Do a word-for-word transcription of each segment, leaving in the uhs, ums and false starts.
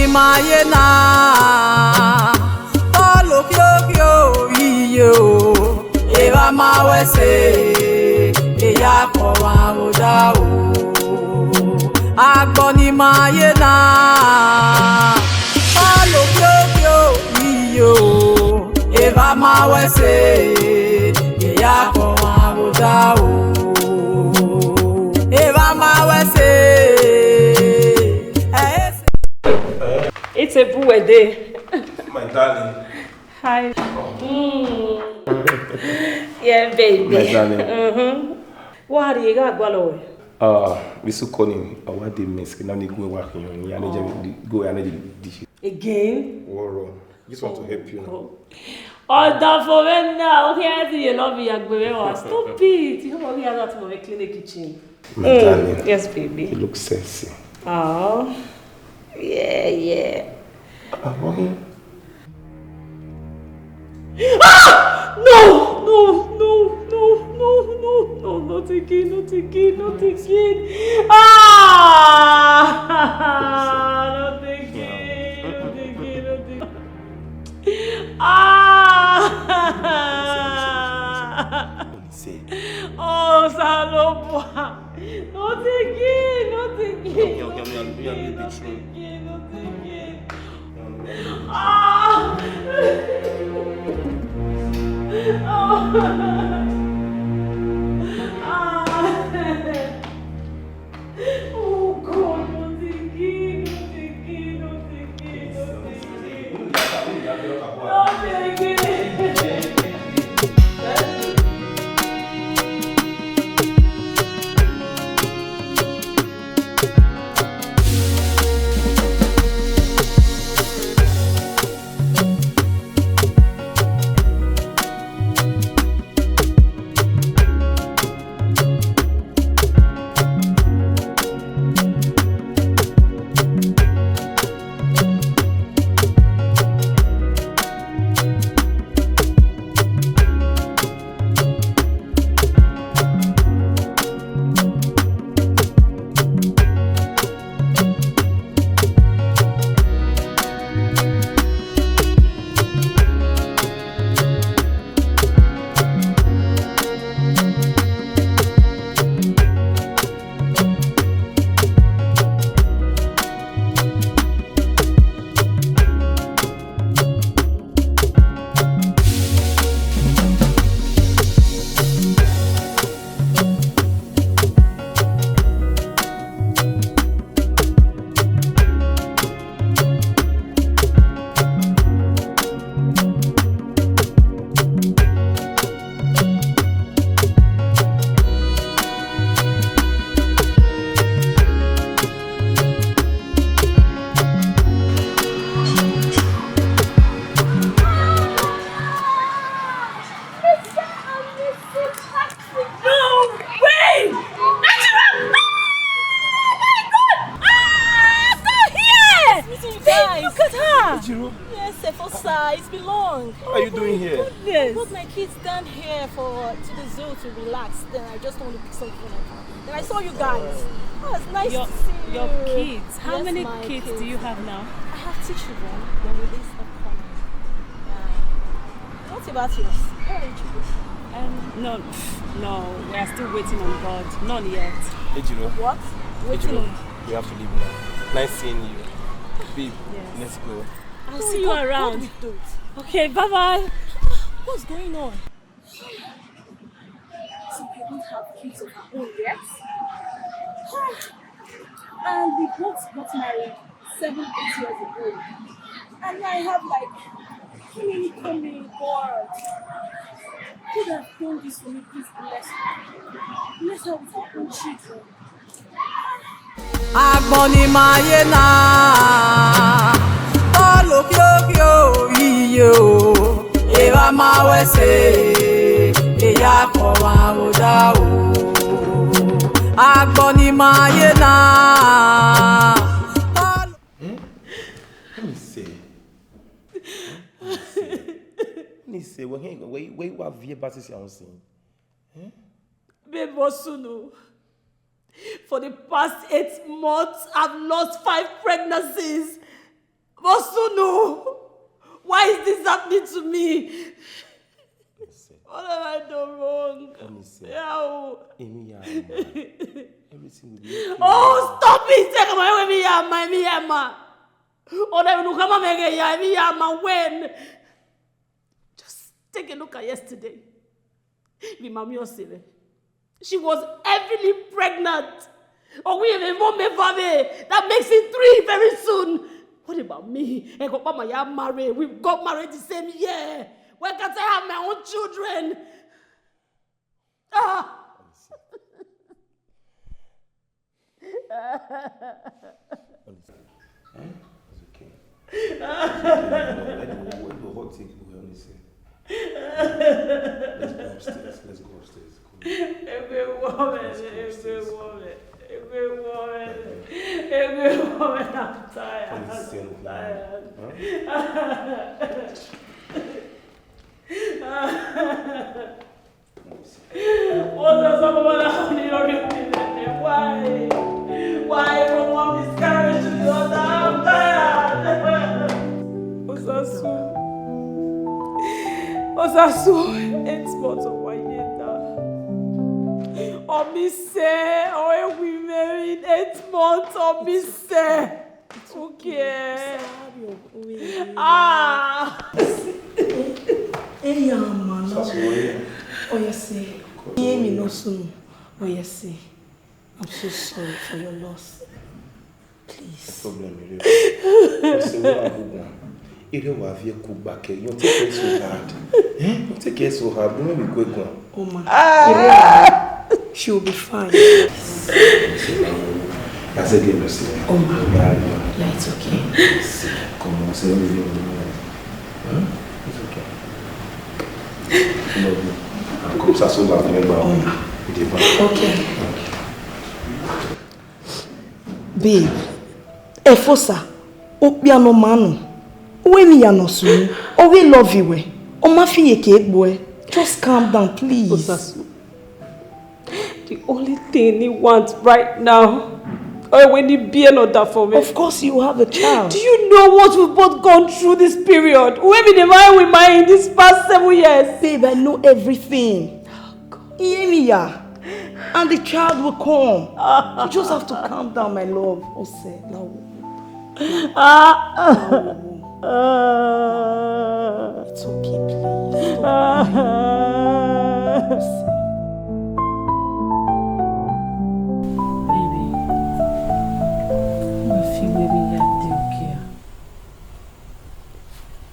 Ma ye na, Pọl okhiokhuo iye o, evba ma wẹ ẹse, eya kọ ọmwa vbe odaro. Agbọn ni ma ye na, Pọl okhiokhuo iye o, evba ma wẹ ẹse, eya kọ ọmwa vbe odaro. Evba ma wẹ ẹse, ẹ ẹse. It's a boo day. My darling. Hi. Mm. Yeah, baby. My darling. Mm-hmm. Wa rhie gha gualọ wẹ? Ah, Miss Connie, I want the miss. Can I go work in your, I need to go, I need to. Again? Woro. Just want to help you now. Ọdọ fo vbe na, okhian ẹdẹ ye love ya gbe vbe wa. Stop it. You know what we are at my clinic kitchen. My darling. Yes, baby. You look sexy. Oh. Yeah, yeah. Ah, mommy. Ah! No, no, no, no, no, no, no, not again, not again, not again. Ah! Not again, not again, not again. Ah! Say, oh, Salobua. Not again, not again. Not again, not again. Ah! Ah! Ah! Oh God, not again, not again, not again, not again. Not again. No way! Najiro! Ah! Oh my God! Ah! God, here! Meeting you guys. Look at her! Najiro. Yes, Efosa, it's been long. What are you doing here? Goodness. I brought my kids down here for, to the zoo to relax. Then I just want to pick something up. Then I saw you guys. Oh, it's nice to see you. Your kids? How many kids do you have now? I have two children. They're with this upcoming. Yeah. What about yours? Where are your children? Um, no, no, we are still waiting on God. None yet. Ejiro. What? Waiting on. We have to leave now. Nice seeing you. Babe, let's go. I'll see you around. Okay, bye-bye. What's going on? So I don't have kids of my own yet. And we both got married seven, eight years ago. And I have, like, how many coming, God? Could have done this for me, please bless her. Bless her with her own children. Agbọn ni ma ye na, Pọl okhiokhuo iye o, evba ma wẹ ẹse, eya kọ ọmwa vbe odaro. Agbọn ni ma ye na, Pọl. Eh? Let me see. Let me see. Let me see. Where, where, where you have here, but it's your own thing. Eh? Babe, what's new? For the past eight months, I've lost five pregnancies. Vbọ sunu? Why is this happening to me? What have I done wrong? Let me see. Yeah, oh. Emi ya ma. Everything will be okay. Oh, stop it! Take my emi ya ma, emi ya ma. Ọ na unu kama mẹ ghe ya, emi ya ma when? Just take a look at yesterday. Vbe ima miẹn ọse mwẹ. She was heavily pregnant. Ọ wẹ vbe emọ mẹ eva vbe, that makes it three very soon. What about me? Ẹghẹ ọkpa ma ya marry. We got married the same year. Where can't I have my own children? Ah! Honestly. Eh? It's okay. It's okay. Let the, let the hot take go, honestly. Let's go upstairs. Let's go upstairs. Come on. Every woman, every woman, every woman, every woman, I'm tired. Honestly, I'm tired. Huh? What's up, someone? Why? Why from one miscarriage to the other? I'm tired. Osasu. Osasu, eight months of my year now. Ọ miẹn sẹ, ọ e we married eight months, ọ miẹn sẹ. It's okay. Okay. Osasu, where you? Ah! Eya ma na. Osasu, where you? Oya sẹ. Iye mi no sunu. Oya sẹ. I'm so sorry for your loss. Please. No problem, Ire. Ọse wa gugu. Ire wa viẹ ku gba kẹ. You take it so hard. Eh? You take it so hard. Don't be quick one. Oma. Ah! She will be fine. I said, you must say. Oma. Yeah, yeah. Yeah, it's okay. Come on, say anything. Huh? It's okay. I love you. I'll come Sasso back to me, but Oma. With the back. Okay. Okay. Babe, Efosa, okpia ne ọ ma nọ, uwẹ emwi ya nọ sunu, ọ ghi love wẹ, ọ ma fi iyeke gbe uẹ. Just calm down, please. Osasu, the only thing he wants right now, ọ wẹ ne I biẹ ne ọ da fo mwẹ. Of course, you have a child. Do you know what we've both gone through this period? Uwẹ emwi ne I ma rẹn with my in these past seven years. Babe, I know everything. Hear me, yeah. And the child will come. You just have to calm down, my love. Ose, lawo. Ah. Lawo. It's okay, please. Stop crying. Ose. Baby, I feel maybe you're okay.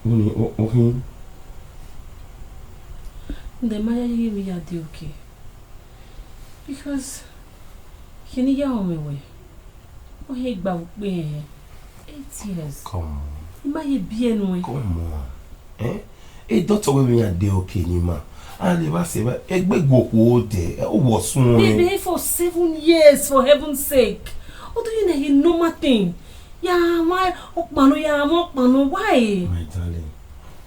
Uni, o, okhin. Nde ma ya ye mi ya de okay. Because kini ya ọmọ wẹ. O he gba ukpe he. Eight years. Come on. I ma ye biẹ nuẹn. Come on. Eh? E doctor wẹ mi ya de okay ni ma. A lè bá ṣe bá ẹgbẹ́ gbogbo dẹ̀, ó wọ̀ sún rẹ̀. Baby, for seven years, for heaven's sake. What do you know? A normal thing. Ya ma ọkpanu, ya ma ọkpanu, why? My darling,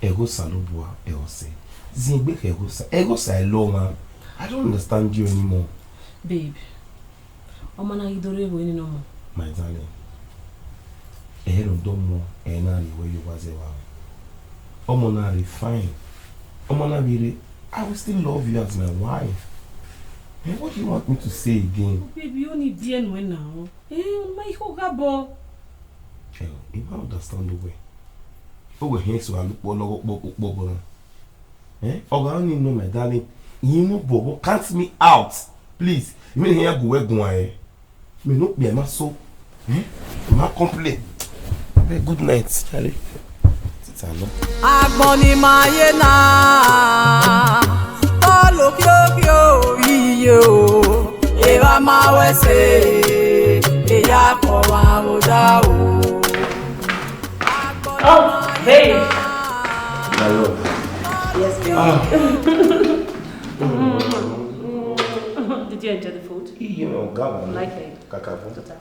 ẹghosa lobua ẹhọ sẹ. Ziengbe khẹ ẹghosa, ẹghosa ẹlọ ọmwa. I don't understand you anymore. Babe, ọmọ na ghi do rre vbe nene ọmọ. My darling, ẹhẹ ne ọ dọmọ, ẹre na rhie wẹ ye owa zẹ vbe aro. Ọmọ na rre fine. Ọmọ na vbe rre, I will still love you as my wife. Eh, what do you want me to say again? Oh, baby, ọ ni biẹ nuẹn na. Eh, ọ ma ikho gha bọ. Eh, I ma understand the way. Owẹ hẹn so alukpọ lọghọ kpọ kpọ bọ na. Eh, ọ gha ni nọ, my darling. Iyin mu bọbọ, count me out. Please, I mean, here go wẹ guan eh. Mi no kpia ma so. Eh? Ma complain. Hey, good night, Charlie. Tita no. Agbọn ni ma ye na, tolo kiokio iye o, eva ma wẹ se, eya kọ wa wo da o. Oh, babe. My love. Yes, babe. Ah. Did you enjoy the food? You know, God, like it. Kakabo. Tota.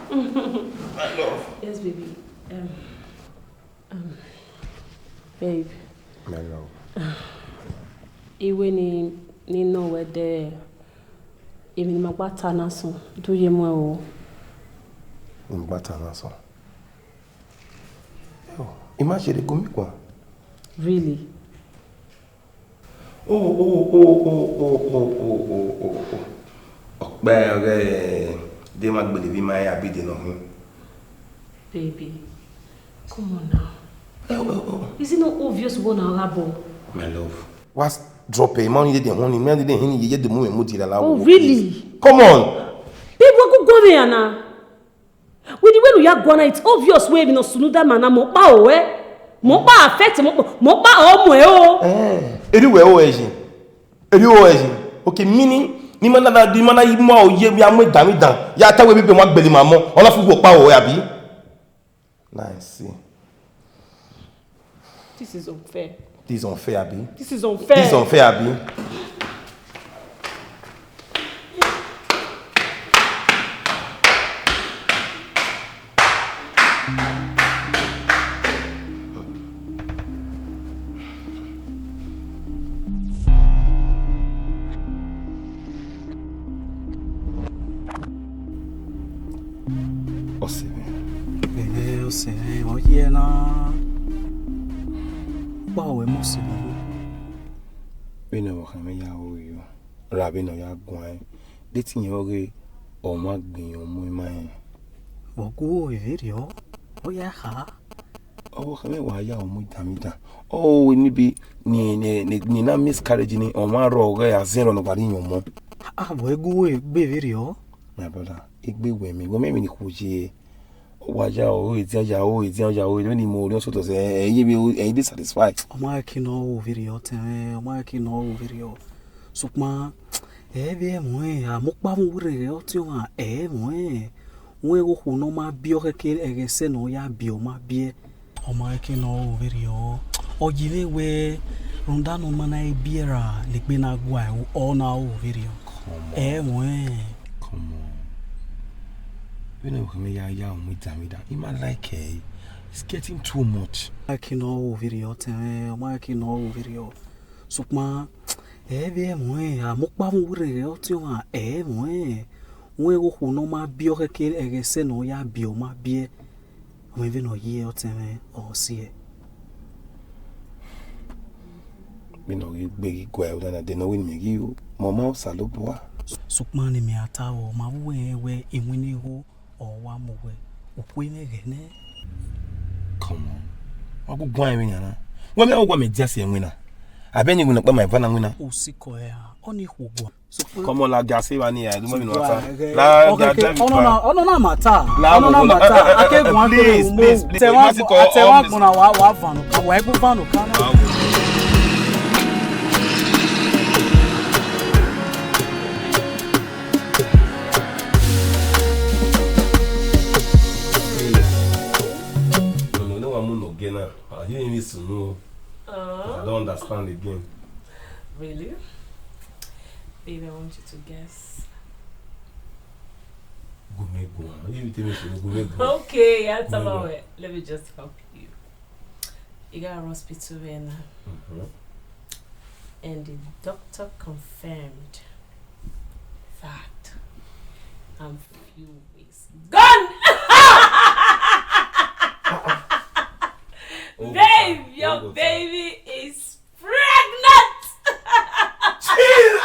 My love. Yes, baby. Um, um, babe. My love. Iwe ni, ni nọ wẹ dẹ, emwi ne ima gba ta na sọn, do ye muẹn o. Ima gba ta na sọn. I ma sherre gu mi guan. Really? Oh, oh, oh, oh, oh, oh, oh, oh, oh, oh. Ọkpẹ ọghe de ma gbele vbe ima ya bi de nọ hin. Baby, come on now. Oh, oh, oh. Is it not obvious what na gha bọ? My love. Wa s-, drop e, ma ni de de hon ni, ma ni de de hin ni ye ye de mu me mu di la la. Oh, wo, really? Please. Come on. Babe, wa gu guan vbe ya na. With the way you are going, it's obvious wẹ emwi ne ọ sunu da ma na, mẹ ọkpa o ẹ. Mẹ ọkpa affect, mẹ ọkpa, mẹ ọkpa ọ mu ẹ o. Eh, eri wẹ o ẹ yi. Eri o ẹ yi. Okay, meaning, ni ma na da, ni ma na yi mu aro ye, ya mu edanmwẹ dan. Ya ta wẹ bi be ma gbele ma mọ. Ọ na fu wẹ ọkpa o ẹ, abi? Nice. This is unfair. This is unfair, abi? This is unfair. This is unfair, abi? Ọse mwẹ. Ẹhẹ, ọse mwẹ, ọ ye na. Gba wẹ mọ ọse mwẹ. Vbene ọ khama ya ro yo, ra vbene ọ ya guan, de te irẹn ọghe ọmwa gbe irẹn ọmọ ima rẹn. Vbe ọ gu ẹ vberriọ, ọ ya kha. Ọ khama wa ya ọmọ idanmwẹ idan. Ọ enibi ni, ni, ni, ni na miscarriage ni, ọmwa rrọọ ọghe azẹn rọ ne ọ gba rri iyẹn ọmọ. A vbe gu ẹ gbe vberriọ? My brother, egbe wẹ mẹ, wẹ mẹ emwi ni khuo ye. Ọ wa ya aro edian, ya aro edian, ya aro edian, vbene I mu orhiọn sotọ sẹ, ẹ, ẹ i ye vbe, ẹ i de satisfy. Ọ ma rẹn eke ne ọ ru vberriọ, ọtẹn mwẹ, ọ ma rẹn eke ne ọ ru vberriọ. Sokpan, ẹ vbe ẹmwẹ, a mu ọkpa vbe uwu rre ọtiọnmwẹ, ẹ ẹmwẹ. Wẹ ghe okhuo ne ọ ma biẹ ọkhẹke, ẹghẹ sẹ ne ọ ya biẹ, ọ ma biẹ. Ọ ma rẹn eke ne ọ ru vberriọ. Ọ yi mwẹ wẹ, rhunmwuda ne ọ ma na biẹ ra, ne egbe na gua ẹre, ọ na ru vberriọ. Come on. Ẹ ẹmwẹ. Come on. Vbene ọ khama ya ya mu idanmwẹ idan, I ma like ẹ. It's getting too much. Ọ ma rẹn eke ne ọ ru vberriọ, ọtẹn mwẹ, ọ ma rẹn eke ne ọ ru vberriọ. Sokpan, ẹ vbe ẹmwẹ, a mu ọkpa vbe uwu rre ọtiọnmwẹ, ẹ ẹmwẹ. Wẹ ghe okhuo ne ọ ma biẹ ọkhẹke, ẹghẹ sẹ ne ọ ya biẹ, ọ ma biẹ. Ọ mwẹ vbene ọ ye ọtẹn mwẹ, ọ siẹ. Vbene ọ ghi gbe ghi guẹ, ọ na de ne ọ wẹ ne imẹ ghi ru, mẹ ọ ma Osanobua. Sokpan ne imẹ a ta vbọ, ma vbe uwẹ rẹn wẹ iwinna igho, ọ wa mu wẹ, okhuo mwẹ ghẹ nẹ. Come on. Wa gu guan vbe yan na. Wẹ mẹ, wa mẹ dia si ẹwẹn na. Abẹ ni iwinna ọkpa ma eva na winna. Osikọ ẹre, ọ ni khuo guan. Come on, la ga se va ni ya, do mo mi no ata. La ga drive. Ọnọ na, ọnọ na ma ta. Ọnọ na ma ta. A ke guan kere umo. Please, please, please. Tẹ wa, tẹ wa gbọna wa, wa vanu kan, wa ibu vanu kan na. No, no, no, I'm not gonna. I didn't even know. I don't understand again. Really? Babe, I want you to guess. Gumegua. You tell me to Gumegua. Okay, yeah, tell me. Let me just help you. You got a hospital right now. Mm-hmm. And the doctor confirmed that I'm few weeks gone. Babe, your baby is pregnant! Jesus!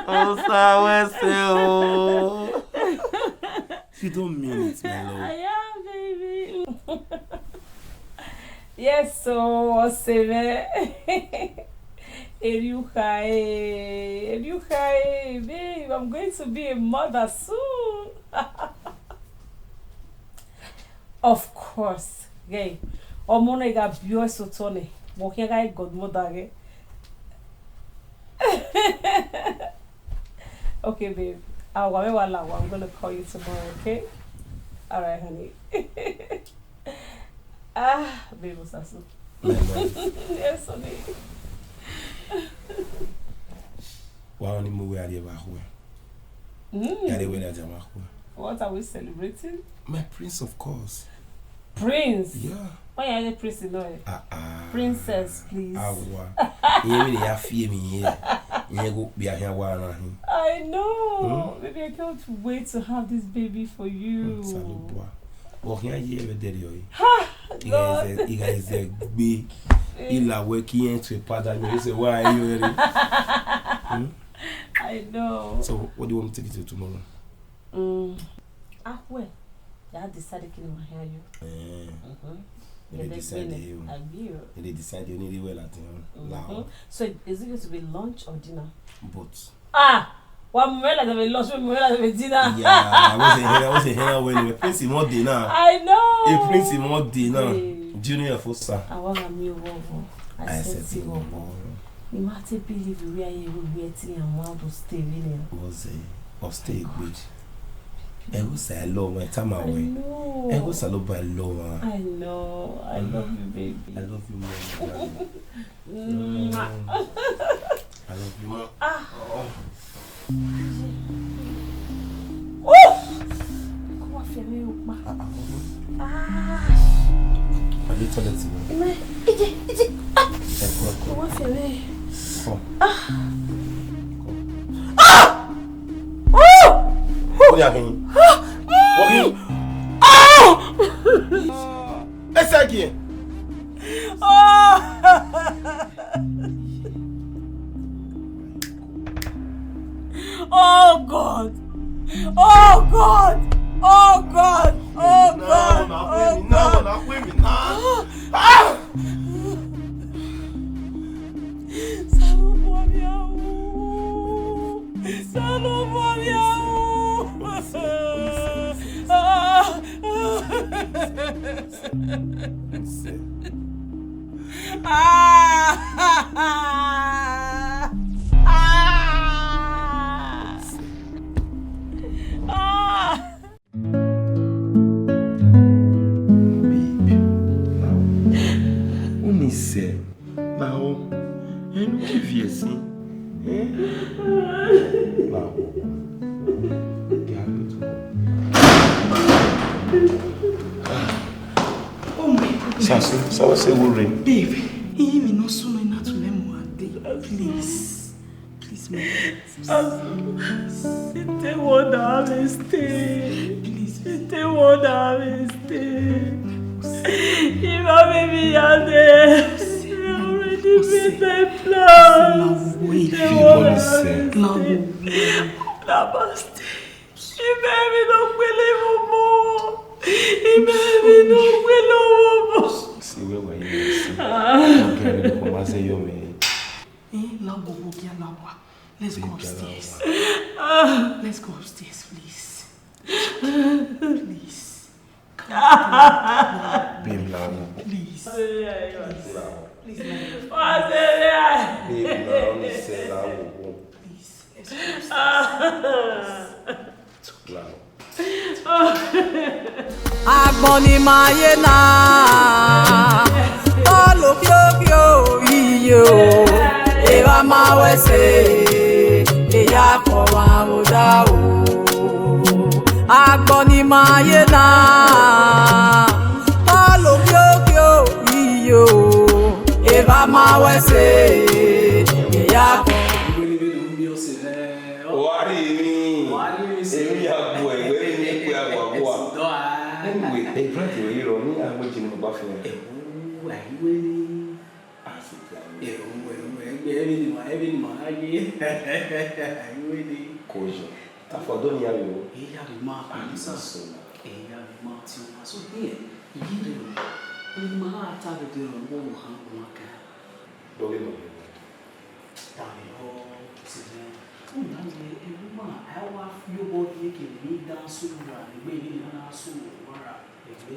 Oh, sir, where's the, oh? You don't mean it, my love. Yeah, baby. Yes, so, ọse mwẹ. Eriukha, eh, Eriukha, eh, babe, I'm going to be a mother soon. Of course, ghe, ọmọ ne gha biẹ ọe sẹ otọ nẹ, wẹ ọ khian gha godmother ghe. Okay, babe, a wa vbe wa la wa, I'm gonna call you tomorrow, okay? All right, honey. Ah, babe, Osasu. My love. Yes, honey. Wa ọni mu wẹ a rrie vbe akhuẹ. Mm. Ya rrie wẹ na dia vbe akhuẹ. What are we celebrating? My prince, of course. Prince? Yeah. Why are you prince in oil? Ah, ah. Princess, please. Awa. Iye mi ni ya fi emi ye. Irẹn ghe okpia khian wa na hin. I know. Hmm? Baby, I can't wait to have this baby for you. Hmm, Osanobua. Vbe ọ khian ye vbe ẹdẹrriọ ẹre? Ha! Igha God. Eze, igha eze gbe. Eh. Ila wẹ ke irẹn to padà, you say, why are you ready? Hmm? I know. So, what do you want me to take you to tomorrow? Mm. Ah, well, ya decide kini ma hia yo. Eh. Mhm. Ẹ lè decide o. Abi o. Ẹ lè decide o, ni rre wẹ ladian. Mhm. La o. So, is it going to be lunch or dinner? Both. Ah! Wa mu wẹ ladian vbe lunch, mu wẹ ladian vbe dinner. Yeah, what's a hell, what's a hell when the prince in one day now? I know. A prince in one day now. Hey. Junior Fosa. Awa gha miẹn ọvbọvbọ. I accept ọvbọvbọ. I ma te believe wẹ a ye vbe uwu ẹtin iran mu Ondo State vbe nian. What's a Ondo State egbe? Ẹghosa love, I tell my way. I know. Ẹghosa love, I love her. I know. I love you, baby. I love you more. Mwah. I love you more. Ah. Oh. Oof! Kọ wa fi ẹmwẹ ro kpa. Ah, ah, oh. Ah. Are you toilet? Ime, ije, ije. Ah. Ẹ kọ, ẹ kọ. Kọ wa fi ẹmwẹ. Kọ. Ah! Kọ. Oh! Ó yà kí n. Ah! Wọ́n kí n. Ah! Ẹ sẹ́ kí ẹ. Oh! Oh God! Oh God! Oh God! Oh God! Oh God! Ah! Osanobua mia wu. Osanobua mia wu. Ah! Ah! Ah! Ah! Babe, unu sẹ, ma o, ẹ ne u viẹ ẹse, ẹ? Ma o, ya gbe to. Oh my God. Sasu, sasu, worry. Babe, iye mwẹ ne ọ sunu na tu lẹ mu ade, please. Please, my love. Please. It take one hour stay. Please. It take one hour stay. If I baby are there, I already made my plans. It take one hour stay. Baba stay. Ime mwẹ ne ọ gbele vbe obọ. Ime mwẹ ne ọ gbele vbe obọ. See where we are here. Okay, I need to come and say your name. Eh, la wo wo kia la wa. Let's go upstairs. Let's go upstairs, please. Please. Babe, la wo. Please. Please. Babe, la wo. Please. Let's go upstairs. Please. Let's go upstairs. La wo. Agbọn ni ma ye na, ọlọ khiokhiọ iye o, evba ma wẹ ẹse, eya kọ wa vbe odaro. Agbọn ni ma ye na, ọlọ khiokhiọ iye o, evba ma wẹ ẹse, eya kọ. Wa rhie emwi, emwi ya gbuẹ, wẹ emwi ne ikpia gua gua. Anyway, eh, Frank, wẹ i rrọọ, ne a mu ejin ne ọgba fian. Ẹwu, a i wẹ ni. A sẹ dia. Ẹwu, ẹwu, ẹgbẹ, ẹvbi ni ma, ẹvbi ni ma, a ye. A i wẹ ni. Kojo. Tafọ do ni ya yo. E ya vbe ma, a ni sa. So na. E ya vbe ma ti o ma so hiẹ. Iye rẹ o. Emwi ne ima gha ta vbe odẹ rẹ, ọmọ ne ọ han guan kan. Do ghe nọ. Tama ehọ, sẹ nẹ, u na miẹn erhunmwu a wa fi obọ rhie ke emwi dan so ra, egbe ne a na so ra egbe.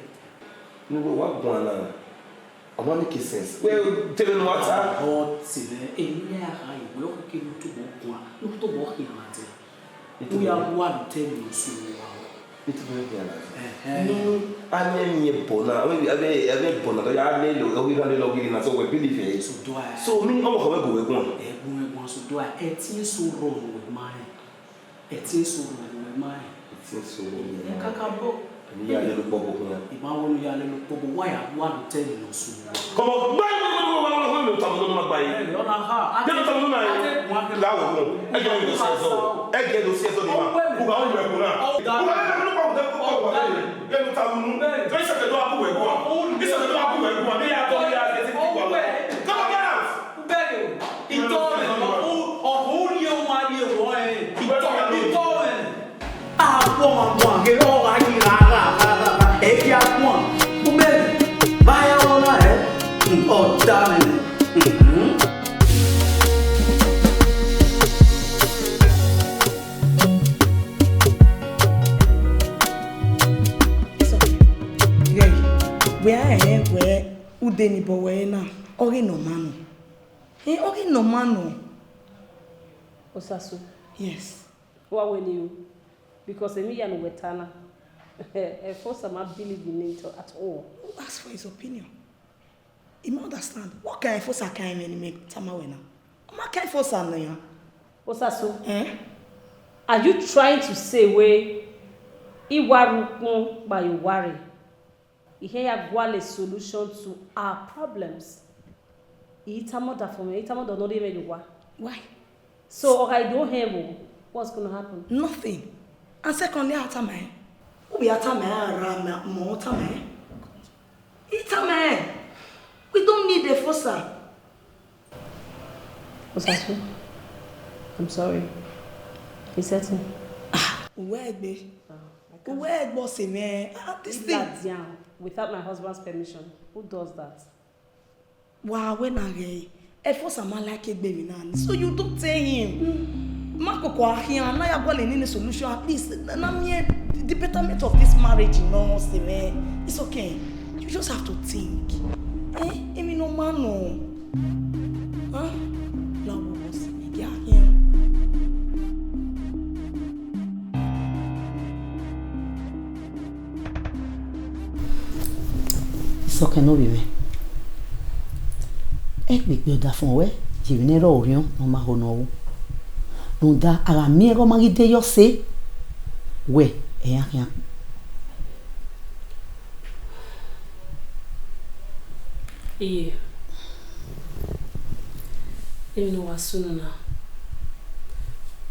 Ne uwẹ wa guan na, ọ ma make sense. Wẹ te vbene uwa ta. Ehọ, sẹ nẹ, emwi ya gha ye wẹ, ọ khẹke ne u tobọ guan, ne u tobọ khian mwa te. U ya gu aro te emwi ne ọ so ra. Iti bẹ ya na. Ẹhẹn. Nunu, a miẹn emwi ẹbọ na, a miẹn, a miẹn, a miẹn ẹbọ na, ọ ya lele, ọ ghi rhan lele, ọ ghi rre na, so wẹ believe ẹre. So do I. So, mi, ọmọ khọ wẹ gu wẹ guan. Ẹ gu wẹ guan, so do I. Ẹtin eso rrọọ ne uwẹ ma rẹn. Ẹtin eso rrọọ ne uwẹ ma rẹn. Ẹtin eso rrọọ ne uwẹ ma rẹn. Ẹ kakabọ. Emwi ya lele ukpọbọ khian. Ima wẹ ne u ya lele ukpọbọ, wa ya gu aro te emwi ne ọ so ra. Come on, gbẹ, gbẹ, gbẹ. Ọmọ náà ma gba yìí. Ẹ, ọ na ha. Jẹ́ ló ta ọmọ náà yìí. Ìyá wò wò. Ẹ jẹ́ ló ṣe ẹ̀sọ́. Ẹ jẹ́ ló ṣe ẹ̀sọ́ ni ma. Uga ó lọ ẹ̀kọ́ náà. Uga ó lọ ẹ̀kọ́ náà. Ẹ ló ta ọmọ náà. Ẹ ṣe kẹ́tọ́ àbúrò ẹ̀kọ́. Ẹ ṣe kẹ́tọ́ àbúrò ẹ̀kọ́. Ẹ yà tọ́ ya ẹ ti ti wà. Come on, get out. Ìtọ́ rẹ̀, ọ̀hún, ọ̀hún rí ọmọ ayé wọ̀ ẹ́. Ìtọ́ rẹ̀. Agbọn, agbọn, ghe ọgha yi gha gha gha gha gha. Ẹ i agbọn. Ume, vbe a ya rọ na rẹ? Ọda mwẹ nẹ. Mhm. Ghẹ, wẹ a rẹn wẹ ude ni bọ wẹ na, ọ ghi nọ ma nọ. Ẹ, ọ ghi nọ ma nọ. Osasu. Yes. Wa wẹ ni o, because emwi ya ne uwẹ ta na, Efosa ma believe in it at all. Who asked for his opinion? He ma understand. What kind of Efosa kind of enemy tama wẹ na? Ọ ma kind Efosa nọ ya. Osasu, Eh? Are you trying to say wẹ I wa rhie ukpọn kpa ye owa rre? I khian ya gualọ solution to our problems. I tama ọdafẹn mwẹ, I tama ọdọ ne ọ rhie mwẹ ye owa. Why? So, ọ gha do hẹn vbo, what's gonna happen? Nothing. And secondly, a tama ẹn. Ubi a tama ẹn, a ra ma, mọ tama ẹn. I tama ẹn. We don't need Efosa. Osasu, I'm sorry. It's certain. Ah, uwẹ egbe. Ah, I can't. Uwẹ egbe ọse mwẹ. Ah, this thing. Leave that down without my husband's permission. Who does that? Wa wẹ na ghẹ, Efosa ma like egbe emwi na ni, so you don't tell him. Ma koko a khian, na ya gualọ nene solution, at least na, na miẹn the betterment of this marriage nọ ọse mwẹ. It's okay. You just have to think. Eh, emwi nọ ma nọ. Huh? La wo ọse mwẹ, gie a khian. Isọkẹn ne ovbi mwẹ, ẹgbegbe ọdafẹn ruẹ ye emwi ne ẹrọ orhiọn ne ọ ma ho ne ọ ru. Rhunmwuda a gha miẹn ighẹ ọ ma ghi de ye ọse, wẹ ẹ i ya khian. Iye, emwi ne uwa sunu na,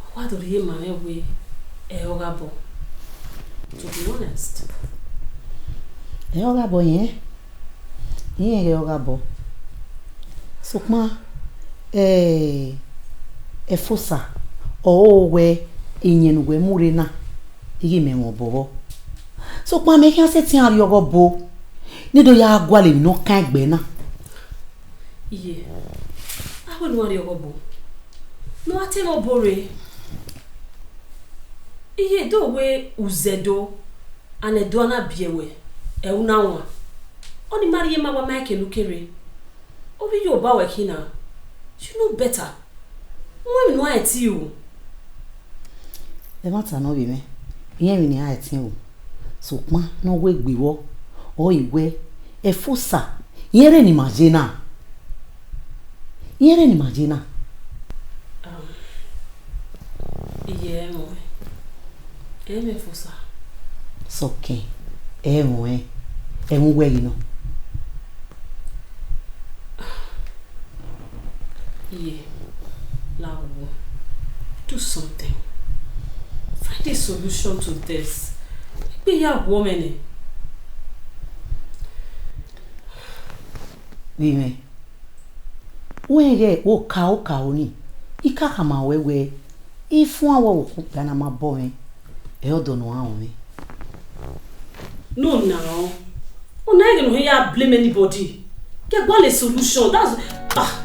ọ wa do rhie ma mwẹ wẹ ẹ i re ọghabọ. To be honest. Ẹ i re ọghabọ yẹn, irẹn ghẹ ọghabọ. Sokpan, eh, Efosa, ọ ho wẹ iyẹn ne uwẹ mu rre na, I ghi mẹ mwẹ obọ vbọ. Sokpan mẹ khian sẹtin a rhie ọghe ọbo, ne I do ya gualọ emwi ne ọ kan egbe na. Iye, a wẹ ne u rhie ọghe ọbo, ne u te mwẹ obọ rre. Iye, do wẹ u zẹ Ẹdo, and Ẹdo a na biẹ wẹ, ẹ u na wan. Ọni ma rhie ma wa ma ẹkẹ ne u kere. Ovbi Yoruba wẹ khin na, you know better. Wẹ emwi ne u a ẹtin ru. Ẹmwata ne ovbi mwẹ, irẹn emwi ne a ẹtin ru. Sokpan ne ọ wẹ egbe vbọ, ọ i wẹ, Efosa, irẹn rre ne ima ye na. Irẹn rre ne ima ye na. Um, iye ẹ i mwẹ, ẹ i mwẹ Efosa. Sọkẹn, ẹ i mwẹ, ẹ i mwẹ uwẹ ghi nọ. Yeah, la wo. Do something. Find a solution to this. Egbe ya wọ mwẹ nẹ. Vbe mwẹ, wẹ ghẹ okaro okaro ni, I ka khama ruẹ wẹ, ifuan vbe ọvbokhan okpia na ma bọ mwẹ, ẹ i re ọdọ ne ọ rhan mwẹ. No, now. Una ain't gonna hear blame anybody. Get one a solution. That's ah.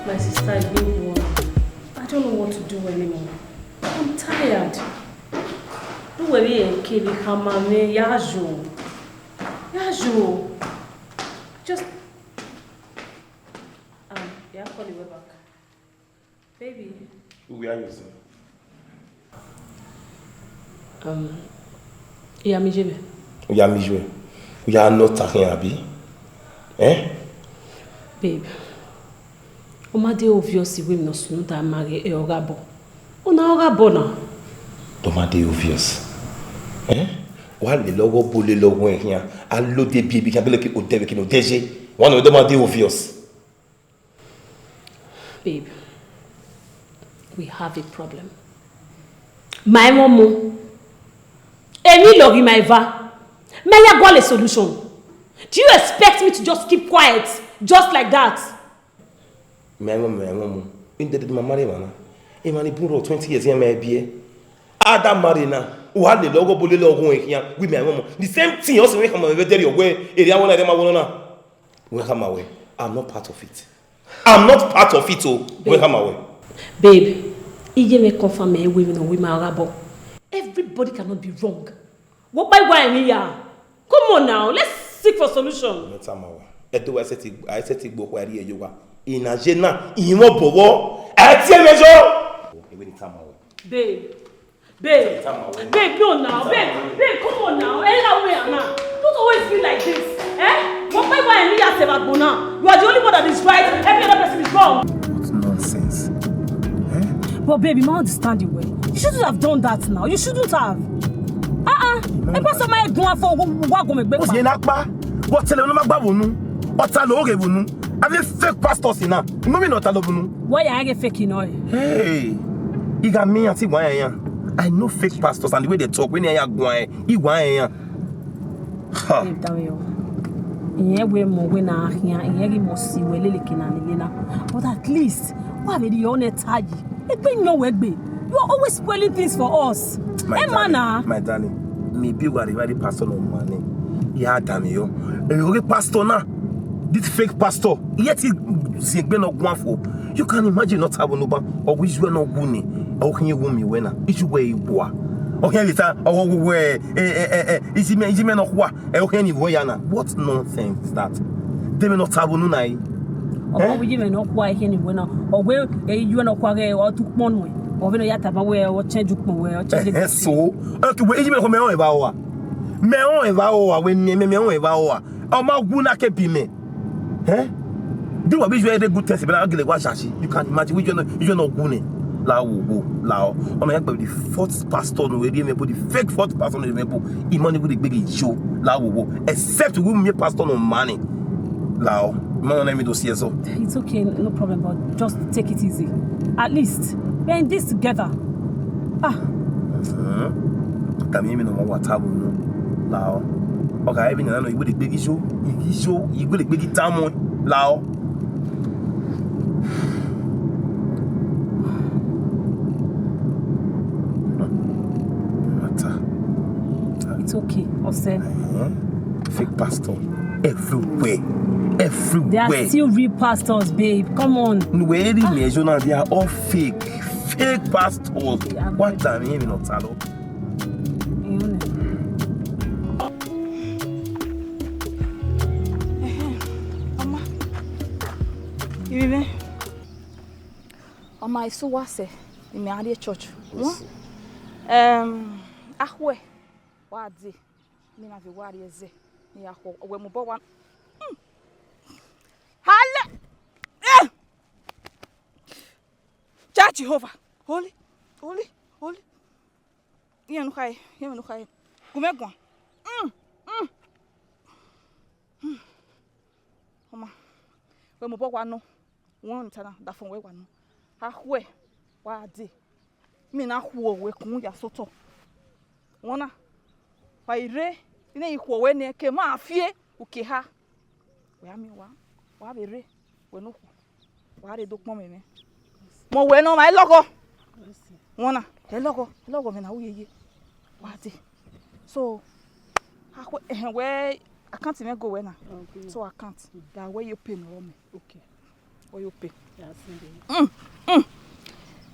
My sister, I don't know what to do anymore. I'm tired. Do wẹ vbe kevbe khama mwẹ ya yo. Ya yo. Just um, yeah, I'll call you back. Baby. Uwe a yo sẹ? Um, yeah, mi je me. U ya miẹn iyuẹ, u ya nọ ọta khian, abi? Eh? Babe, Ọ ma de obvious wẹ emwi ne ọ sunu da ma ghe ẹ ọ gha bọ. Ọna ọ gha bọ na. Ọ ma de obvious. Eh? Wa lele ọghọ bo lele ọghọ khian, a lode ebiebi khian, bele ke odẹ vbe ke ne odẹ ye. Wa nọ, ọ ma de obvious. Babe, we have a problem. Ma ẹmwẹ ọmọ. Emwi lọghe ma eva. Ma ya gualọ solution. Do you expect me to just keep quiet just like that? Ma ẹmwẹ ọmọ, ma ẹmwẹ ọmọ. Inde dede ma marry emwa na. Emwa ni bun rọ twenty years iran ma biẹ. A da marry na, u ha lele ọghọ bo lele ọghọ khian, wẹ ma ẹmwẹ ọmọ. The same thing, ọ sẹ wẹ khama vbe dẹrriọ wẹ, erriọ awẹ na, erriọ ma wẹ nọ na. Wẹ khama wẹ, I'm not part of it. I'm not part of it o. Wẹ khama wẹ. Babe, iye mwẹ confirm ẹ wẹ emwi ne ọ wẹ ma gha bọ. Everybody cannot be wrong. Wo kpa igua emwi ya. Come on now, let's seek for solution. Mẹ tama wẹ. Ẹdẹ wa sẹtin, a sẹtin gbe okhuo a rhie ye owa. I na ye na, I mwẹ obọ vbọ. A tie mwẹ yọ. Ewẹ ni tama wẹ. Babe, babe, babe, no now, babe, babe, come on now. Ẹ la wẹ a na. Don't always be like this. Eh? Wo kpa igua emwi ya sẹ vbe agbọn na. You are the only one that is right. Every other person is wrong. What nonsense. Eh? But babe, you might understand it well. You shouldn't have done that now. You shouldn't have. Ah ah. Ẹ bá sọ ma gun afọ wa gun egbe. Oye na pa. What tell you no ma gba wonu. Ọta lo ghe wonu. Avbe fake pastors na. Mo mi nọ ọta lo wonu. Why you get fake in oil? Hey. I ga mi yan ti wa yan. I know fake pastors and the way they talk when they are going, I wa yan. Ha. Babe, Damiọ. Ìyẹn wẹ mọ wẹ na khian, ìyẹn ghi mọ si wẹ lele ke na lele na. But at least, wa vbe rhie ọnẹ ta yi. Egbe yan wẹ gbe. You are always spoiling things for us. My Emma darling, na. My darling, maybe we are the right pastor of money. Yeah, Damiọ. Ẹ ghe pastor na. This fake pastor. Yet he si egbe no guan for. You can imagine not having no ban. Or which you are not winning. Or can you win me when? Issue where you are. Or here later. Or where? Eh, eh, eh, eh. Is it me? Is it me not what? Ẹ o khen ni vbo ya na. What nonsense is that? De me nọ ta vbe unu na yi. Ọ wẹ iye mwẹ ne ọ kua, iye ni wẹ na. Ọ wẹ iye mwẹ ne ọ kua ghe ọ tu ukpọn nuẹn. Ọ vbe nọ ya tama wẹ ọ change ukpọn wẹ, ọ change. Eh, so. Okay, wẹ iye mwẹ ne ọ kua, mẹ rẹn evba ua. Mẹ rẹn evba ua, wẹ ne mẹ, mẹ rẹn evba ua. Ọ ma wu na ke bi mẹ. Eh? Di wa vbe yu ẹre good test, but I gele wa shashi. You can imagine, we you know, you know gune. La wo wo, la o. Ọmọ yẹn gbẹ the fourth pastor no eri mẹ bo, the fake fourth pastor no eri mẹ bo. Imọ ni we de gbegi yo, la wo wo. Except we me pastor no money. La o. Imọ na mi do si eso. It's okay, no problem, but just take it easy. At least we're in this together. Ah. Hmm. Tami mi no wa ta wo no. La o. Oga, even na no, you go dey gbegi show, you show, you go dey gbegi town, la o. Matter. It's okay, Ose. Eh? Fake pastor everywhere. Everywhere. There are still real pastors, babe. Come on. No, where the measure now, they are all fake. Fake pastors. What time you even not tell? Ọma, I vbe mwẹ. Ọma, esu wa sẹ, I mẹ a rrie church. Yes. Em, akhuẹ, wa dee, mi na vbe wa rrie ẹzẹ, ne ya khuọ, wẹ mobọ wa. Mm. Hale! Eh! Cha Jehovah, holy, holy, holy. Iran ne u khae, iran ne u khae. Gu mwẹ guan. Mm, mm. Mm. Ọma, wẹ mobọ wa nọ. Wẹ ọnii ta na, dafọn wẹ wa nọ. Akhuẹ, wa dee. Mi na khuọ wẹ kun ya sotọ. Wẹ na, wa i rre, ne I khuọ wẹ nẹ, ke ma fie, u ke ha. Wẹ a miẹn wa, wa vbe rre, wẹ ne okhuo, wa rre do kpọnmwẹ mwẹ. Mẹ wẹ ne ọmwa ẹlọghọ. Wẹ na, ẹlọghọ, ẹlọghọ mwẹ na, u yeye. Wa dee. So, akhuẹ, ehẹn, wẹ account mwẹ go wẹ na. Okay. So account, da wẹ ye open ọrọ mẹ. Okay. Wẹ ye open. Ya sẹ. Mm, mm.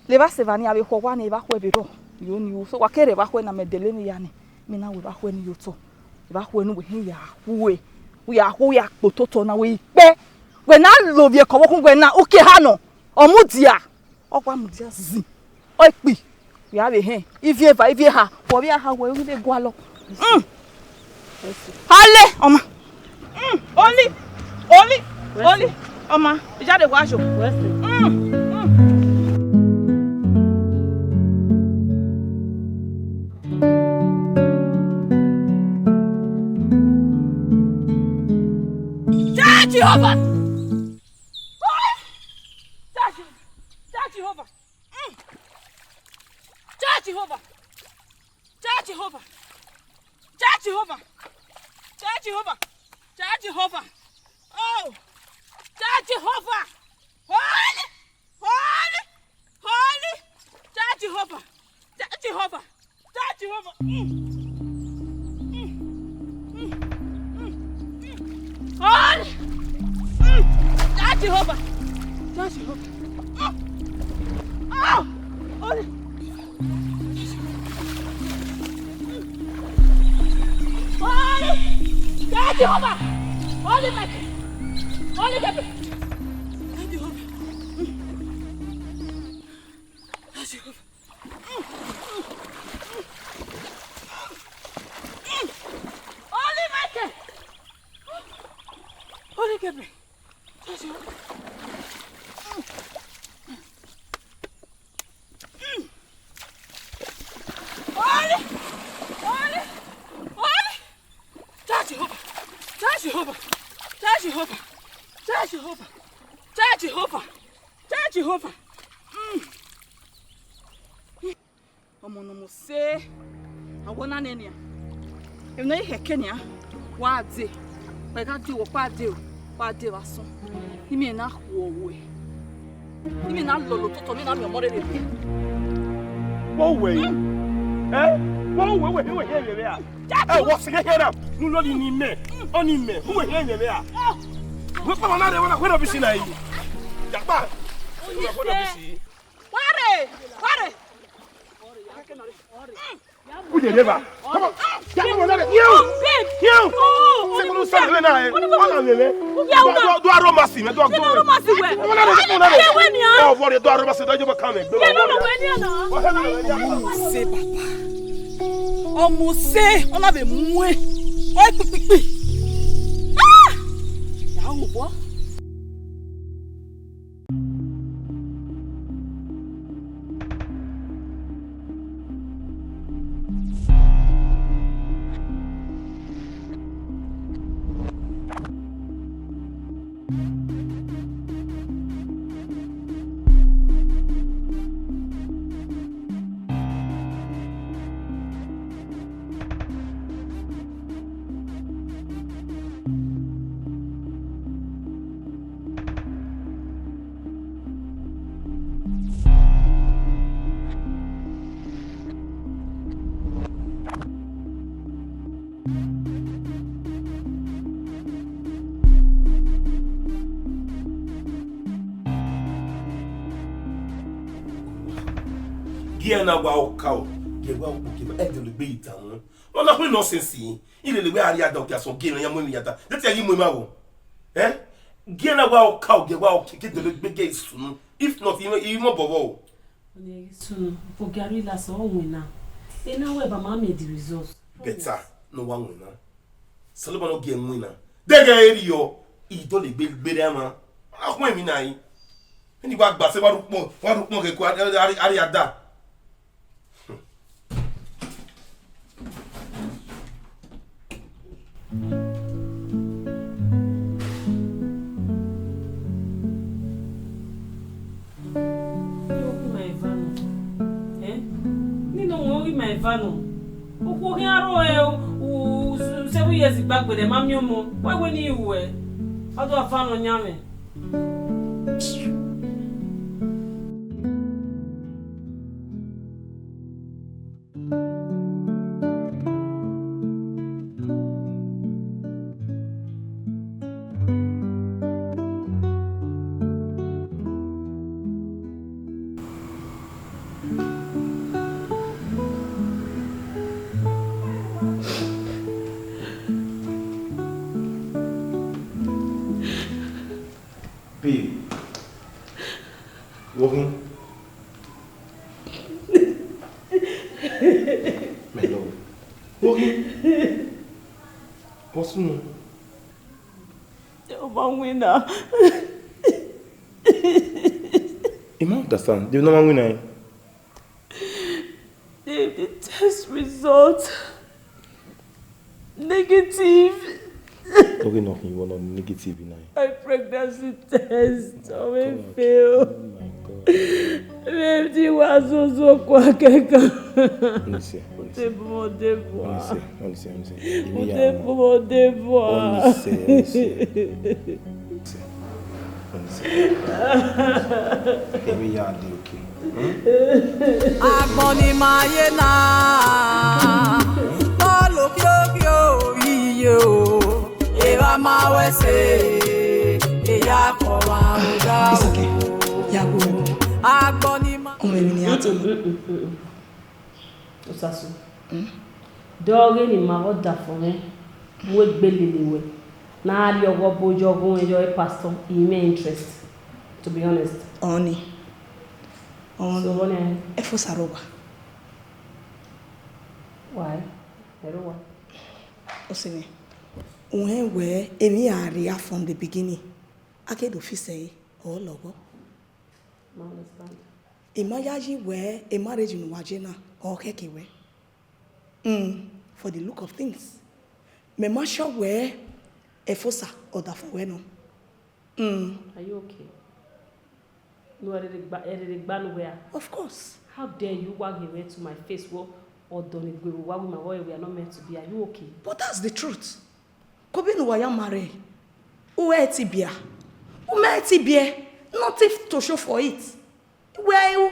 Levba sẹ evba ni a vbe khuọ wa ni, evba khuẹ vbe rrọọ. Yo ni u. So wa kere evba khuẹ na mẹ dele ni ya ni. Mi na wẹ evba khuẹ ni ye otọ. Evba khuẹ ne uwẹ hin ya khuẹ. U ya khuẹ, u ya kpo ototọ na wẹ ikpẹ. Wẹ na lovbiẹ kọ vbe okhun wẹ na, u ke ha nọ. Ọ mudia. Ọ wa mudia zin. Ọ kpi. Wẹ a vbe hẹn. Ivie eva, ivie eha. Wẹ vbe a ha wẹ, u vbe gualọ. Mm. Hale, ọma. Mm. Oli, oli, oli. Ọma, I ya de wa yo. Wẹ sẹ. Mm, mm. Ja Jehovah! Oi! Ja Je-, ja Jehovah! Mm. Ja Jehovah! Ja Jehovah! Ja Jehovah! Ja Jehovah! Ja Jehovah! Oh! Ja Jehovah! Holy! Holy! Holy! Ja Jehovah! Ja Jehovah! Ja Jehovah! Mm. Mm. Mm. Mm. Mm. Holy! Mm. Ja Jehovah! Ja Jehovah! Mm. Oh! Holy! Holy! Ja Jehovah! Holy Michael! Holy Gabriel! Ja Jehovah! Ja Jehovah! Holy Michael! Holy Gabriel! Ja Jehovah! Holy! Holy! Holy! Ja Jehovah! Ja Jehovah! Ja Jehovah! Ja Jehovah! Ja Jehovah! Ja Jehovah! Mm. Ọmọ ne ọ mu sẹ, a wẹ na nẹ nian. Emwi ne I khẹke nian, wa dee, wa gha dee, wẹ ọkpa dee o, wa dee vbe asọn. Imẹ na khuọ ruẹ. Imẹ na lọlọ ototọ, imẹ na miẹn ọmọ rere. Wo wẹ yi? Ẹ? Wo wẹ wẹ wẹ wẹ vbe a? Ẹ, wa sẹ kẹkẹ na, ne u lọni ne imẹ, ọni imẹ, u wẹ hẹ ẹmwẹ vbe a? Wẹ kpama na rre, wẹ na khuẹrhẹ obisi na yi. Jakpa, wẹ na khuẹrhẹ obisi. Ware, ware. U ye rre ba? Come on. Ya ni wẹ na rre. Yo! Yo! Se ko lu sa rre na e. Wala rre. Do, do, do aroma si mẹ, do, do. Aroma si wẹ. Wala rre, wala rre. Ye wẹ nian. Ọ vọ rre, do aroma si, do je ba kan mẹ. Ye no wẹ nian na. Wa he na ya. Ọmọ sẹ, baba. Ọmọ sẹ, ọ na vbe mu ẹn. Ọ kpikpikpi. Ah! Ya wo bọ. Gie na wa okaro, gie wa okpokeba, ẹ dọlegbe itan wọn. Wọn na khui nonsense. Irere wẹ a rhie ada okpia sẹ ogie mwẹ, iran mu emwi ya da. De te a ghi mu emwa vbọ? Eh? Gie na wa okaro, gie wa okeke dọlegbe gie sunu. If not, I mọ, I mọ bọvbọ o. Ọni ghi sunu, ogie a rhie la sẹ ọ winna. Ena wẹ ba ma miẹn the result. Better ne ọ wa winna. Osanobua ne ọ gie winna. Deghẹ erriọ, I dọlegbe gberra emwa. A khuẹn emwi na yi. Vbene I wa gba sẹ, wa rhie ukpọn, wa rhie ukpọn ghẹ ku a, a, a, a rhie ada. Nene ọmọ ghi ma eva nọ. Okhuo khian rrọọ ẹre, u, u, seven years gbagbele, ma miẹn ọmọ. Wẹ wẹ ne I ruẹ, ọ do ava nọ yan mwẹ. Babe, wo khin? My love, wo khin? What's wrong? Ọ ma winna. I ma understand. The number win I. The, the test result negative. Okay, nothing you want negative in I. My pregnancy test, I will fail. Oh my God. Baby, was so so quick. Honestly, honestly. Honestly, honestly, honestly. Honestly, honestly. Emi ya de okay. Hmm? Agbọn ni ma ye na, bọọlu kiokio iye o, evba ma wẹ ẹse, eya kọ wa muda o. It's okay. Ya go. Agbọn ni ma. Ọmọ èmi ni a tọ. Osasu. Hmm? De ọghe ne ima vbe ọdafẹn mwẹ mu egbe lele wẹ, ne a rhie ọghọ bo yọ ọghe ruẹn yọ pastor, I mwẹ interest, to be honest. Ọni. Ọni. So, ọni. Efosa rre owa. Why? Ẹ rre owa. Ọse mwẹ. U rẹn wẹ emwi a rhie from the beginning. A ke do fix ẹre, ọ lọghọ. I understand. I ma yayi wẹ, e marriage ne uwa ye na, ọ khẹke wẹ. Mm, for the look of things. Mẹ ma sure wẹ, Efosa, ọdafẹn wẹ nọ. Mm. Are you okay? No, ẹ rherhe gba, ẹ rherhe gba ne uwẹ a? Of course. How dare you wa ghe mwẹ to my face, wẹ ọdọ ni gbe vbe owa, wẹ ima vbe we are not meant to be. Are you okay? But that's the truth. Kobenu wa ya marry, u ẹ ti bia, u mẹ ti biẹ, nothing to show for it. Where you?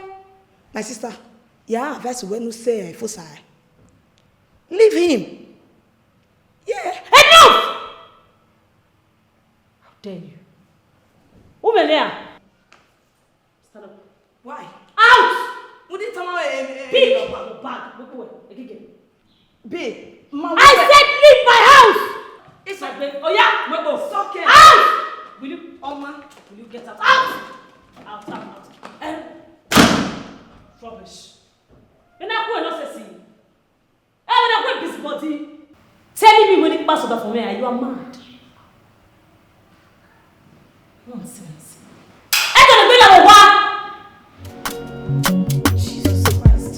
My sister, ya advise wẹ ne u sẹ Efosa. Leave him. Yeah. Enough! How dare you? Who will there? Stand up. Why? Out! Mo ní tọ́mọ ẹ̀ ẹ̀ ẹ̀. Pick your bag. Mo kú ẹ̀. Ẹ kíkẹ́. Babe, ma I said leave my house! It's like, babe, oh yeah, mo kú. It's okay. Out! Will you, Oma, will you get out? Out! Out, out, out. Eh? Rubbish. Ẹ na kú ẹ̀ náà ṣe sí. Ẹ wọ́n náà kú ẹ̀ busybody. Telling me when it pass over for me, are you mad? Nonsense. Ẹ jẹ́ lọ gbé lọ wá. Jesus Christ.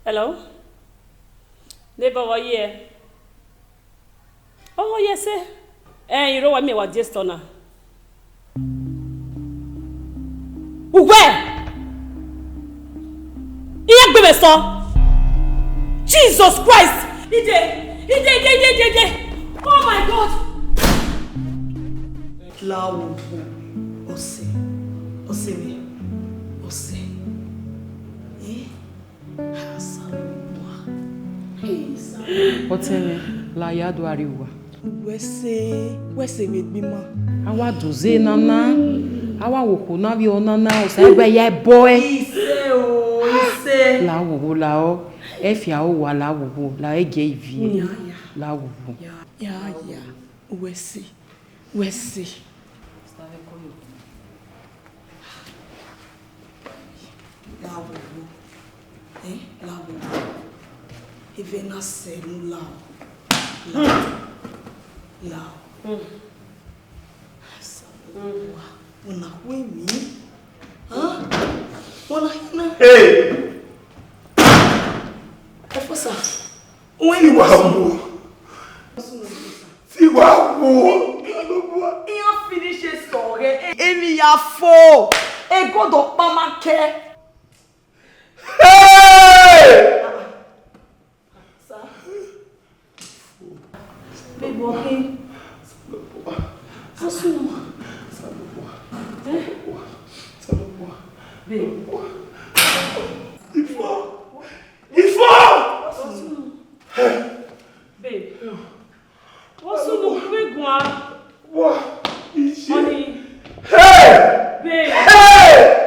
Hello? Neighbor, what year? Oh, yes, sir. Eh, you know what me, what just on. Uwe! Iye gbe vbe sọ. Jesus Christ! Ide, ide, ide, ide, ide, ide. Oh my God! Lawo, ọse, ọse mi, ọse. Eh? Ọtẹn mwẹ, la ya do a rrie uwa. Wẹ se, wẹ se vbe egbe ima. A wa do ze nana, a wa wo okhuo na vbe ọ nana, Osaegbe ya ẹbọ ẹe. Ise o, ise. La wo wo la ọ, ẹfia o wa la wo wo, la ẹgiẹ ivie. Ya, ya. La wo wo. Ya, ya, ya. Wẹ se. Wẹ se. La wo wo. Eh, la wo wo. Even na sẹ nu la o. La. La o. Wa, una kue mi. Huh? Una hina. Hey! Efosa. Uwẹ ni wa wo. Ti wa wo. Iyan finish sọ rẹ. Emi ya fo. Egodo kpama kẹ. Hey! Sir. Babe, okay. Asun. Eh? Babe. Ifo. Ifo! Babe. What's so no way, Gua? What? Honey. Hey! Babe. Hey!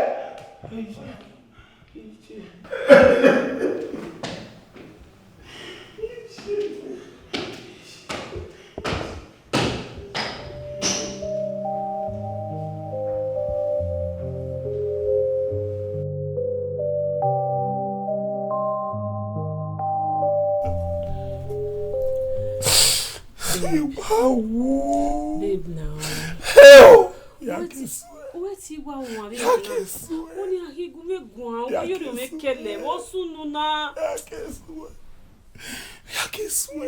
Wow. Babe, now. Hell! Ya ke sue. Uwẹ ti wa wan vbe ya ke sue. Oni a ghi gu vbe guan, uwẹ yo rẹ mẹ kẹlẹ, vbe ọ sunu na. Ya ke sue. Ya ke sue.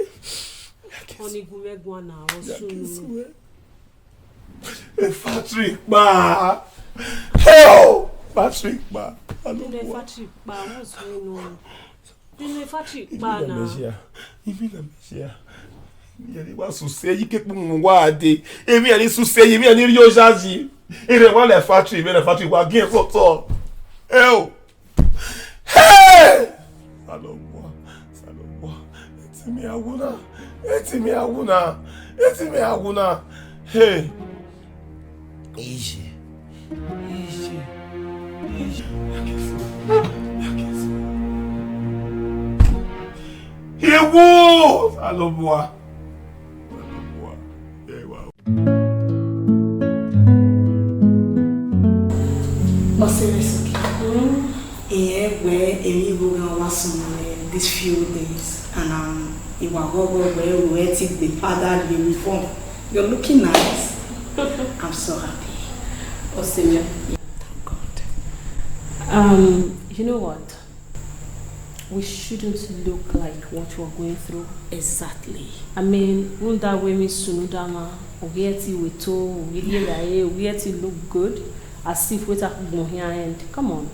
Ya ke sue. Oni gu vbe guan na, vbe ọ sunu. Ya ke sue. E factory kpa. Hell! Factory kpa. Alo, factory kpa, what's going on? Nene factory kpa na. Imi na mẹ share. Imi ya ni wa suse yi ke kpu mu wa de. Imi ya ni suse yi, imi ya ni rio jaji. Ire wa lẹ factory, imi lẹ factory wa gi ẹn sọtọ. Ẹ o. Hey! Salọmua, Salọmua. Eti mi awu na. Eti mi awu na. Eti mi awu na. Hey. Easy. Easy. Easy. Ewo! Salọmua. Salọmua. Ewa. Ọse mwẹ soke. Iyẹn wẹ emwi igho ghan wa sunu mwẹ these few days, and um, I wa ghọghọ wẹ ẹ ti gbe pada rhie uniform. You're looking nice. I'm so happy. Ọse mwẹ. Thank God. Um, you know what? We shouldn't look like what we're going through. Exactly. I mean, rhunmwuda wẹ emwi sunu da mwa, oghi ẹ ti wẹ to, oghi rhie ra re, oghi ẹ ti look good, as if wẹ ta gbọn hia end. Come on.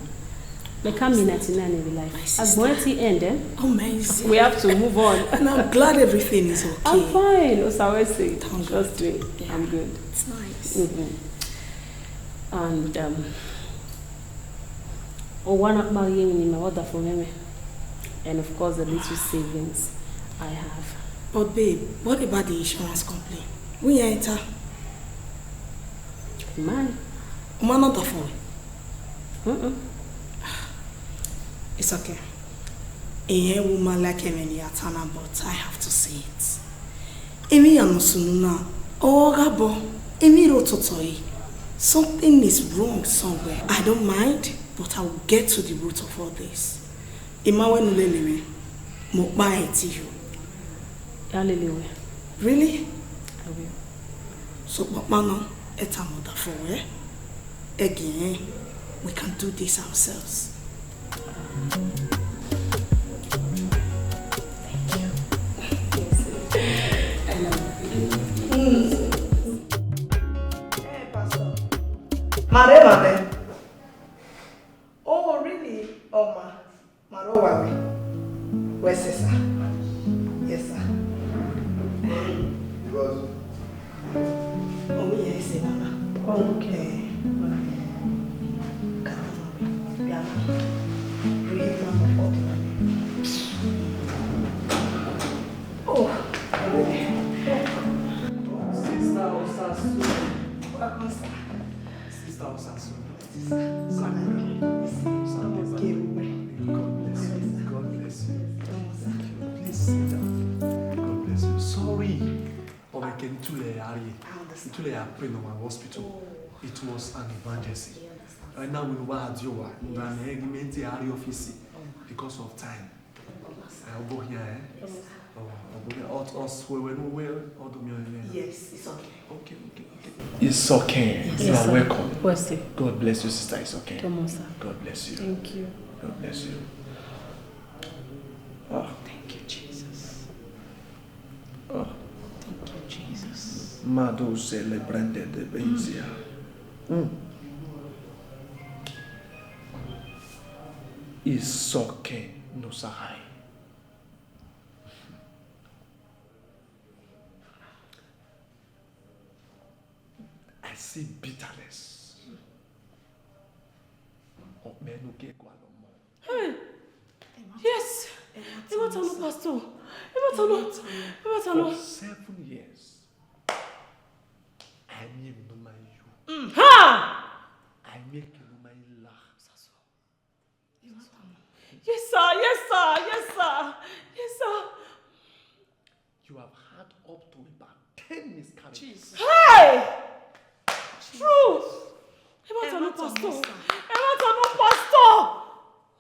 There can't be ninety-nine in real life. My sister. Agbọn ẹ ti end, eh? Amazing. We have to move on. And I'm glad everything is okay. I'm fine, Osawese. Thank God. Trust me, yeah. I'm good. It's nice. Mm-hmm. And um, owa na kpa ye emwi ne ima vbe ọdafẹn mwẹ, and of course the little savings I have. But babe, what about the insurance company? Wẹ ya enter? Man. Uma na da fo. Mm-mm. It's okay. Iyẹn wẹ uma like emwi ne I ya ta na, but I have to say it. Emwi iran ne ọ sunu na, ọ gha bọ, emwi rre ototọ ẹre. Something is wrong somewhere. I don't mind, but I will get to the root of all this. I ma wẹ ne u lele mwẹ, mẹ ọkpa ẹre te yo. Ya lele wẹ. Really? I will. Sokpan ọkpa nọ, ẹ tama ọdafẹn wẹ, ẹgiẹn, we can do this ourselves. Thank you. I love you. Mm. Hey, Pastor. Mare, mare. Oh, really? Oh, ma. Maro wa we. Wẹ sẹ, sir. Yes, sir. Because Omi ya ese nana. Oh, okay. Eh, kata ma we. Bia ma. Read man of God man. Oh. Sister Osasu. Welcome, sir. Sister Osasu. God bless you. God bless you. Please sit down. God bless you. Sorry. But we can too late, Harry. I understand. Too late, I pray no one hospital. Oh. It was an emergency. I understand. Right now, we were at your one. Yes. And I argument the Harry office. Oh, my. Because of time. Ẹ, ọ bọ hian, ẹ? Yes, sir. Ọ, ọ bọ hian. Ọ, ọ suẹwẹ ne uwẹ, ọ do miẹn ọnrẹn. Yes, it's okay. Okay, okay, okay. It's okay. Yes, sir. You are welcome. What's it? God bless you, sister. It's okay. Come on, sir. God bless you. Thank you. God bless you. Ah. Thank you, Jesus. Ah. Thank you, Jesus. Mado celebrante de Benzia. Mm. Isọkẹn ne Osa hae. I see bitterness. Ọkpẹ ne u ke gualọ mọ. Hey! Yes! Ẹ ma ta nọ, pastor. Ẹ ma ta nọ. Ẹ ma ta nọ. For seven years, I miẹn emwi ne ọ ma yo. Ha! I miẹn eke ne ọ ma la. Yes, sir. Yes, sir. Yes, sir. Yes, sir. You have had up to about ten miscarriages. Jesus. Hey! True. Ẹ ma ta nọ, pastor. Ẹ ma ta nọ, pastor.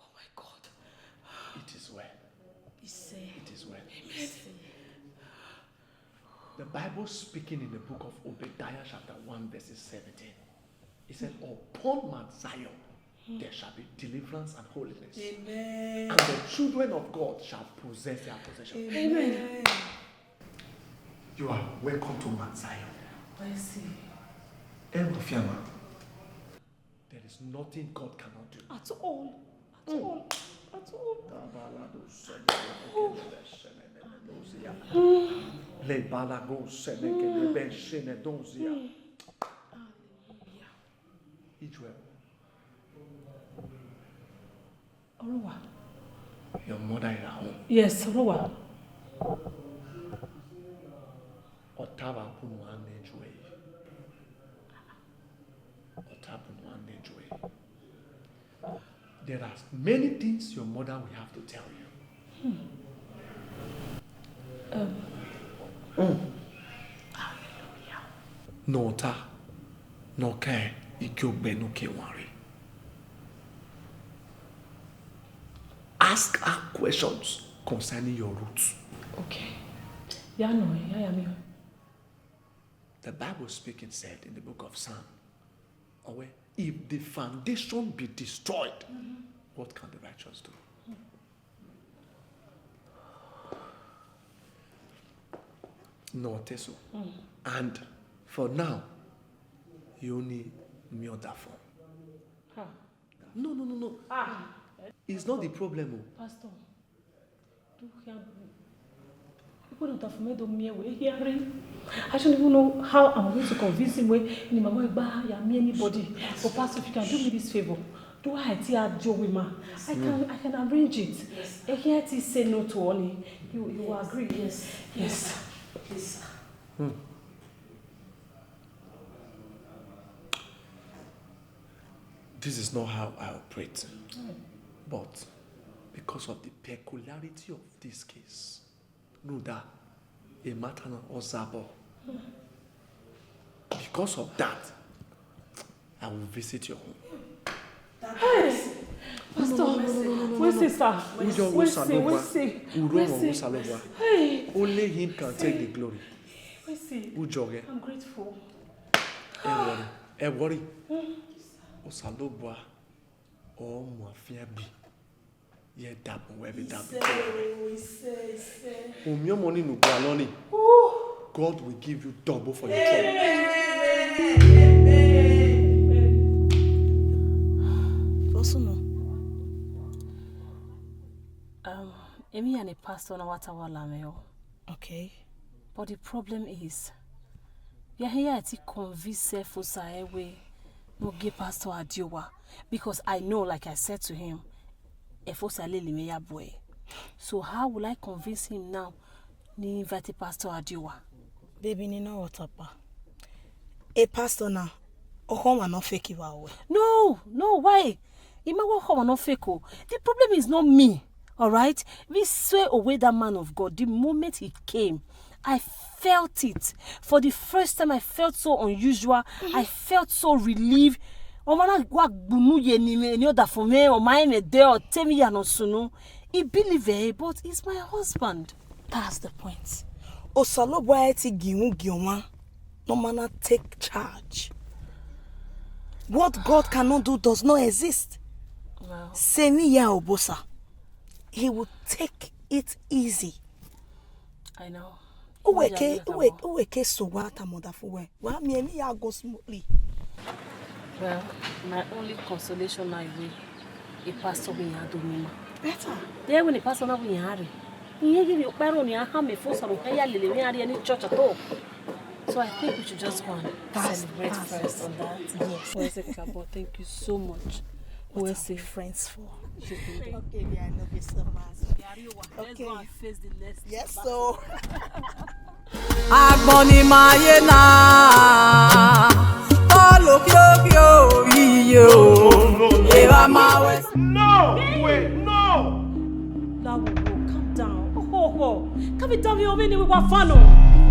Oh my God. It is well. He said, it is well. Amen. The Bible Bible speaking in the book of Obadiah chapter one verses seventeen. He said, "Upon Mount Zion there shall be deliverance and holiness. Amen. And the children of God shall possess their possession." Amen. You are welcome to Mount Zion. Mercy. Ẹ mọ fian ma. There is nothing God cannot do. At all. At all. At all. Hallelujah. Ijue. Oluwa. Your mother is at home. Yes, Oluwa. Ọ ta vbe abunu a nẹ ju ẹre. Ọ ta abunu a nẹ ju ẹre. There are many things your mother will have to tell you. Ne ọ ta, ne ọ kan igiọgbẹ ne ọ ke wanrre. Ask her questions concerning your roots. Okay. Ya nọ, ya ya mi. The Bible speaking said in the book of Psalm, "Oh, well, if the foundation be destroyed, what can the righteous do?" No, Teso. And for now, you only me on that phone. No, no, no, no. It's not the problem. Pastor, do hear me. People don't have made me away hearing. I don't even know how I'm going to convince him. When in my way back, ya me anybody. But Pastor, if you can do me this favor, do I tell you, Joey ma? I can, I can arrange it. He can't say no to Oni. You, you agree? Yes. Yes. Please, sir. This is not how I operate. But because of the peculiarity of this case, no, that a matter na ọ zabọ. Because of that, I will visit your home. Hey, Pastor, we see, sir. Ujọ we see, we see, we see. Only him can take the glory. We see. Ujọ ghe. I'm grateful. Ẹ worry, ẹ worry. Osanobua ọ mu afian bi. Ye double where we double. He said, oh, he said, he said. Umiọmọ ni ne u gua nọ ni. God will give you double for your trouble. Amen. Amen. Vbọsunu? Um, emwi iran ne pastor na wa ta wa la mwẹ o. Okay. But the problem is, ya he ya ti convince Efosa ẹre wẹ ne ọ gie pastor Adiowa, because I know, like I said to him, Efosa lele mwẹ ya bu ẹre. So how will I convince him now ne I invite pastor Adiowa? Baby, ni no what apa. E pastor na, ọ khọ ọmwa ne ọ fake vbe uwẹ. No, no, why? I ma wa khọ ọmwa ne ọ fake o. The problem is not me, all right? We swear away that man of God. The moment he came, I felt it. For the first time, I felt so unusual. I felt so relieved. Ọmọ na wa gbunu ye ni mwẹ, ni ọdafẹn mwẹ, ọ ma rẹn mwẹ dẹ, ọ te emwi ya ne ọ sunu. I believe eh, but he's my husband. That's the point. Osanobua ẹre ti gie uhunmwu gie ọmwa, ne ọ ma na take charge. What God cannot do does not exist. Wow. Sẹ emwi ya Obosa. He will take it easy. I know. Uwẹ ke, uwẹ, uwẹ ke so wa tama ọdafẹn wẹ, wa miẹn emwi ya go smoothly. Well, my only consolation now is wẹ e pastor wẹ iran do miẹn ima. Better. Then when e pastor na wẹ iran rre, iran ye vbe okpia rro ne iran khama Efosa ne ọ ya lele emwi iran rrie ni church at all. So I think we should just go and celebrate first on that. Yes. Well, Ezekiel, but thank you so much. What are we friends for? Okay, baby, I love you so much. Let's go and face the next. Yes, so. Agbọn ni ma ye na, tọ lo kiokio iye o, eva ma wẹ. No, wait, no. Lawo, calm down. Oho, oho. Calm down, mi o mi ni wa fa nọ.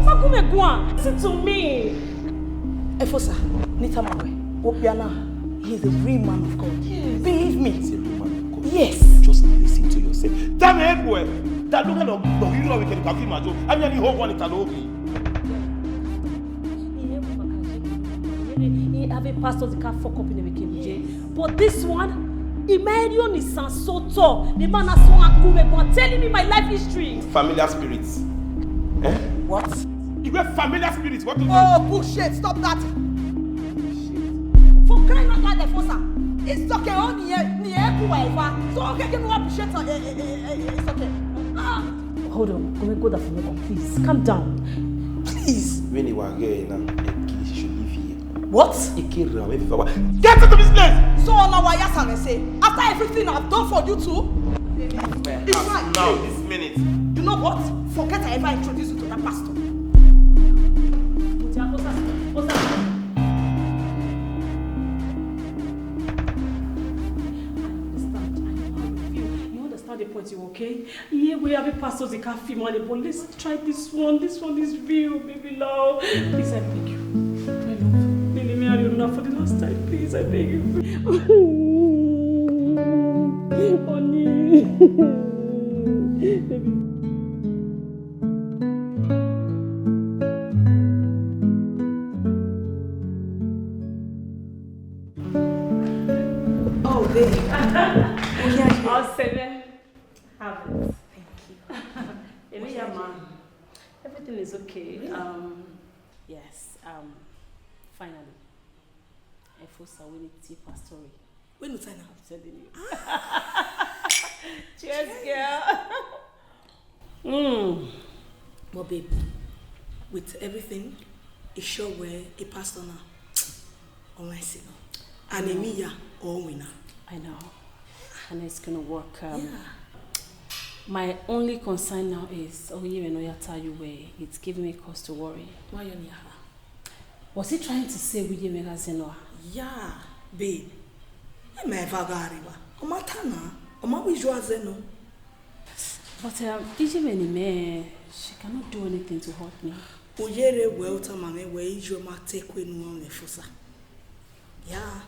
Wa gu mwẹ guan. Listen to me. Efosa, ne I tama ruẹ, okpia na, he is a real man of God. Yes. Believe me. He's a real man of God. Yes. Just listen to yourself. Tama egbe, ta lo gha nọ, nọ, you know we can talk him ajo. I mean, he hold one, he can hold me. He have a pastor that can fuck up in the wicked way. But this one, he married on his son so tall. The man has so good, telling me my life history. Familiar spirits. Eh? What? You were familiar spirits. What do you Oh, bullshit. Stop that. For crying out loud, Efosa. It's okay. Oh, ni e, ni e ku wa eva. So, okay, can you appreciate, uh, eh, eh, eh, eh, it's okay. Ah. Hold on. Come and go that for me, please. Calm down. Please. When you are here now, please, you should leave here. What? Ike ra, where the power? Get out of this place! So, now why you say, after everything I've done for you two? It's right. Now, this minute. You know what? Forget I ever introduced you to that pastor. But you are also, also, I understand. I know how you feel. You understand the point, you okay? Yeah, we have a pastor, they can't feel money, but let's try this one. This one is real, baby love. Please, I beg you. My love. Baby, me and you now for the last time. Please, I beg you. Honey. Baby. Oh, babe. Oh, yeah, yeah. I'll send them. Have it. Thank you. Emiya, ma. Everything is okay. Really? Um, yes. Um, finally. Efosa, we need to see pastor. When you sign up? I'm telling you. Cheers, girl. Mm. But babe, with everything, it sure were a pastor now. All I see now. And Emiya, all winner. I know. And it's gonna work. Um, yeah. My only concern now is, oh, you know, I tell you where it's giving me cause to worry. Why you need her? Was he trying to say we ye me gha zẹ nọ? Yeah, babe. Ẹ ma eva gha rre evba. Ọ ma ta na. Ọ ma wẹ iye ua zẹ nọ. But, um, iye mwẹ ni mẹ, she cannot do anything to hurt me. U ye rre wẹ u tama mwẹ wẹ iye ua ma te kue ne u rọnmwẹ Efosa. Yeah.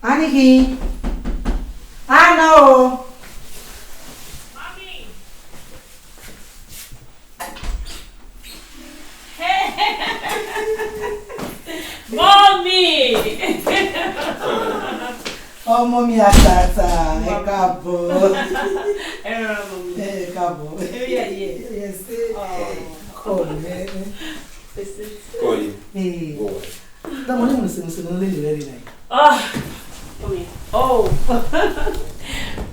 Annie khin. Annie o. Mommy. Mommy. Ọmọ mi àtàtà, ẹ káàbọ̀. Ẹ rọra, mommy. Ẹ káàbọ̀. Ẹ yẹ, yẹ. Yes. Oh. Kọọlu, ẹ. Kọọlu. Ẹ. Wọ wá. Dama ni mo se mo se no le le re na. Ah, mommy. Oh.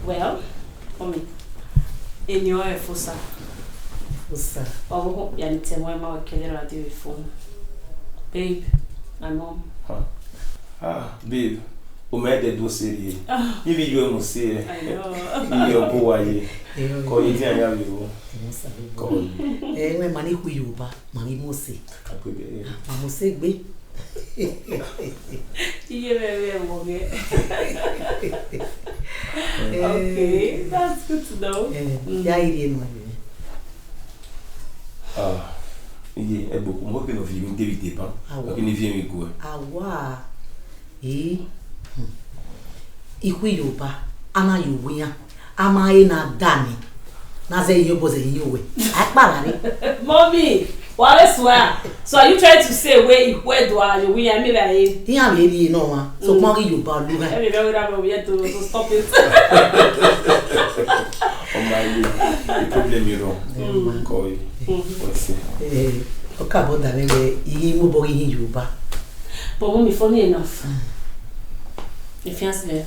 Well, mommy. Eni ọ Efosa. Efosa. Ọ vbe ya ni te ẹmwẹ ma wẹ kẹdẹ ra die phone. Babe, my mom. Huh? Ah, babe, u ma dẹ do sẹ rhie. Ah. Ivbi yo mu sẹ. I know. Iye ọgua ye. Kọ ye dia ya vbe ro. Kọ. Eh, mwẹ ma ni khu Yoruba, ma ni mu sẹ. Ka kpe gẹ. Ma mu sẹ gbe. Iye mwẹ vbe ẹmwẹ mwẹ. Eh. Okay, that's good to know. Eh, mm. Ya iri enu. Ah, iye, ẹgbokun, mo hope no fi mi David Eban. Awa. Oke ni fi mi gue. Awa. Eh. Hmm. Ikhu Yoruba, a na ye owa iran, a ma re na da ni, na zẹ iyobọ zẹ iye owẹ. A kpara re. Mommy, wa re sua. So are you trying to say we ikhu Ẹdo a ye owa iran, me ra re? Iran vbe rhie nọ mwa, sokpan ghi Yoruba lu hẹ. Ẹ vbe vẹ wẹ ra vbe ovbi Ẹdo, so stop it. Ọma ye, the problem is wrong. Mm. Kọ ye. Mm. Wẹ sẹ. Eh, ọ ka bọ da mwẹ wẹ, I ghi mu obọ ghi hin Yoruba. But mommy, funny enough, mm, my fiancé,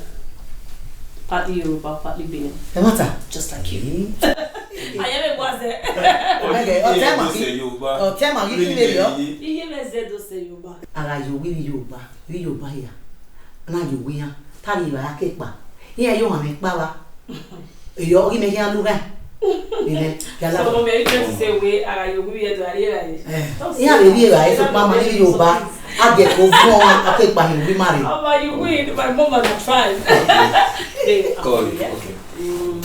partly Yoruba, partly Benin. Ẹ ma ta. Just like you. Eh. I am a boy. Okay, ọtẹ ma ghi, ọtẹ ma ghi kí lè yọ. Iye mwẹ zẹ do sẹ Yoruba. A gha ye owa ivbi Yoruba, ivbi Yoruba hia. A na ye owa iran, ta ghi vba ya ke kpa. Iran yo hama kpa vba. Eyọ ghi mẹ khian lu rẹn. Ilẹ, yala. So, mommy, are you trying to say we a gha ye owa ivbi Ẹdo a rhie evbare? Eh. Don't say that. Iran vbe rhie evbare, sokpan ma ni rhie Yoruba. A gie ko vuọn, a ke kpa hin owa ima rre. Oh, but you win. My mom and I tried. Hey, I'm sorry, yeah? Call you. Okay. Mm.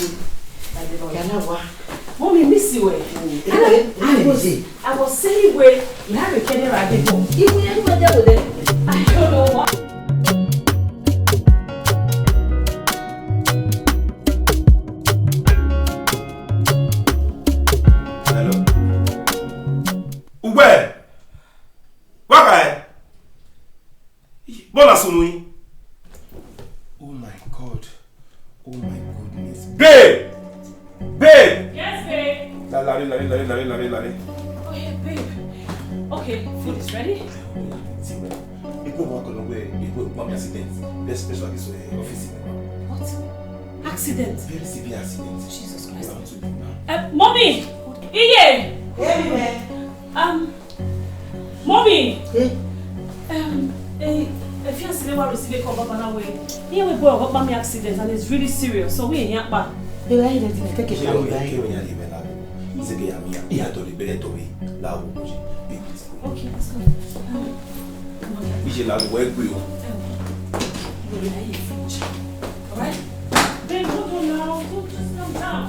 Yala wa. Mommy, miss you, eh? Mm. I, I, I was, I was saying, wait, you have a camera at the phone. If we ever there with them, I don't know what. Oh my God. Oh my goodness. Babe! Babe! Yes, babe. La, la, la, la, la, la, la, la, la. Oh, yeah, babe. Okay, food is ready. See, man. People want to know where you go, mommy accident. Best special this, uh, office. What? Accident? Very severe accident. Jesus Christ. What I want to do now? Uh, mommy! Iye! Hey, man. Um, Mommy! Eh? Um, eh, eh, fiancé wa receive a call baba na wẹ, iye wẹ boy ọkpa miẹn accident and it's really serious, so we ain't here kpa. Ẹ ra ẹre dine kẹkẹ. Ṣé o yẹ kí mi yà lè bẹ lábẹ́? Ṣé kí yà mí yà? Ìyá tó lè bẹ̀rẹ̀ tó wí láwùjọ ṣe. Baby, let's go. Okay, let's go. Um, come on, yeah. Ìṣe làwọn ẹgbẹ́ o. Um, yeah, yeah, yeah. All right? Babe, hold on now. Don't just calm down.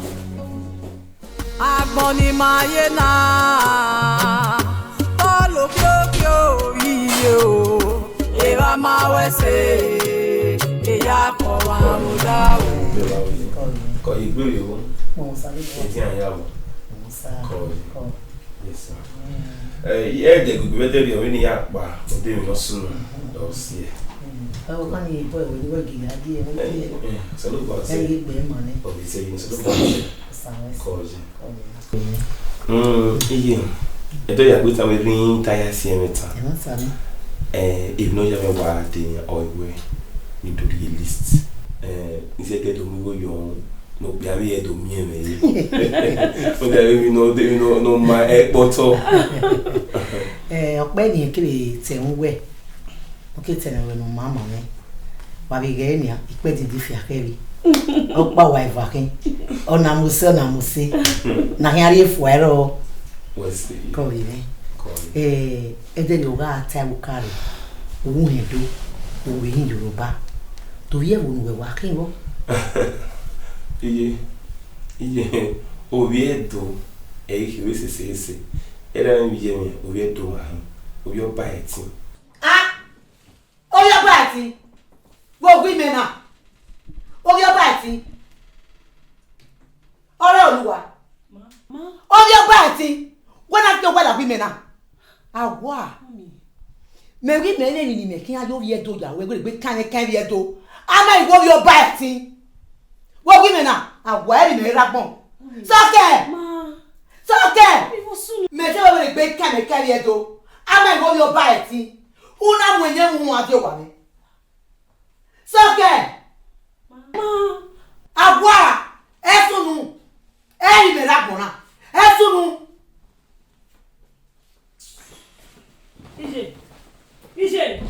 Agbọn ni ma ye na, ọ lo kiokio iye o, evba ma wẹ ẹse, eya kọ wa muda o. Kọ igbe yo. Mo ń sáré bọ̀. Etí àyà o. Mo ń sá. Kọ. Kọ. Yes, sir. Mm. Eh, ẹ dẹ gbogbo ẹdẹ rẹ, ọmọ ni ya kpa, ọdẹ mi nọ sunu, dọ si ẹ. Mm. Ẹ wo kàn ní ìbọn ìwé níwẹ̀ gíga díẹ̀, wọ́n ti ẹ̀. Eh, eh, so ló bá ṣe. Ẹ yé gbé mọ̀ ni. Ọbẹ̀ ṣe yìí, so ló bá ṣe. Sàwẹ́ sí. Kọ ọjọ́. Kọ ọjọ́. Mm, iye, ẹ dọ́ yàgbé táwọn ẹbí yín táyà sí ẹ̀mí tán. Ẹ má sá mi. Eh, èmi náà yà mí wá dé ọ ìwé, mi dòrí list. Eh, iṣẹ́ kẹ́tọ́ mi wó yọ ọ́n. No, okpia vbe ẹdo miẹn mwẹ ye. Okpia vbe emwi nọ, emwi nọ, nọ ma ẹkpọtọ. Eh, ọkpa eni kere tẹ mwẹ uwẹ. Ọ ke tẹ mwẹ uwẹ ne ọ ma ma mwẹ. Wa vbe ghẹ nian, ikpẹdẹdẹ fiakhẹ vbe. Ọkpa wa eva khin. Ọ na mose, ọ na mose. Na khian rhie fua ẹrọ. Wẹ se. Kọ vbe mwẹ. Kọ vbe. Eh, ẹdẹ ne ọ gha ta ẹvbo ka rre. Ovbi uhẹn do, ovbi ehin Yoruba. Do vbiẹ ẹvbo ne uwẹ wa khin vbọ? Iye, iye, ovbi ẹdo, ẹ i khin vbe sese ese. Ẹdẹ ne iye mwẹ, ovbi ẹdo ma hin, ovbi ọba ẹtin. Ah! Ovbi ọba ẹtin? Vbe ovbi mẹ na? Ovbi ọba ẹtin? Ọrẹ Oluwa. Ma. Ovbi ọba ẹtin? Wẹ na fi owẹ la ovbi mẹ na? Awa. Mummy. Mẹ ghi mẹ ne emwi ne imẹ khian ye ovbi ẹdo ya, wẹ wẹ egbe kan mwẹ kan ovbi ẹdo. A ma i wẹ ovbi ọba ẹtin. Vbe ovbi mẹ na, awa ẹre mẹ ra agbọn. Mummy. Sọkẹ! Ma. Sọkẹ! Mummy, vbọ sunu? Mẹ te wẹ wẹ egbe kan mwẹ kan ovbi ẹdo. A ma i wẹ ovbi ọba ẹtin. U na mu ẹyẹn mu uan die owa mwẹ. Sọkẹ! Ma. Awa! Ẹ sunu! Ẹre mẹ ra agbọn na. Ẹ sunu! Ije! Ije!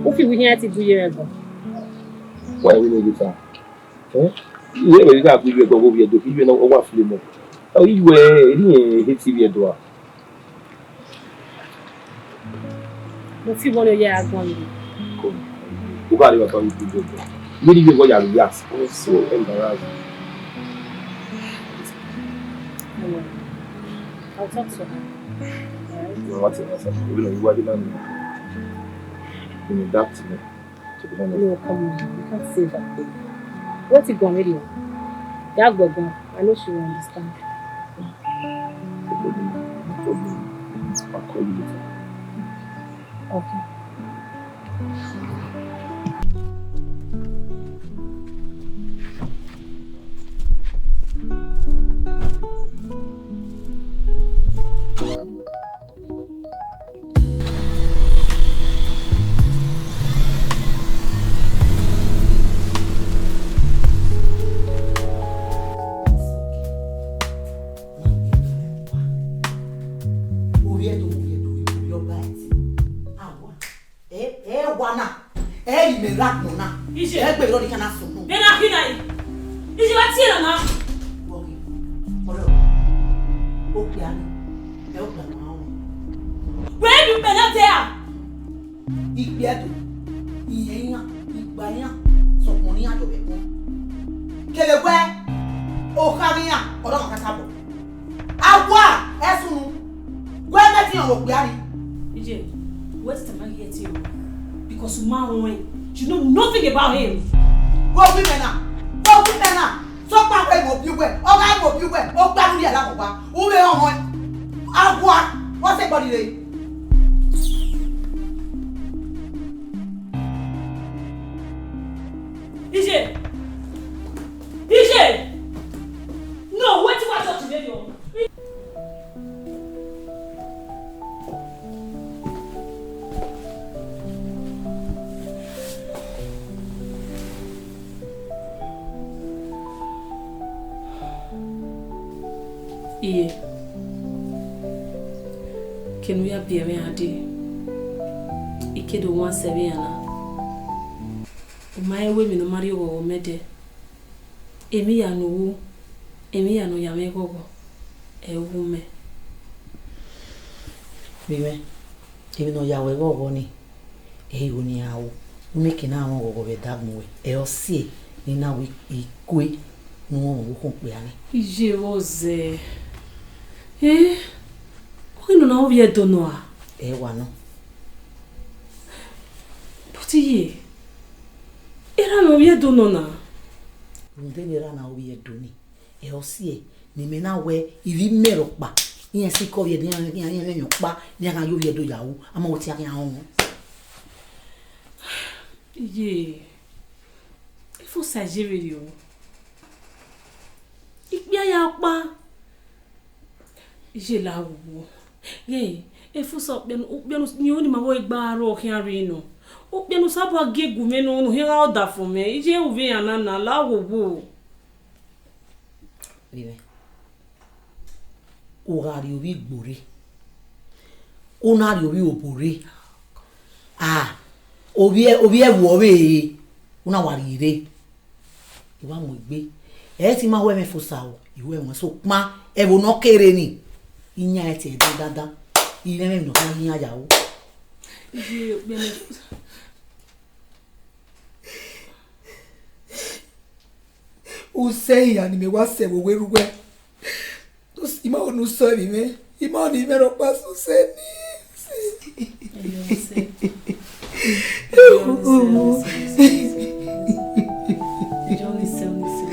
U fi iwinna ẹre te gu iye mwẹ guan. Wa iwinna ẹre ta. Eh? Iye mwẹ gha gu iye guan, vbe ovbi ẹdo, iye na ọ wa fle mọ. Ọ, iye erriẹn ehe te ivbi ẹdo a. Mo fi vbọ ne ọ ya ra guan vbe. Come. U gha rri vbe eva vbe iye guan. Vbene iye guan ya react. So embarrassed. No worry. I'll talk to her. Alright? No, what else? Even though you are the man, you know, that to me. To be honest. No, come on. You can't say that thing. What you gonna do? That go gone. I know she will understand. No problem. No problem. I'll call you later. Okay. Ovbi ẹdo, ovbi ẹdo, ovbi ọba ẹtin. Awa. Ẹ, ẹ wa na, ẹ i mẹ ra agbọn na. Ije. Ẹ gbe rọ ni kana sunu. Bena kina yi. Ije wa tie na na. Wọ ghi, ọrẹ o, okpia ni, ẹ okpia ma ọ. Wẹ bi pẹlẹ te a. Ikpia ẹdo, iyẹn iran, igba iran, sọkpọn ne iran dọbẹ kpọn. Kevbe wẹ, o Okha ghi iran, ọre ọ kakabọ. Awa, ẹsunu, wẹ mẹ tiọn vbe okpia ni. Iye, wẹ te ma ghi ẹtin o, because u ma ruẹn, you know nothing about him. Vbe owa imẹ na, vbe owa imẹ na, sọkpa wẹ mu obi uwẹ, ọ gha mu obi uwẹ, ọ gba ru rhie la vbe ọkpa, u vbe họn họn. Awa, what's everybody dey? Iye! Iye! No, wetin wa church dey do? Iye, kene u ya biẹ mwẹ a dee, I ke do wan sẹ vbe iran na. U ma rẹn wẹ emwi ne ọ ma rrie oghọghọ mẹ dẹ, emwi hia ne u wu, emwi hia ne ọ ya mwẹ ghọghọ, ẹ i wu mẹ. Vbe mwẹ, emwi ne ọ ya wẹ ghọghọ nii, ẹ i ru ne iran ru. U miẹn ke na rẹn oghọghọ vbe ẹdagbọn ruẹ, ẹ i re ọse ne I na ru ikue ne u rọnmwẹ vbe ukhunmwu okpia nii. Iye vbọ zẹ? Eh, ọ ghi nọ na ovbi Ẹdo nọ a? Ẹ wa nọ. But iye, erha ne ovbi Ẹdo nọ na? Rhunmwuda ne erha na ovbi Ẹdo nii, ẹ i re ọse ne imẹ na wẹ ivbi imẹ rhọkpa, iran sikẹ ovbi Ẹdo, iran, iran, iran mwẹ emwi ọkpa ne iran gha ye ovbi Ẹdo ya ru, a ma wẹ te iran khian họn. Iye, efosa ye vberriọ. Ikpia ya ọkpa. Iye la wowo. Ye, efosa okpia ne, okpia ne, ni oni ma vbe gba rrọọ khian rre nọ. Okpia ne Osanobua gie gu mwẹ nọ, ne ọ khian gha ọdafẹn mwẹ. Iye, u vbe iran na na, la wowo. Vbe mwẹ, u gha rrie ovbi igbo rre, u na rrie ovbi obo rre. Ah, ovbi ẹ-, ovbi ẹvbo ọ vbe re, u na wa rrie rre. I wa mu egbe. Ẹ i te ma ho ẹmwẹ efosa o, I ho ẹmwẹ sokpan ẹvbo ne ọ kere nii, I yan ẹn tie ẹdẹ dandan, I mwẹ ẹmwẹ ne ọ khian ghi iran ya ru. Iye, okpia ne Usẹ hia ne imẹ wa sẹ vbe owerriẹ uwẹ. I ma ho ne u sẹ vbe mwẹ, I ma ho ne imẹ rhọkpa sẹ usẹ ni. Ẹyọ, usẹ. Ẹyọ, usẹ, usẹ, usẹ, usẹ. Ẹyọ, usẹ, usẹ, usẹ.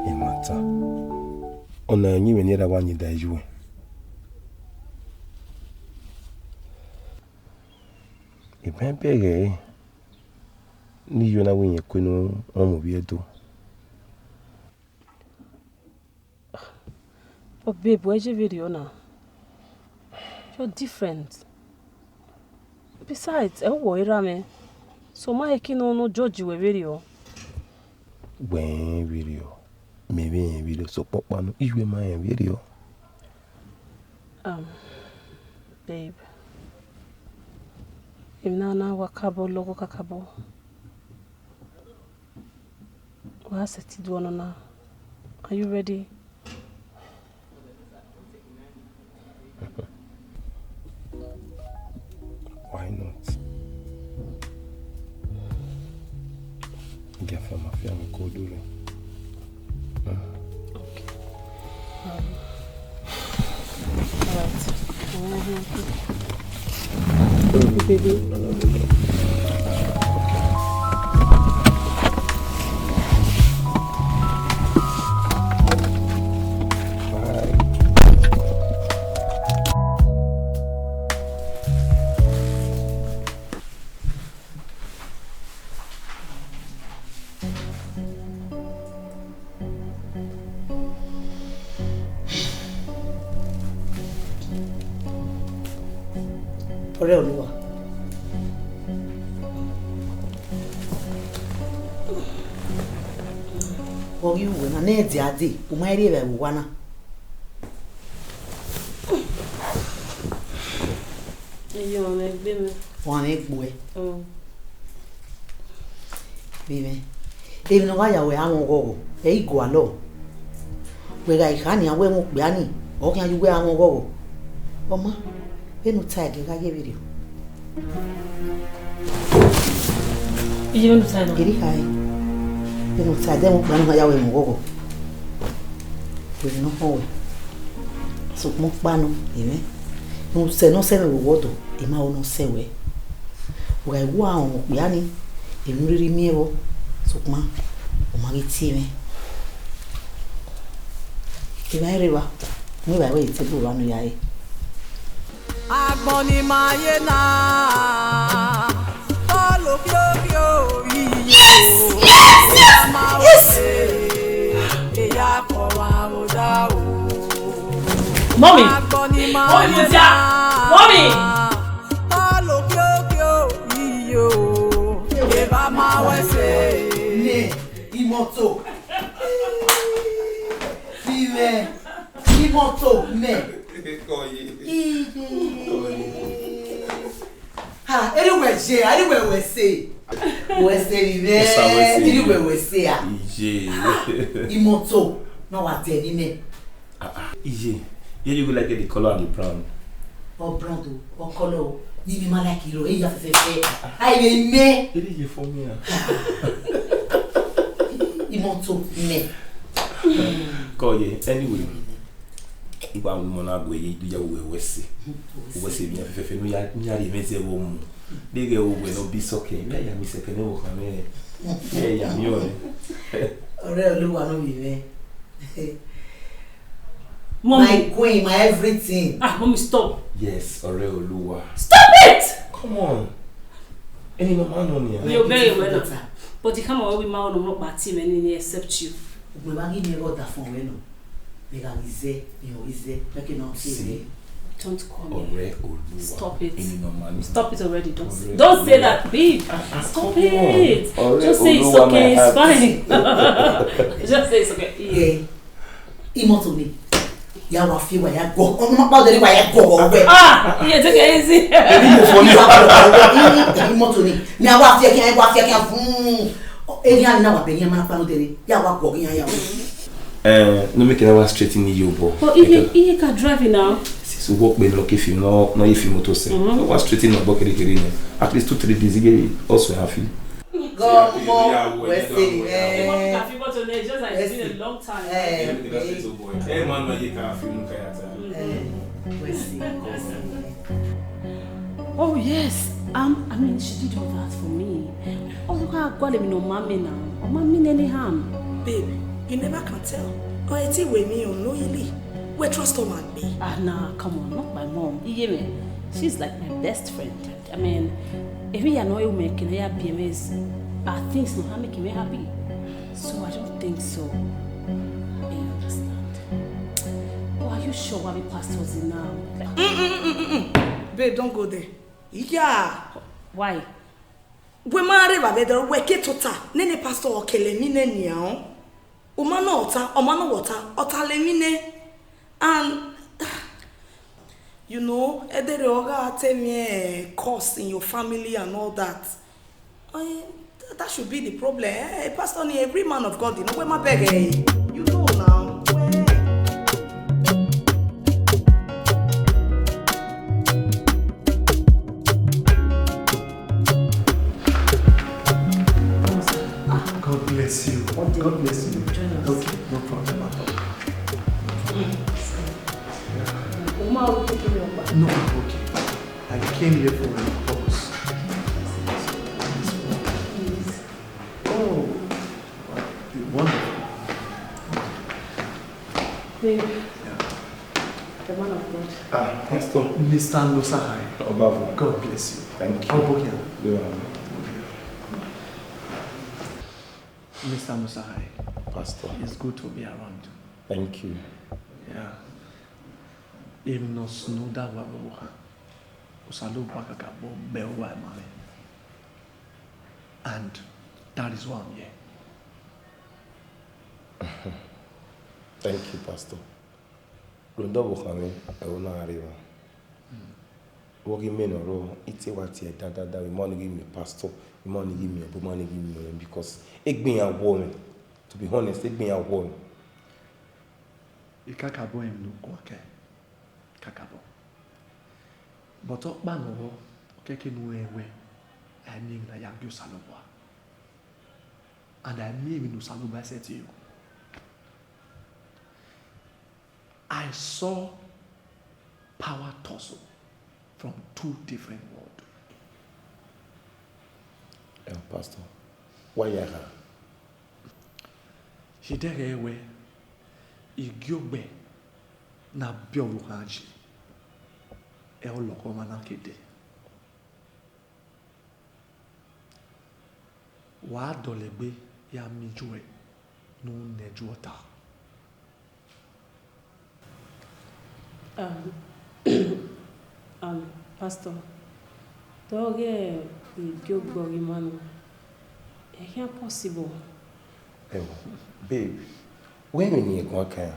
Emata. Ọna ọnii mwẹ ne erha wa yin da yu ẹn. Ebẹnbẹn ghẹ ne I yo na wẹ irẹn kue ne ọ mu ovbi Ẹdo. But babe, wẹ ye vberriọ na. You're different. Besides, ẹ i wẹ erha mwẹ. So ma he ki nọ, nọ judge wẹ vberriọ. Wẹ rẹn vberriọ, mẹ vbe rẹn vberriọ, sokpan ọkpa nọ, I wẹ ma rẹn vberriọ. Um, babe, emwi na na wa kakabọ lọghọ kakabọ. Wa sẹtin do ọnọna. Are you ready? Why not? Girlfriend, ma fi amẹ ko dure. Hmm. Okay. Um, all right. Baby. Ọrẹ Oluwa. Ọ ghi uwẹ na, ne ẹdia dee, u ma rhie vbe ẹvbo owa na. Iye, ọmwa egbe mwẹ. Ọmwa mwẹ gbe uẹ. Mm. Vbe mwẹ, emwi ne ọ gha ya wẹ a mwẹ ọghọghọ, ẹ i gualọ. Wẹ gha kha nian wẹ ẹmwẹ okpia ni, ọ khian ye uwẹ a mwẹ ọghọghọ. Ọ ma, vbene u tae ghe gha ye vberriọ. Iye vbene u ta nọ. Gere khae, vbene u ta, de ẹmwẹ ọkpa nọ ya wẹ mu ghọghọ. Wẹ ne ọ họn wẹ. Sokpan ọkpa nọ, emẹ. Ne u sẹ ne ọ sẹ mwẹ vbe owa ọdọ, emwa ro ne ọ sẹ wẹ. U gha wa ọmwa okpia ni, emwi rhirhi miẹn vbọ, sokpan ọ ma ghi tie mwẹ. Evba i rre evba, mu evba ruẹ ye table evba ne u ya re. Agbọn ni ma ye na, ọlo kiokio iye o. Yes, yes, yes. Eya kọ wa oda o. Mommy. Agbọn ni ma ye na. Mommy. Ọlo kiokio iye o. Eva ma wẹ se. Ne, imoto. Fi mwẹ. Imoto nẹ. Kọye. Iye. Kọye. Ha, eri wẹ je, eri wẹ wẹ se. Wẹ se ni nẹ. Osa wẹ se. Eri wẹ wẹ se a. Iye. Imoto, na wa dẹ ni nẹ. Ah, ah, iye. Yeah, you go like the color and the brown. Ọ brown o, ọ color o. Ni mi ma like iro, eya fẹfẹfẹ. Ai, vbe mẹ. Eri ye for me a. Imoto nẹ. Kọye, anyway. Igba wo mo na gbe ye du ya we we se. We se mi fẹfẹfẹ nu ya, nu ya ri me ze wo mu. De ghe wo we no bi sọkẹ. Mi ya mi sẹkẹ ne wo khan me. Mi ya mi o. Ọrẹ Oluwa no mi mwẹ. Mommy. My queen, my everything. Ah, mommy, stop. Yes, ọrẹ Oluwa. Stop it! Come on. Ẹni nọ ma nọ ni a. Mi ò bẹ̀rẹ̀ ìwé náà. But the kind of way we ma nọ, mo pa team any accept you. Ugbẹn ma ghi mi ẹghẹ ọdafọn wẹ nọ. Mẹ gha ghi zẹ, mi ò ghi zẹ, mẹ ke nọ si ẹre. Don't call me. Ọrẹ Oluwa. Stop it. Ẹni nọ ma nọ. Stop it already. Don't say, don't say that, babe. Stop it. Just say it's okay, it's fine. Just say it's okay. Yeah. Imoto ni. Ya wa fi wa ya gọ. Ọmọ ma pa odẹ ni wa ya gọ ọwẹ. Ah, yeah, take it easy. Èmi mo fọ ní. Imoto ni. Mi a wa fi ẹkẹ, wa fi ẹkẹ fún. Eyan na wa bẹ, eyan ma pa odẹ ni. Ya wa gọ, eyan ya wa. Eh, no make it wa straight in you, boy. But iye, iye ka drive now. Since we work, we no ke film, no, no, if you motor say. Mhm. Wa straight in, no, boy, kere, kere, no. At least two, three days, you get also happy. Gọmọ, wẹ se ni. It's been a long time. Eh, man, my car film kayata. Eh, wẹ se. Oh yes, um, I mean, she did all that for me. Ọzọ ka gwa le mi nọ ma mi na. Ọ ma mean any harm. Babe, you never can tell. Ọ eti we mi o no ili. We trust her man be. Ah, nah, come on, not my mom. Iye me, she's like my best friend. I mean, if you are not you making her happy, I think so, how make me happy? So I don't think so. I understand. But are you sure what the pastor's in now? Like, mm, mm, mm, mm, mm. Babe, don't go there. Yeah. Why? We ma re va ve do we ke tota. Nene pastor ọ kele mi nene a. U ma nọ ọta, ọ ma nọ wẹ ọta, ọta le emwi nẹ. And, you know, ẹdẹrriọ ọ gha te emwi, eh, curse in your family and all that. Eh, that, that should be the problem. Eh, pastor ni every man of God, you know, wẹ ma bẹghe. You know now. Well. Ah, God bless you. God bless you. Join us. Okay, no problem at all. No, I'm okay. I came here for a purpose. Oh, wow, wonderful. Babe. Yeah. The man of God. Ah, Pastor. Mister Nosahai. Obavo. God bless you. Thank you. Abokia. Yeah. Mister Nosahai. Pastor. It's good to be around. Thank you. Yeah. Emwi ne ọ sunu da wa vbe owa. Osanobua kakabọ bẹ uwa emwa mwẹ. And that is why I'm here. Thank you, Pastor. Rhunmwuda ọvbokhan mwẹ, ẹvbo na gha rre evba. Vbe ọ ghi mẹ ne ọ rrọọ, I te wa tie da da da, I ma ọni ghi miẹn pastor, I ma ọni ghi miẹn ọbo, I ma ọni ghi miẹn ọnrẹn, because egbe iran wọọ mwẹ. To be honest, egbe iran wọọ mwẹ. I kakabọ emwi ne u guan kẹ, kakabọ. But ọkpa ne ọ rrọọ, Kẹkẹ ne u rẹn wẹẹ, a i miẹn emwi ne a ya gie Osanobua, and a i miẹn emwi ne Osanobua sẹtin ru. I saw power tussle from two different worlds. Eh, Pastor, why you are? She dẹghe wẹẹ, igiọgbẹ na biẹ ọvbokhan ji, ẹ ọ lọghọ ọmwa na ke dee. Wa dọlegbe ya miẹn ijuẹ ne u nẹ ju ọta. Um, um, Pastor, te ọ ghe igiọgbọ ghi ma nọ, ẹ khian possible. Ẹo, babe, wẹ emwi ne irẹn guan kan?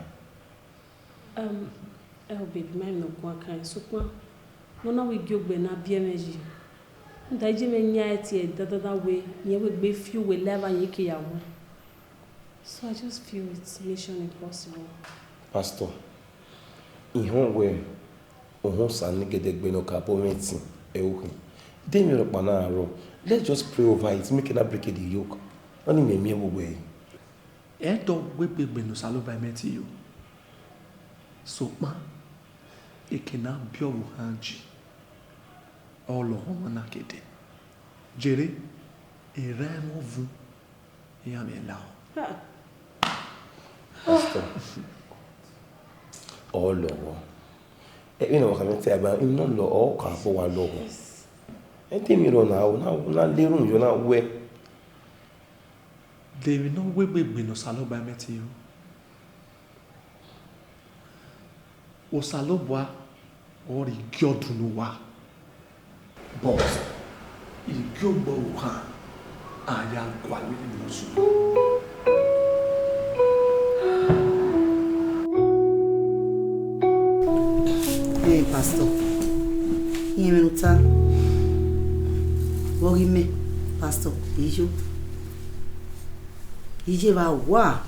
Um, ẹo, babe, ma emwi ne ọ guan kan, sokpan ne ọ na wẹ igiọgbọ na biẹ mwẹ yi. Rhunmwuda iye mwẹ yan ẹre tie dandandan wẹẹ, irẹn wegbe fi uwẹ la evba, irẹn ke ya wu. So I just feel it's mission impossible. Pastor, I họn wẹẹ, uhunmwu Osa ne gẹdẹgbẹ ne ọ ka obọ mwẹ ẹtin, ẹre u khin. De emwi rhọkpa na rrọọ, let's just pray over it, make I break the yoke. Ọnii mẹ miẹn vbe uwẹ ẹre. Ẹ i do wegbe egbe ne Osanobua mwẹ ẹtin yo. Sokpan, eke ne a biẹ ọvbokhan ji, ọ lọghọ ọmwa na ke dee. Jere, erha ẹmwẹ ọvun iran mwẹ lahọ. Pastor, ọ lọghọ. Ẹ, vbene ọ khama te a ba, I nọ lọ, ọ ka bọ wa lọghọ. Ẹ de emwi rrọọ na, na, na la erhunmwu yọ na wẹ. De emwi ne ọ wegbe egbe ne Osanobua mwẹ ẹtin yo. Osanobua ọrọre igiọdun ne uwa, but igiọgbọ ọvbokhan a ya gualọ vbe eni ne ọ sunu. Ẹ, Pastor, irẹn mwẹ ne u ta, vbe ọ ghi mẹ, Pastor, iyo. Iye vbe owa,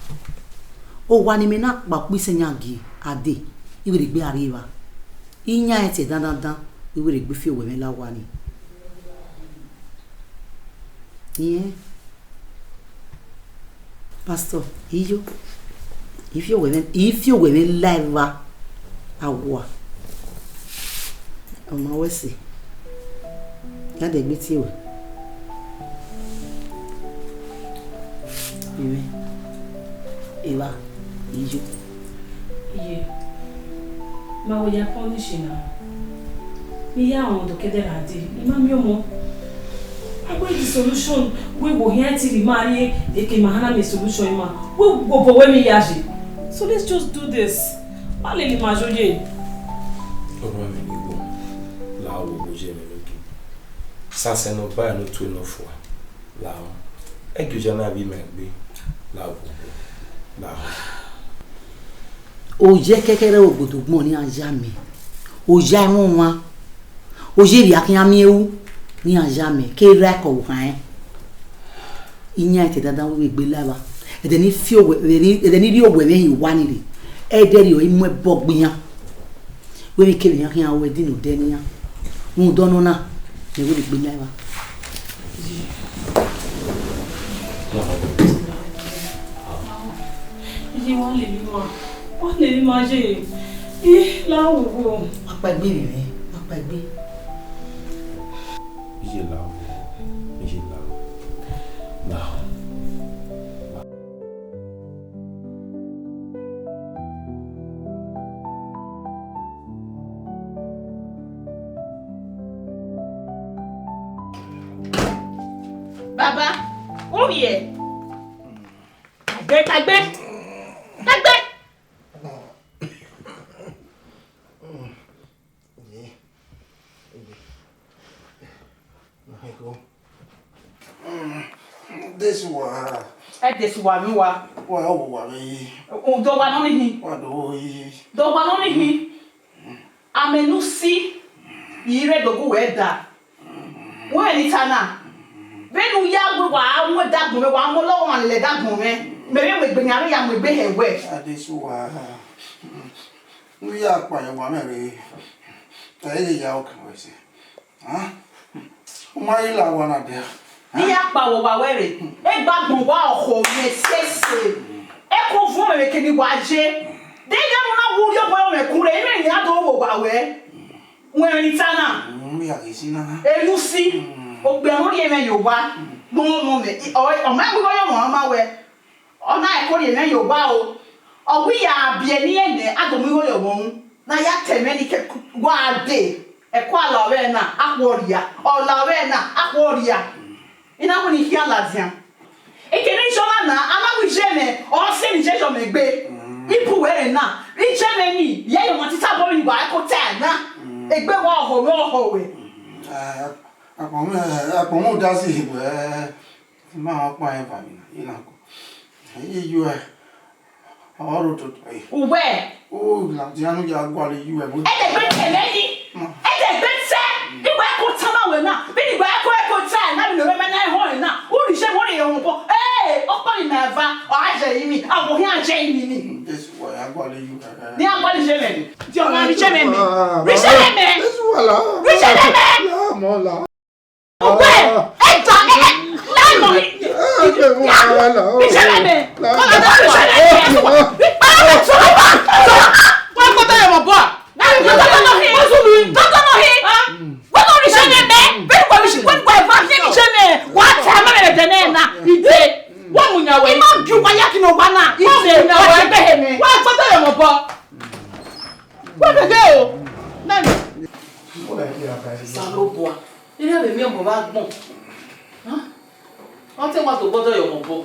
owa ne imẹ na kpa ukpo isẹn yan gie a dee, I wẹ rhie egbe a rrie evba. I yan ẹre tie dandandan, I wẹ rhie egbe fi owẹ mwẹ la owa nii. Iyẹn, Pastor, iyo, I fi owẹ mwẹ, I fi owẹ mwẹ la evba. Awa, ọ ma wẹ ẹse, ya dẹ egbe tie ruẹ. Iyẹn, evba, iyo. Iye, ma vbe ya punish na. Ne I ya rẹn ọdọ ke ẹdẹ ra dee, I ma miẹn ọmọ. A wẹ the solution, wẹ wo hian ẹtin rhie ima rrie, eke ma hana miẹn solution ima. Wẹ wo obọ wẹ emwi ya ye. So let's just do this. Ma lele ima ye oye. Ọmọ mwẹ ne I wo, la wo oye mwẹ ne ogie. Sansẹn ne ọ ba ẹre ne u tue nọ fua, lahọ. Ẹgieva na vbe ima egbe, lahọ, lahọ. Oya ẹkẹkẹrẹ ogbodogbo ne iran ya mẹ, oya ẹmwẹ ọmwa, oya erriọ a khian miẹn ru ne iran ya mẹ, ke erha ẹko vbe khan rẹn. Iyan ẹtin dandan wẹ egbe la evba, ẹdẹ ne I fi owẹ, ẹdẹ ne I rhie owẹ mwẹ hin owa nii rre, ẹdẹrriọ I mu ẹbọ gbe iran. Wẹ vbe kevbe iran khian ru ẹdin ne odẹ ne iran. Rhunmwuda ọnọna, mẹ wẹ egbe la evba. Iye wa lele ima, wa lele ima ye. Ih, la wo wo. Wa kpaegbe vbe mwẹ, wa kpaegbe. Iye la wo, iye la wo. La. Baba, u rhie? Kpaegbe, kpaegbe, kpaegbe. Desuwa. Ẹ desuwa vbe uwa. Wa wo wa vbe yi. Do wa nọ ni hin. Wa do yi. Do wa nọ ni hin. Amẹ ne u si, I rre do gu wẹ da. Wẹ ni ta na. Vbene u ya wẹ wa mu ẹdagbọn mwẹ, wa mu ọlọghọ ọmwa lele ẹdagbọn mwẹ. Mẹ vbe mu egbe ne a vbe ya mu egbe hẹ wẹ. Adesuwa. Ne u ya kpa ye wa mẹ rre. Ẹ i ya ọkan wẹ sẹ. Uma i la owa na dia. Ne I ya kpa vbe owa wẹ rre, egbe agbọn wa ọkhọ mwẹ sese. Eko vuọn mwẹ vbe kene wa ye. De ighẹ ne u na wu rhie obọ mwẹ kun rre, imẹ ne a do vbe owa wẹ. Wẹ ne I ta na. Mm, ya ghi si na. Enu si. Mm. Okpia ne u rhie mwẹ ye owa. Mm. Ne ọ mọ mwẹ, ọ, ọ ma wẹ igho ye ọmwa ma wẹ. Ọ na ẹko rhie mwẹ ye owa o. Ọ wẹ ya biẹ ne irẹn nẹ, a do mu igho ye ọmwa unu. Ne a ya ta ẹmwẹ ni ke wa dee. Ẹko a la ọvbẹ na, a khuọ rria. Ọ la ọvbẹ na, a khuọ rria. I na wẹ ne I khian ladian. Ekene Iziọma na, a ma wẹ iye mwẹ, ọ sẹ ne iye yọ mwẹ egbe. Ibu wẹ rre na, iye mwẹ ni, yẹ yọ ọmwa tita bọ vbene wa ẹko ta na. Egbe wa ọhọ mwẹ ọhọ wẹ. Akpọnmwẹ, akpọnmwẹ odasi wẹ, ma ọkpa eva mina, I na ko. Iye ẹ, ọ rre ototọ ẹre. Uwẹ. O, ladian ne u ya gualọ iye ẹ, bro. Ẹdẹgbe tẹmẹ ni. Mm. Ẹdẹgbe tẹ. Iwẹ ko tama wẹ na. Bi ni wẹ ko ko ta na, bi ni wẹ na ho na. U ri se mo ri yo po. Eh, ọkpa ni na va. Ọ a je yi mi. A wo hin a je yi mi ni. Jesu wa ya gualọ iye ẹ. Ni a gualọ iye mẹ. Di ọmọ ri se mẹ mẹ. Ri se mẹ mẹ. Jesu wa la. Ri se mẹ mẹ. Ya mọ la. Ọgbẹ, ẹ ta, ẹ, ẹ, láì mọ̀ mi. Ẹ, ẹ, ẹ, ẹ, ẹ, ẹ, ìṣẹ̀lẹ̀ mẹ́. Ọ̀gá tó ń ṣẹlẹ̀ mẹ́. Báwo ni sọ̀rọ̀ bá? Wọ́n kọ́ tẹ́lẹ̀ mọ̀ bọ́ à. Láì mọ̀ tọ́tọ́ náà hí. Wọ́n sùn mí. Tọ́tọ́ náà hí. Wọ́n tó rí ṣẹlẹ̀ mẹ́. Bẹ́ẹ̀ ni wọ́n rí ṣẹlẹ̀ mẹ́. Wọ́n á tẹ̀ ẹ́ mọ́ bẹ̀rẹ̀ tẹ̀ náà. Ìdè. Wọ́n mú ìyàwó. Ìmọ̀ ju wáyà kí ni wọ́n náà. Ìdè. Wọ́n á tẹ̀ bẹ́ẹ̀ mẹ́. Wọ́n kọ́ tẹ́lẹ̀ mọ̀ bọ́. Wọ́n bẹ̀ gẹ́ o. Náà ni. Osanobua, erha vbe emwi ọmọ vbe agbọn. Ọ te wa tobọ dọyọ mẹ obọ.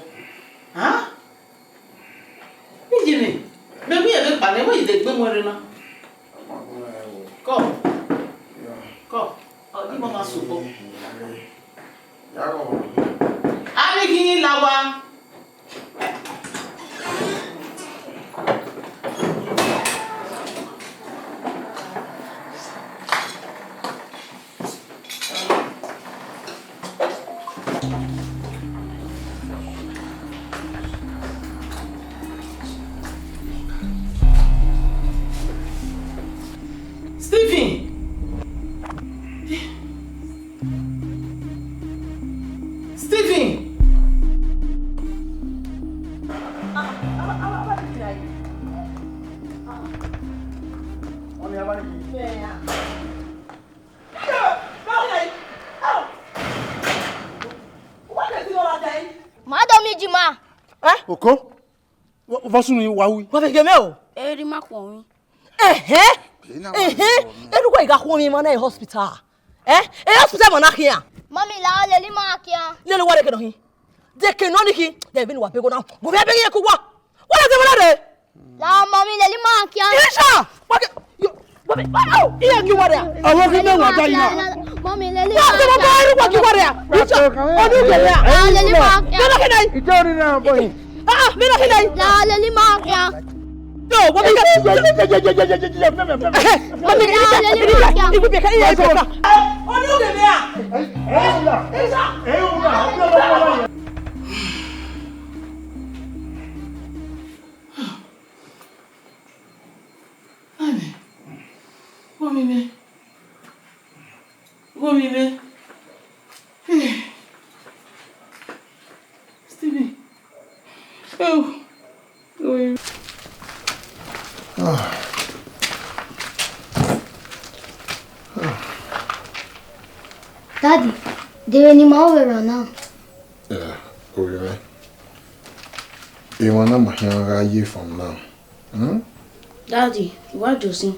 Iye mwẹ, mẹ wẹ irẹn vbe kpa nẹ, wẹ i de gbe mu ẹre na. Kọ. Kọ. Ọ di mama sobọ. Avbe ghi la owa. Stephen! Stephen! Ma do mi jima. Eh? Oko? Vọ sunu wa wi? Wa vbe ghe mẹ o. Eri ma khuọnmwi. Ẹhẹn. Ẹhẹn. Erhunmwu gha khuọnmwi emwa na hospital. Eh? E hospital emwa na khian. Mummy, la lele ima khian. Lele uwa rre ke nọ hin. De ke nọ ni khin. De vbene uwa begho na. Wo vbe beghe ye ke uwa. Wa na de wala re. La mummy, lele ima khian. Isha. Wa ke. Yo. Wa be. Wa o. Iye ki wa re. Awo ki me wa da ina. Mummy, lele ima khian. Wa ke wa ba ru wa ki wa re. Isha. Onu ke re. La lele ima khian. Ke na ke nai. Ito ni na boy. Ah, ah, me na ke nai. La lele ima khian. Yo, wa be. Mummy, la lele ima khian. Ibu be ka iya ibu ka. Onu ke re. Isha. Amen. Ghomi mwẹ. Ghomi mwẹ. Hey. Stephen. Oh. Ghomi mwẹ. Daddy, de vbene ima ru vbe erhan na? Yeah, ovbi mwẹ. Emwa na ma khian gha ye from now. Hmm? Daddy, I wa do sin.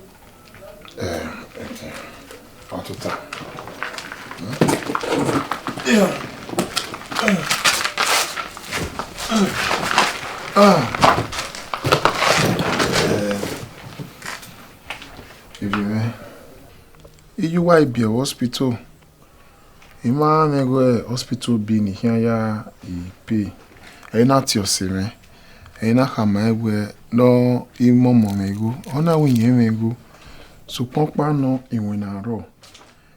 Eh, okay. Ọ tota. Hmm? Yeah. Ah. Eh. Iye mwẹ. Iye uwa i biẹ vbe hospital. I ma mwẹ wẹ hospital bill ni khian ya i pay. Ẹ i na tie ọse mwẹ. Ẹ i na khama ẹn wẹ ne ọ i mọmọ mwẹ igho, ọ na wẹ iyẹn mwẹ igho. Sokpan ọkpa nọ iwinna rrọọ.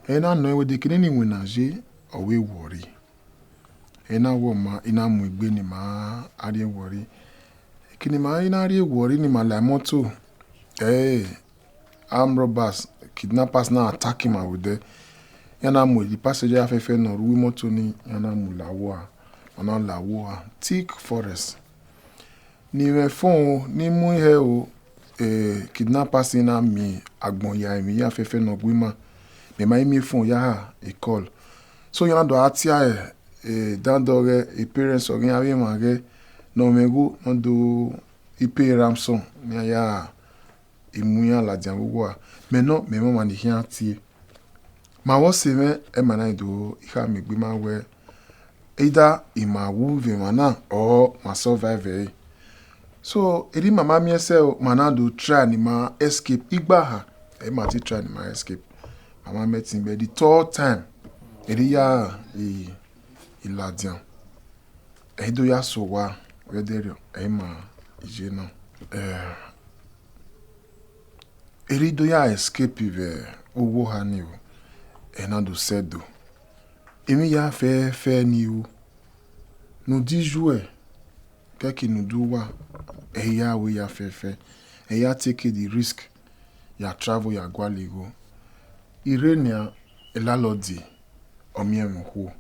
Ẹ i na nọ ẹn wẹ de kene ne iwinna ye, ọ vbe wọrri. Ẹ i na wẹ ọma, I na mu egbe ne ima a rrie wọrri. Eke ne ima i na rrie wọrri ne ima la imọto, ẹre armed robbers, kidnappers na attack ima vbe odẹ. Iran na mu the passenger fẹfẹ ne ọ rre uwu imọto ni, iran na mu la uwa, ọ na la uwa thick forest. Ne imẹ fo ne I mu ihe ro, eh, kidnappers na miẹn agbọn ya emwi hia fẹfẹ ne ọ gu ima, mẹ ma i miẹn fo ya ha e call. So iran na do a tie, eh, dandan ọghe e parents ọghe iran vbe emwa ghẹ ne ọ mwẹ igho ne ọ do pay ransom ne iran ya I mu iran ladian vbe uwu a, mẹ nọ, mẹ mwẹ ọmwa ne I khian tie. Ma vbe ọse mwẹ, ẹmwẹ na do, I khama egbe ima wẹẹ, either ima wu vbe emwa na, or ma survive ẹre. So, erha ima ma miẹn sẹ, ma na do try ne ima escape igbaha, ẹ ma te try ne ima escape. Ma ma mẹ ẹtin, but the third time, erha I ya, I, I ladian. Ẹ i do ya sẹ owa vbe ẹdẹrriọ, ẹ i ma iye na. Eh, erha I do ya escape vbe uwu oha ni o, ẹ na do sẹ do. Emwi hia fẹfẹ ni ru, ne u di yuẹ, kẹki ne u do uwa, ẹ i ya ru ya fẹfẹ, ẹ i ya take the risk, ya travel ya gualọ igho. I rre nian, landlord, ọ miẹn mwẹ okhuo.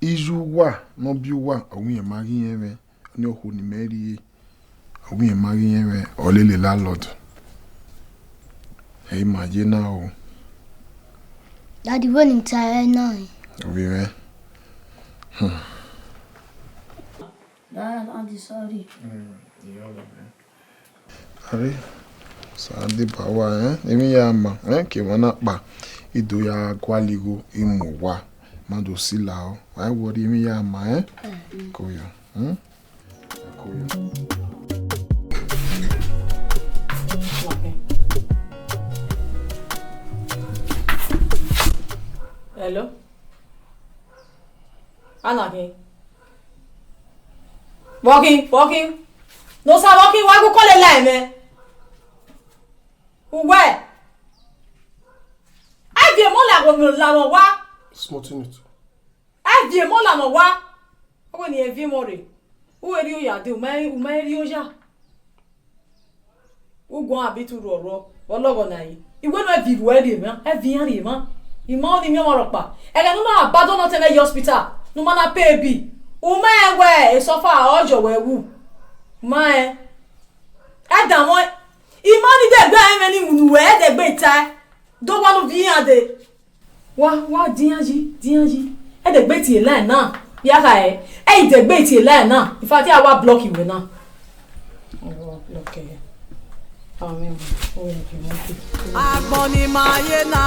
Iye uwa ne ọ biẹ uwa, ọ wẹ irẹn ma ghi rẹn mwẹ, ọnii okhuo ne imẹ rrie, ọ wẹ irẹn ma ghi rẹn mwẹ, ọ lele landlord. Ẹ i ma ye na o. Daddy, vbene I ta ẹre na rẹn? Ovbi mwẹ. Hmm. Dad, Daddy, sorry. Hmm, iyọ, ovbi mwẹ. Are, sa deba uwa, eh? Emwi ya ma, eh? Ke emwa na kpa, I do ya gualọ igho, I mu uwa. Ma do sila o. Wa i worry, emwi ya ma, eh? Koyo, hmm? Koyo. Hello? Ana khin? Vbọ khin, vbọ khin? Ne Osa vbọ khin, wa gu call la mwẹ. Uwẹ. Ẹ viọ emọ la vbe, la vbe owa. Small thing it. Ẹ viọ emọ la vbe owa. Ọ wẹ ne irẹn viọ emọ rre. U wẹ rhie oya dee, u ma, u ma rhie oya. U guan abi te u rhuọrhuọ, vbe ọ lọghọ na yi. I wẹ ne ẹ viọ ruẹ rhie emwa, ẹ viọ iran rhie emwa. I ma ọnii miẹn ọmwa rhọkpa. Ẹghẹ ne u na ba dọnọ tẹn vbe ye hospital, ne u ma na pay bill. U ma rẹn wẹ e suffer, ọ yọ wẹ wu. U ma rẹn. Ẹ danmwẹ, I ma ọnii dẹgbe ẹmwẹ ni wunu wẹ, ẹ dẹgbe tae. Do wa ne u viọ iran dee. Wa, wa dian yi, dian yi. Ẹ dẹgbe tie line na. Ya kha ẹ, ẹ i dẹgbe tie line na. In fact, a wa block iwẹ na. Block ẹ. Amen. Agbọn ni ma ye na,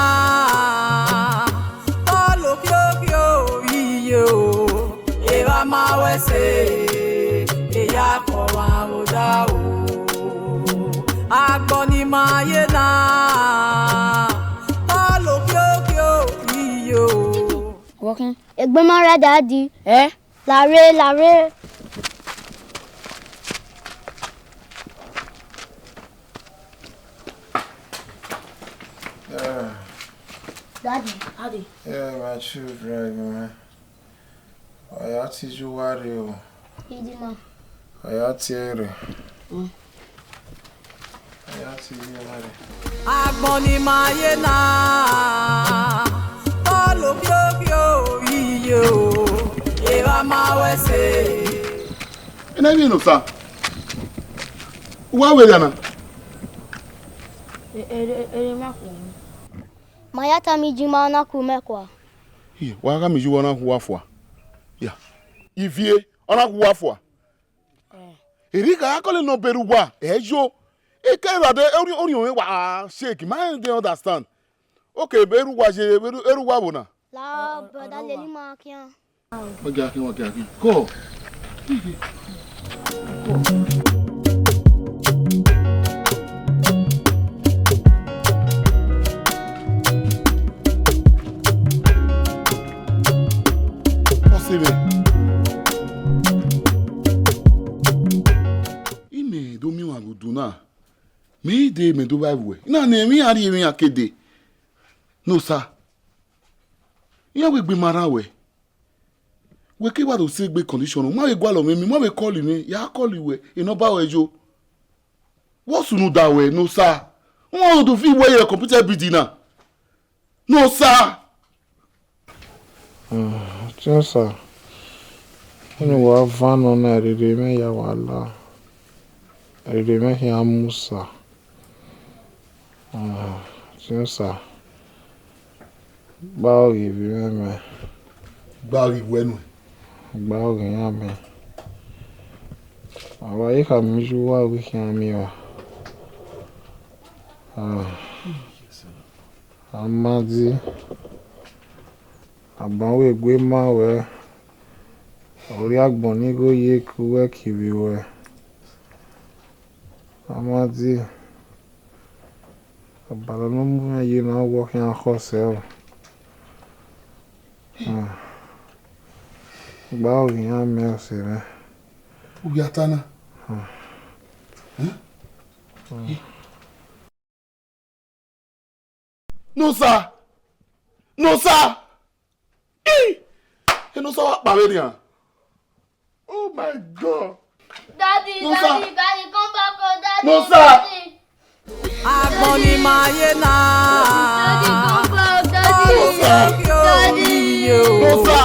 tọlọ kiokio iye o, evba ma wẹ ẹse, eya kọ wa vbe odaro. Agbọn ni ma ye na, tọlọ kiokio iye o. Vbọ khin? Egbe ma rre, Daddy. Ẹ? Lare, lare. Yeah. Daddy. Daddy. Yeah, my children, man. Ọ ya tie iye uwa rre o. Idima. Ọ ya tie ẹre. Mm. Ọ ya tie iye uwa rre. Agbọn ni ma ye na, tọlọ kiokio iye o, evba ma wẹ ẹse. Ena vbe ne Osa. Uwa wẹ ya na. E, e, e, e, ma ku. Ma ya tama Idima na ku mẹ kua. Iye, wa gha miẹn iye uwa na khu uwa fua. Ya. Ivie, ọ na khu uwa fua. Eh. Erha I gha kọlọ nọ berre uwa, ẹ yo. Eke evba de, orhiọn, orhiọn mwẹ wa shake, ma dey understand. Okay, erha uwa ye, erha, erha uwa vbo na? La, brother, lele ima khian. Wa gia khian, wa gia khian. Kọ. Ọse mwẹ. Imẹ do miẹn ọmwa vbe odun na. Mẹ i dee, mẹ do vba ruẹ. I na nẹ emwi iran rhie emwi iran ke dee. Ne Osa. Iran wẹ egbe ma rran ruẹ. Wẹ ke wa do sẹ egbe condition, u ma vbe gualọ mwẹ, emwi u ma vbe call mwẹ, ya call ruẹ, enọba ruẹ yo. Wẹ sunu da ruẹ, Ne Osa. U ma do fi wẹ ye computer bidi na. Ne Osa. Ọtẹn Osa, vbene uwa van nọ na, rere mwẹ ya wa la, rere mwẹ khian mu Osa. Ọtẹn Osa, gba ọghe ivbi mwẹ mẹ. Gba ọghe iwẹ nuẹn. Gba ọghe iran mẹ. Ọ wa ye khama iye uwa wẹ I khian miẹn uwa. Amadi, agbọn wẹ gue ma wẹ, ọ rhie agbọn ni igho ye ke uwẹ kevbe ruẹ. Amadi, ọbara ne ọ mu mwẹ ye na, wẹ ọ khian khọ sẹ o. Gba ọghe iran mẹ, ọse mwẹ. U ya ta na? Nosa! Nosa! Ih! Nosa wa kpa vbe nian. Oh my God! Daddy, Nosa! Daddy, Daddy, come back, oh, Daddy, Nosa! Daddy. Agbọn ni ma ye na. Daddy, come back, Daddy. Nosa! Daddy! Nosa!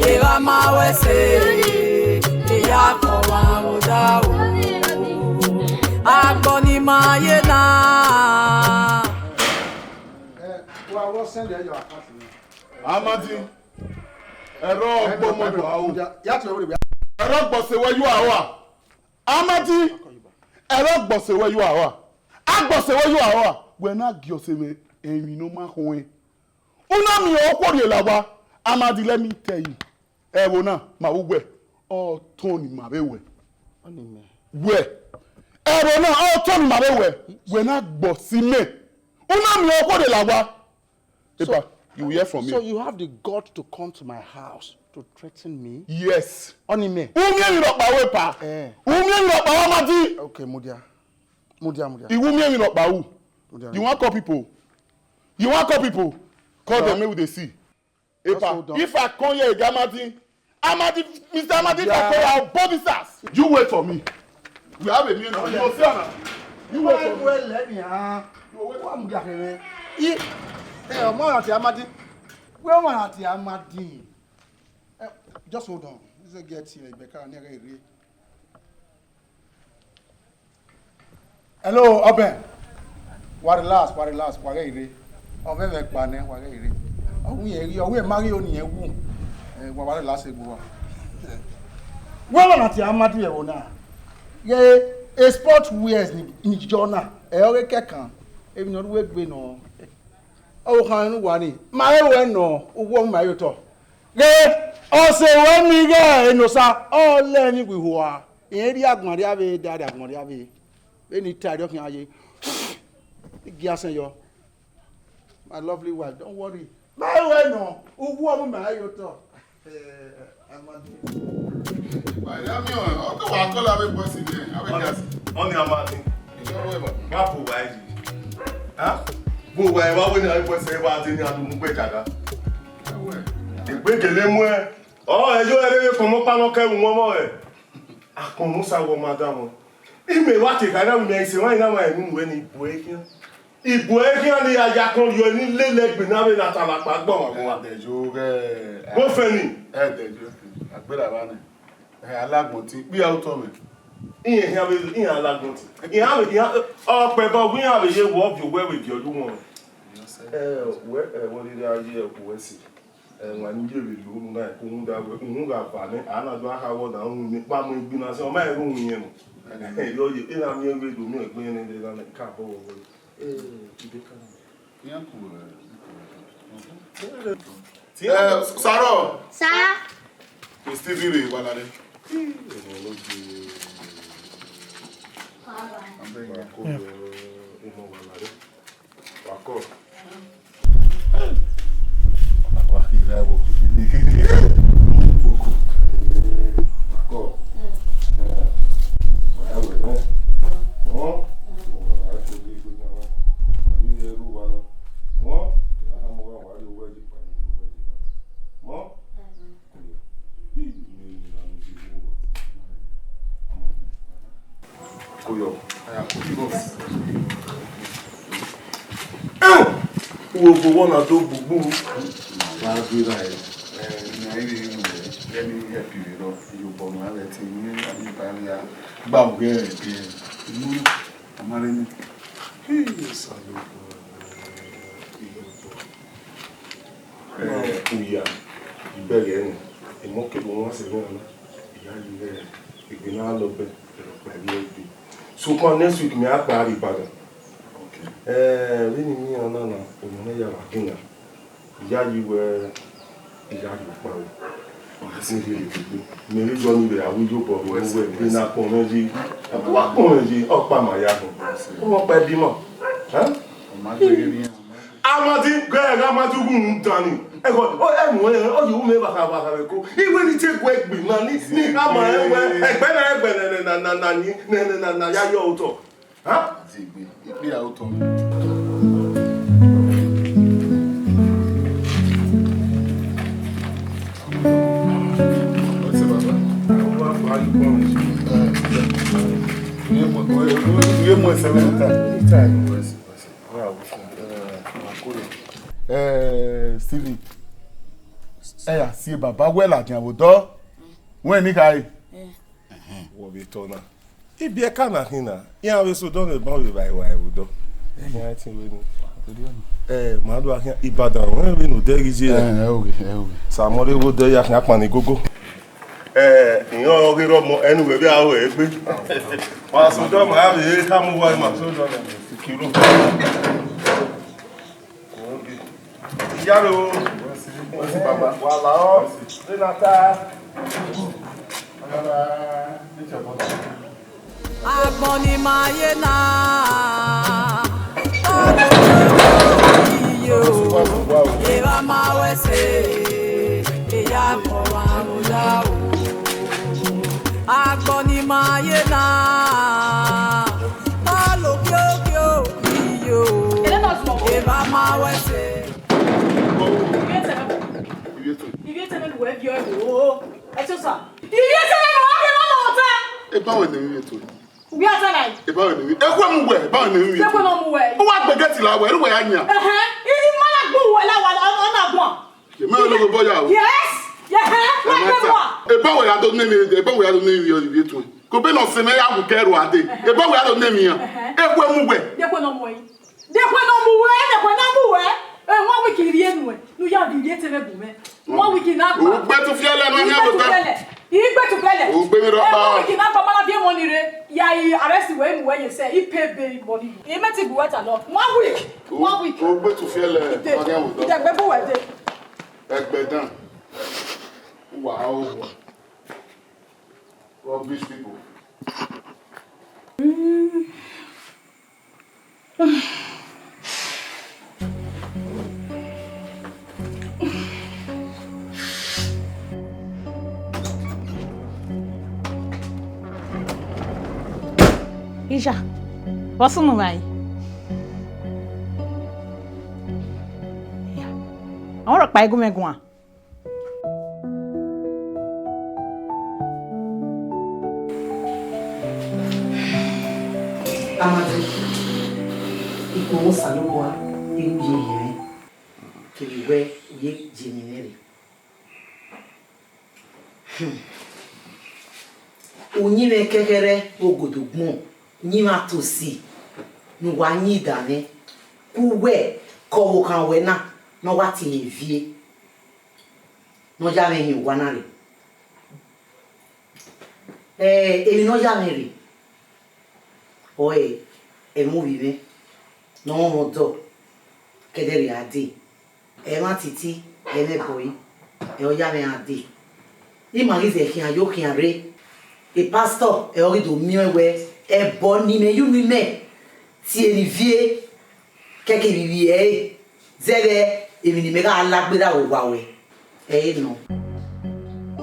Erha ma wẹ ẹse, eya kọ wa vbe odaro. Agbọn ni ma ye na. Amadi, ẹrọ ọgbọ mọ yọ aro. Ẹrọ ọgbọ se wẹ yọ aro a. Amadi, ẹrọ ọgbọ se wẹ yọ aro a. Agbọ se wẹ yọ aro a. Wẹ na gie ọse mwẹ emwi ne ọ ma khuẹn. U na miẹn okhuo rhie la owa. Amadi, let me tell you. Ẹvbo na, ma vbe wẹ, ọtọn ni ma vbe wẹ. Wẹ, ẹvbo na, ọtọn ni ma vbe wẹ. Wẹ na gbọ si mẹ. U na miẹn okhuo rhie la owa. Epa, you will hear from me. So you have the guts to come to my house to threaten me? Yes. Ọni mẹ. U miẹn emwi rhọkpa ru, Epa. Eh. U miẹn emwi rhọkpa ru, Amadi. Okay, mudia. Mudia, mudia. I wu miẹn emwi rhọkpa ru. Mudia. You wan call people? You wan call people? Call them, make we dey see. Epa, if I come here, Amadi, Amadi, Mister Amadi, if I come here, I'll burn this house. You wait for me. We have a meal now. You go see am now. You wait for me. Well, let me, ah. You wait. Wa mudia kevbe. I, eh, ọmọ àti Amadi. Wẹ ọmọ àti Amadi. Eh, just hold on. This is a get here. Hello, Ọbẹn. Wa relax, wa relax, wa ghẹ ire. Ọ vbe ẹmwẹ kpa nẹ, wa ghẹ ire. Ọ wu irẹn ghi, ọ wu irẹn ma ghi ro ne irẹn wu. Eh, wa, wa relax egbe uwa. Wẹ ọmọ na tie Amadi vbe ẹvbo na. Ghe, e sport wears ni, ni jọ na. Ẹ ọghe kẹkan. Emwi ne ọ rre uwu egbe nọ. Ọvbokhan ne uwa ni. Ma rẹn ruẹ nọ, uwu ọmọ ma ye otọ. Ghe, ọse ruẹ ni ighẹ Enosa, ọ lẹ emwi wi hua. Irẹn rhie agbọn rhia vbe, da rhie agbọn rhia vbe. Vbene I ta ẹre ọ khian ye. I gia asẹn yọ. My lovely wife, don't worry. Ma ruẹ nọ, uwu ọmọ ma ye otọ. Eh, Amadi. Wa ya miẹn ọẹn, ọ ke wa kọlọ avbe boys nẹ, avbe girls. Ọni Amadi. Wa bu wa yi. Ha? Bu wa yi, wa wẹ ne avbe boys wa dee ne a do mu gbe jaga. Egbe gele mu ẹn. Ọ, ẹ yo, ẹ rhe vbe kọmọ ọkpa ne ọ kẹ vbe uwọnmwẹ ọre. Akpọnmwẹ Osa wẹ ọ ma danmwẹ. Imẹ wa te kha na, imẹ i sẹ emwa na, ma enu nuẹ ne I bu ẹre khian. I bu ẹre khian ne I ya ya akọn rriọ ne I lele egbe na vbe ne a ta lẹ akpa gbọmwa gbọmwa. Ẹdẹ yo ghẹ. Bofẹn ni. Ẹdẹ yo. Agbera evba nẹ. Ẹ, alagbọn ti kpia otọ mwẹ. Iran khian vbe, iran alagbọn ti. Iran vbe, iran, ọ kpẹ ba wẹ iran vbe ye wọ viọ wẹ vbe viọ ye uwọnmwẹ. Ẹ, wẹ, ẹ, wẹ rhirhi a ye uwẹ si. Ẹmwa ne u ye vbe lo unu na, rhunmwuda wẹ, uhunmwu gha ba nẹ, a na do gha kha wẹ ọna, uhunmwu ne kpa mu egbe na sẹ, ọ ma rẹn ghe uhunmwu irẹn nọ. Ẹ, yọ ye, e na miẹn vbe do miẹn egbe irẹn ne, ka bọ wẹ wẹ. Ẹ, ide ka na. Iran ku, ẹ, Sarọ. Sa. Stephen rre wa lare. Wa kọ. Wa kọ. Wa kira wo. Wa kọ. Wa ya wẹ nẹ. Ọ? Wa ya to gbe gbe na wa. Wa ni ru wa na. Ọ? Ya na mo wa wa ri owẹ je pa ni owẹ je pa. Ọ? Koyọ. Aya, koyọ. Wo bo wọ na do gbugbu. Wa gbe ra ẹ. Ẹ, Ẹni help you rọ, iyobọ ma vbe te ne a ni ba ya gba wẹ ẹre. Unu, a ma rẹ ni. Hey, Osanobua, iyobọ. Eh, uya, ibẹghe ẹnrẹn, emọ kevbe ọmwa sẹ mwẹ na, I ya ye ighe egbe na lọ bẹ, ẹrọ kpa ẹre egbe. Sokpan next week, mẹ a kpa rre Ibadan. Okay. Eh, vbene I miẹn na na, emọ ne ya vbe agbọn na, I ya ye wẹ, I ya ye ọkpa vbe. Mẹ vbe yọ ni vbe a ru iyobọ vbe uwẹ, vbe na kpọnmwẹ ye, a wa kpọnmwẹ ye, ọkpa ma ya họn. Ọmọ ọkpa ẹdimọ. Huh? Amadi, gẹ, Amadi gun dan ni. Ẹghọ, ọ, ẹ mu, ẹ, ọ ye u mẹ vbe akha, vbe akha vbe ko. Iwe ni te gu egbe na ni, ni a ma ẹ wẹ, ẹgbẹ na, ẹgbẹ na, na, na, na, ni, na, na, na, na, ya yọ otọ. Huh? Ikpe a otọ. What's up, baba? How far you going? Iye mu ẹsẹ mẹta. Eh, Stephen, ẹ ya si baba wẹ ladian vbe odọ. Wẹ ni khare. Wọ vbe tọ na. Ibiẹka na khin na, iran vbe sẹ odọ ne ban vbe vba evba ẹvbo odọ. Iran ẹtin vbe ni. Eh, ma do akhin Ibadan, wẹ vbe ne odẹ ghi ye. Eh, ẹ oghe, ẹ oghe. Samọ re vbe odẹ ya khian kpannẹ igogo. Eh, iran ọghe rọ mọ, ẹnu wẹ vbe aro egbe. Ma sẹ odọ ma vbe khama uwa ma sẹ odọ na. Kiro. Iyaro, wẹ si baba, wa la ọ, vbe na ta. Agbọn ni ma ye na, ọdọ iyo, erha ma wẹ ẹse, eya mọ wa muda o. Agbọn ni ma ye na, ọdọ okiokiọ iyo, erha ma wẹ ẹse. Ivie te mwẹ ne uwẹ viọ ẹvbo. Ẹtiosa. Ivie te mwẹ ne uwẹ viọ ẹvbo ta. Eba wẹ ne ivie to. Uwẹ ata na. Eba wẹ ne ivie. Ekhue mu wẹ, eba wẹ ne ivie. Ekhue nọ mu wẹ. Ọ wa gbe gate la wẹ, ru wẹ ya yan. Ẹhẹn. I, I ma na gbe uwẹ la wa, ọ na guan. Ye ma lo bo ya o. Yes. Ye, ẹhẹn. Wa gbe wa. Eba wẹ ya do ne mi, eba wẹ ya do ne mi ivie to. Ko be nọ se mẹ ya wu kẹ ru ade. Eba wẹ ya do ne mi yan. Ekhue mu wẹ. Ekhue nọ mu wẹ. Dekhue ne ọ mu wẹ, dekhue ne ọ mu wẹ. Eh, one week rhie nuẹn, ne u ya vbe rhie te mwẹ bu mwẹ. One week na gba. Ugbe tufiẹlẹ, ma yan vbe otọ. Igbe tufiẹlẹ. Ugbe mi rhọkpa. Eh, one week na gba, ma na viọ emọ ni rre. Ya i arrest wẹ, mu wẹ ye sẹ, I pay bail money. I mẹ ti bu wẹ ta nọ. One week. One week. Ugbe tufiẹlẹ, ma yan vbe otọ. Idegbe bu wẹ de. Ẹgbẹdan. Wa o. Rubbish people. Ija, vbọ sunu vbe a re? Iya, ọ rhọkpa gu mwẹ guan. Amadi, ikun Osanobua i ru ye yẹn, kevbe wẹ u ye ye emwi nẹ rre. Hmm. Uyinmwẹ kẹkhẹrẹ vbe ogodogbọn, uyinmwẹ atosi ne uwa yin dan nẹ, ke uwẹ ke ọvbokhan ruẹ na ne ọ wa tie ivie. Ne ọ ya mwẹ hin owa na rre. Ẹ, emwi ne ọ ya mwẹ rre, ọre ẹmwẹ ovbi mwẹ ne ọ rọnrọn ọdọ, ke ẹdẹ rhie a dee, ẹmwẹ atiti, ẹmwẹ ẹbọre, ẹ ọ ya mwẹ a dee. I ma ghi zẹ khian yo khian rre, e pastor ẹ ọ ghi do miẹn wẹ ẹbọ ne imẹ ye unu imẹ tie ne ivie, kẹkẹ ivbi ẹre, zẹghẹ emwi ne imẹ gha la gberra vbe owa ruẹ, ẹ i re nọ.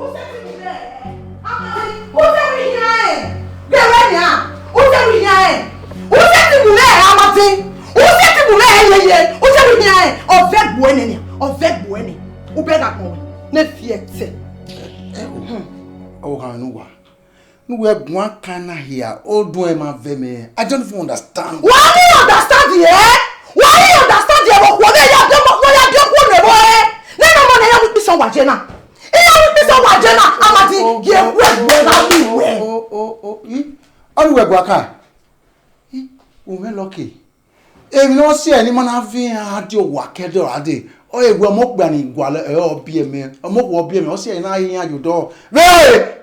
Usẹ ti bu mwẹ, Amadi, usẹ vbe ihian rẹn, ghe wẹ nian, usẹ vbe ihian rẹn, usẹ ti bu mwẹ, Amadi, usẹ ti bu mwẹ, yeye, usẹ vbe ihian rẹn, ọ vẹ gbuẹ nẹ nian, ọ vẹ gbuẹ nẹ, u bẹ gha gbọn wẹ, ne fi ẹtẹ. Ẹ, ẹ, ọ gha ne uwa. Ne uwẹ guan kan na hia, oduẹn ma vẹ mẹ. I don't even understand. Wa ni understand yẹ? Wa ni understand yẹ? Vbe okhuo ne ya biẹ, ne ya biẹ okhuo ne vbọ rẹ? Ne nọ mọ ne ya wu ikpison wa je na. Iran Ọ ni wẹ gua ka? I, u mwẹ lucky. Emwi ne ọ si ẹre ne ima na viọ iran dia owa ke ẹdẹ ọre a dee, ọ re wẹ ọmọ okpia ni gualọ ẹre ọ biẹ mẹ, ọmọ okhuo ọ biẹ mẹ, ọ si ẹre ne a he iran ye odọ. Vbe,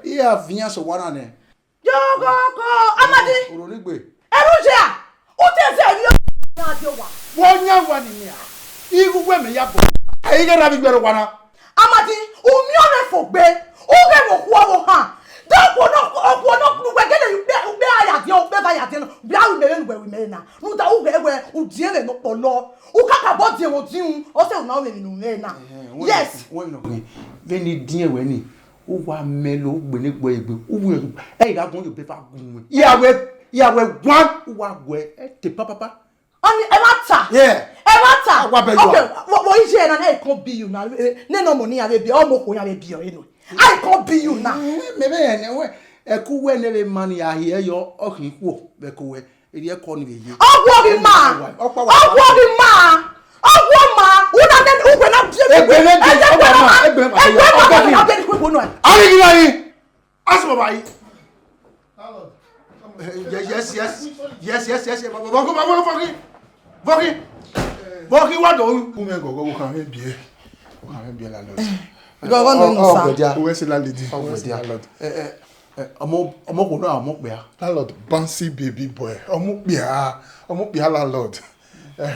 I ra viọ iran sẹ owa na nẹ. Yọghọghọ, Amadi. Oro ni gbe. Ẹrhu ye a, u te zẹ emwi iran dia owa. Vbe ọ yan owa ni nian, igho uwẹ mẹ ya bọ. Ẹ i ghe erha vbe igbe ẹre owa na. Amadi, u miẹn ọmwa fo gbe, u ghẹ vbe okhuo ọvbokhan. De okhuo nọ, okhuo nọ ne uwẹ gele ukpe, ukpe a ya diẹn, ukpe eva ya diẹn nọ, bia ru mẹ vbene uwẹ ru mẹ na. Rhunmwuda u ghẹ wẹ, u diẹn vbe ne ọ kpọlọ. U kakabọ diẹn vbe odinrun, ọ sẹ u na ru emwi ne u mwẹ na. Ẹhẹn, wẹ Yes. Wẹ nọ khin, vbene I diẹn wẹ ni, u wa mẹ lo, u gbe ne egbe egbe, u wu, ẹ i gha gun ye obọ eva gun wẹ. Ya wẹ, ya wẹ guan, u wa guẹ, ẹ te papapa. Ọni, ẹmwata. Yeah. Ẹmwata. Wa bẹ Okay, yuan. Wọ, wọ iye na, na I can't be you na. Eh, nene ọmọ ne iran vbe biẹ, ọmọ okhuo iran vbe biẹ ọre nọ. I can't be you na. Eh, mẹ vbe ẹnẹ wẹ, ẹke uwẹ ne vbe ma ni a hiẹ yọ, ọ khin khuo vbe ẹko wẹ, erriẹ ẹko ni vbe ye. Ọ wọ ghi ma. Ọkpa wa. Ọ wọ ghi ma. Ọ wọ ma. U na nene, uwẹ na biẹ. Egbe ne biẹ, Egbe ọkpa ma, ma. Egbe ma, Egbe ma, ọkpa ghi. Abẹ ni kwe gbo nọ. Ari ghi ari. Ask for my. Yes, yes, yes. Yes, yes, yes, yes. Vọghi, vọghi, vọghi. Vọghi. Vọghi wa do. U mwẹ gọgọ, u kha mwẹ biẹ. U kha mwẹ biẹ, landlord. Gọgọ nọ, sir. Ọgbedia. Uwẹ sẹ landlady. Uwẹ sẹ landlord. Eh, eh, eh, ọmọ, ọmọ kò náà, ọmọ pè á. Landlord, bouncy baby boy. Ọmọ pè á, ọmọ pè á, landlord. Eh,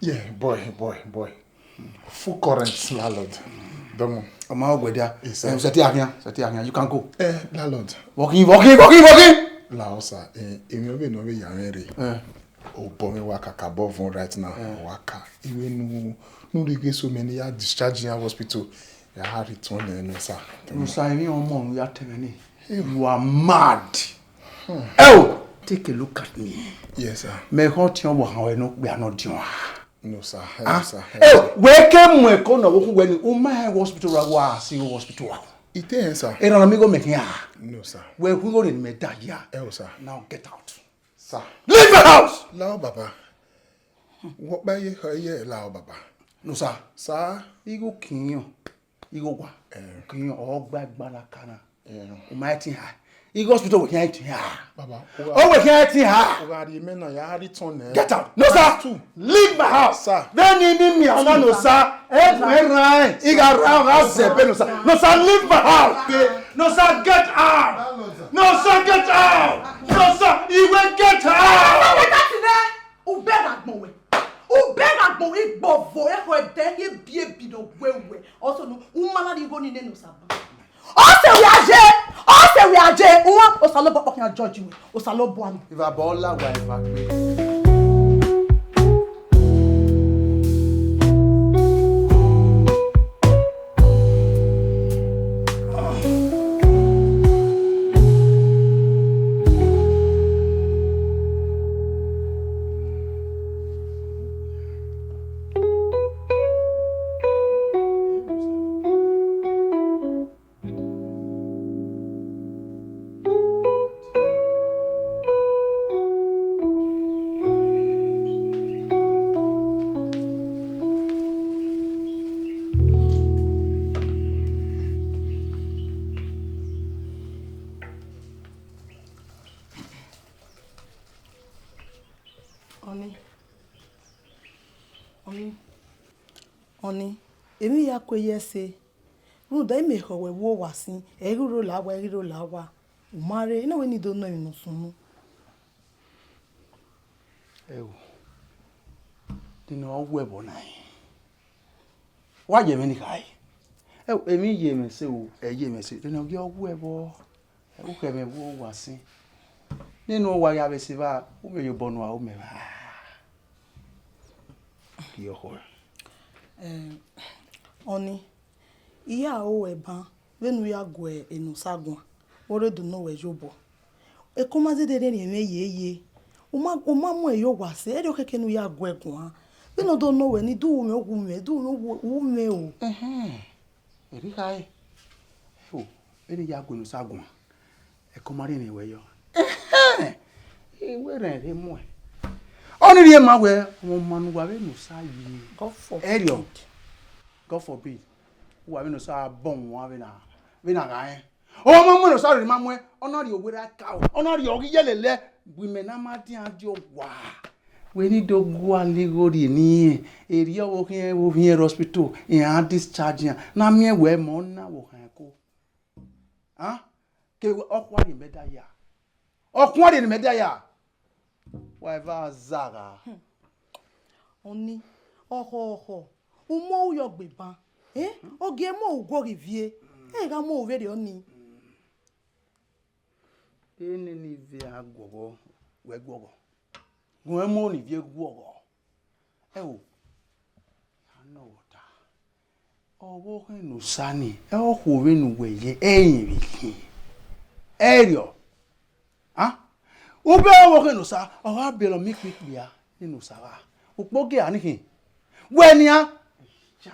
yeah, boy, boy, boy. Full current, landlord. Dọmọ. Ọmọ Ọgbedia. Yes, sir. Eh, sẹtin ahian, sẹtin ahian. You can go. Eh, landlord. Vọghi, vọghi, vọghi, vọghi. Landlord, sir. Eh, emwi ọvbehe ne ọ vbe ya mwẹ rre. Eh. Obọ mwẹ wa kakabọ vọn right now. Eh. Wa ka. Iwe nu, nu ri ghe so many ya discharge yan hospital. Ya ha return nẹ, no, sir. No, sir, emwi ọmọ nu ya tẹ mwẹ ni. Eh. You are mad. Hmm. Oh, take a look at me. Yes, sir. Mẹ khọ tiọn vbe ohan ruẹ ne okpia nọ diọn a. No, sir. Ah, no, sir. Eh, wẹ ke mu ẹko nọ vbe okhuo wẹ ni, u ma he hospital ra wa, si hospital ra. Ite hẹn, sir. Erhan na mi gho mẹ khian. No, sir. Wẹ hu igho ne mẹ da ya. Eh, sir. Now get out. Sir. Leave the house! Lao, Baba. Wọ kpa ye, ye lao, Baba. No, sir. Sir. Igho kiyan. Igho wa. Eh. Kiyan, ọ gba igbala kana. Eh. U ma ẹtin ha. Igho hospital wẹ khian ẹtin ha. Baba. Ọ wẹ khian ẹtin ha. U gha rhie mẹ na, ya return nẹ. Get out. No, sir. That's two. Leave my house. Sir. Vbene I miẹn ọna, no, sir. Ẹ gu erhan, I gha ra, ọ gha zẹ ebe, no, sir. No, sir, leave my house. No, sir, get out. No, sir, get out. No, sir, I will get out. Ubẹghe agbọn wẹ, ubẹghe agbọn wẹ, igbọvo, ekhọe ẹdẹ, ye bi ebi ne ọ wẹ wẹ. Ọsẹ no, u ma na rhie igho ni nene Osa ban. Ọsẹ wẹ a ye, ọsẹ wẹ a ye, uwa Osanobua ọkpọ khian judge wẹ, Osanobua ni. Ivabọ la wa eva gbe. Ọni, ọni, ọni, emwi ya kue ye ẹse, rhunmwuda imẹ khọ wẹ vbe owa sin, ẹ i ghi rro la owa, ẹ i ghi rro la owa, u ma rre, I na wẹ ne I do nọ emwi ne ọ sunu. Ẹo, de ne ọ wu ẹvbo na rẹn? Wa ye mwẹ ni khare. Ẹo, emwi ye mwẹ se o, ẹ ye mwẹ se, de ne ọ gie ọ wu ẹvbo, ẹ, u khẹ mwẹ vbe owa sin. Nene uwa ya vbe se evba, u vbe ye obọ ne uwa ru mẹ evba. Gie ọkhọ. Eh, ọni, I ya ru ẹban vbene u ya gu Enosa guan, vbe ọ rre do nọ wẹ ye obọ. Ẹko ma zẹdẹ rhiẹnrhiẹn mwẹ yeye. U ma, u ma mu ẹre ye owa sẹ, ẹrriọ kẹkẹ ne u ya gu ẹre guan. Vbene ọ do nọ wẹ ni, do ru mwẹ, wu mwẹ, do ru mwẹ, wu mwẹ o. Ẹhẹn. Erriọ khare. Ẹo, vbene I ya gu Enosa guan, ẹko ma rhiẹnrhiẹn wẹ yọ. Ẹhẹn. I wẹ rẹn rhe muẹn. Ọni rhie ma wẹ, ọmọ ọma ne uwa vbe Enosa ye. God forbid. Ẹrriọ. God forbid. Uwa vbe Enosa bọ wan vbe na, vbe na gha rẹn. Ọ ma mu ẹn ne Osa rhirhi ma muẹn, ọ na rhie owerriẹ ka o, ọ na rhie ọghe iyẹlẹlẹ, bu imẹ na ma dian die owa. Wẹ ne I do gualọ igho rhie ne irẹn, erriọ vbe okhiẹn vbe ovbi irẹn rre hospital, iran discharge iran, ne a miẹn wẹ mẹ ọ na vbe okhan ẹko. A? Ke ọ khuan rhie mẹ da ya. Ọ khuan rhie ne mẹ da ya. Wa eva zagha. Ọni, ọkhọ ọkhọ, u mu ru yọ gbe ban. Eh? Ogie mu ru guọghọ ivie. Ẹ gha mu ru vberriọ ni. Ene ni ivie a guọghọ, wẹ guọghọ. Gu ẹn mu ne ivie guọghọ. Ẹo, a nọ vbe ọta. Ọvbokhan ne Osa ni, ẹ ọ khu vbene uwẹ ye, ẹ i rẹn vbe khin. Ẹrriọ. A? Ubẹ ọvbokhan ne Osa, ọ gha biẹlọ miẹn ikpikpia ne Osa gha. Ukpogiẹ a ni khin. Wẹ nian. Cha,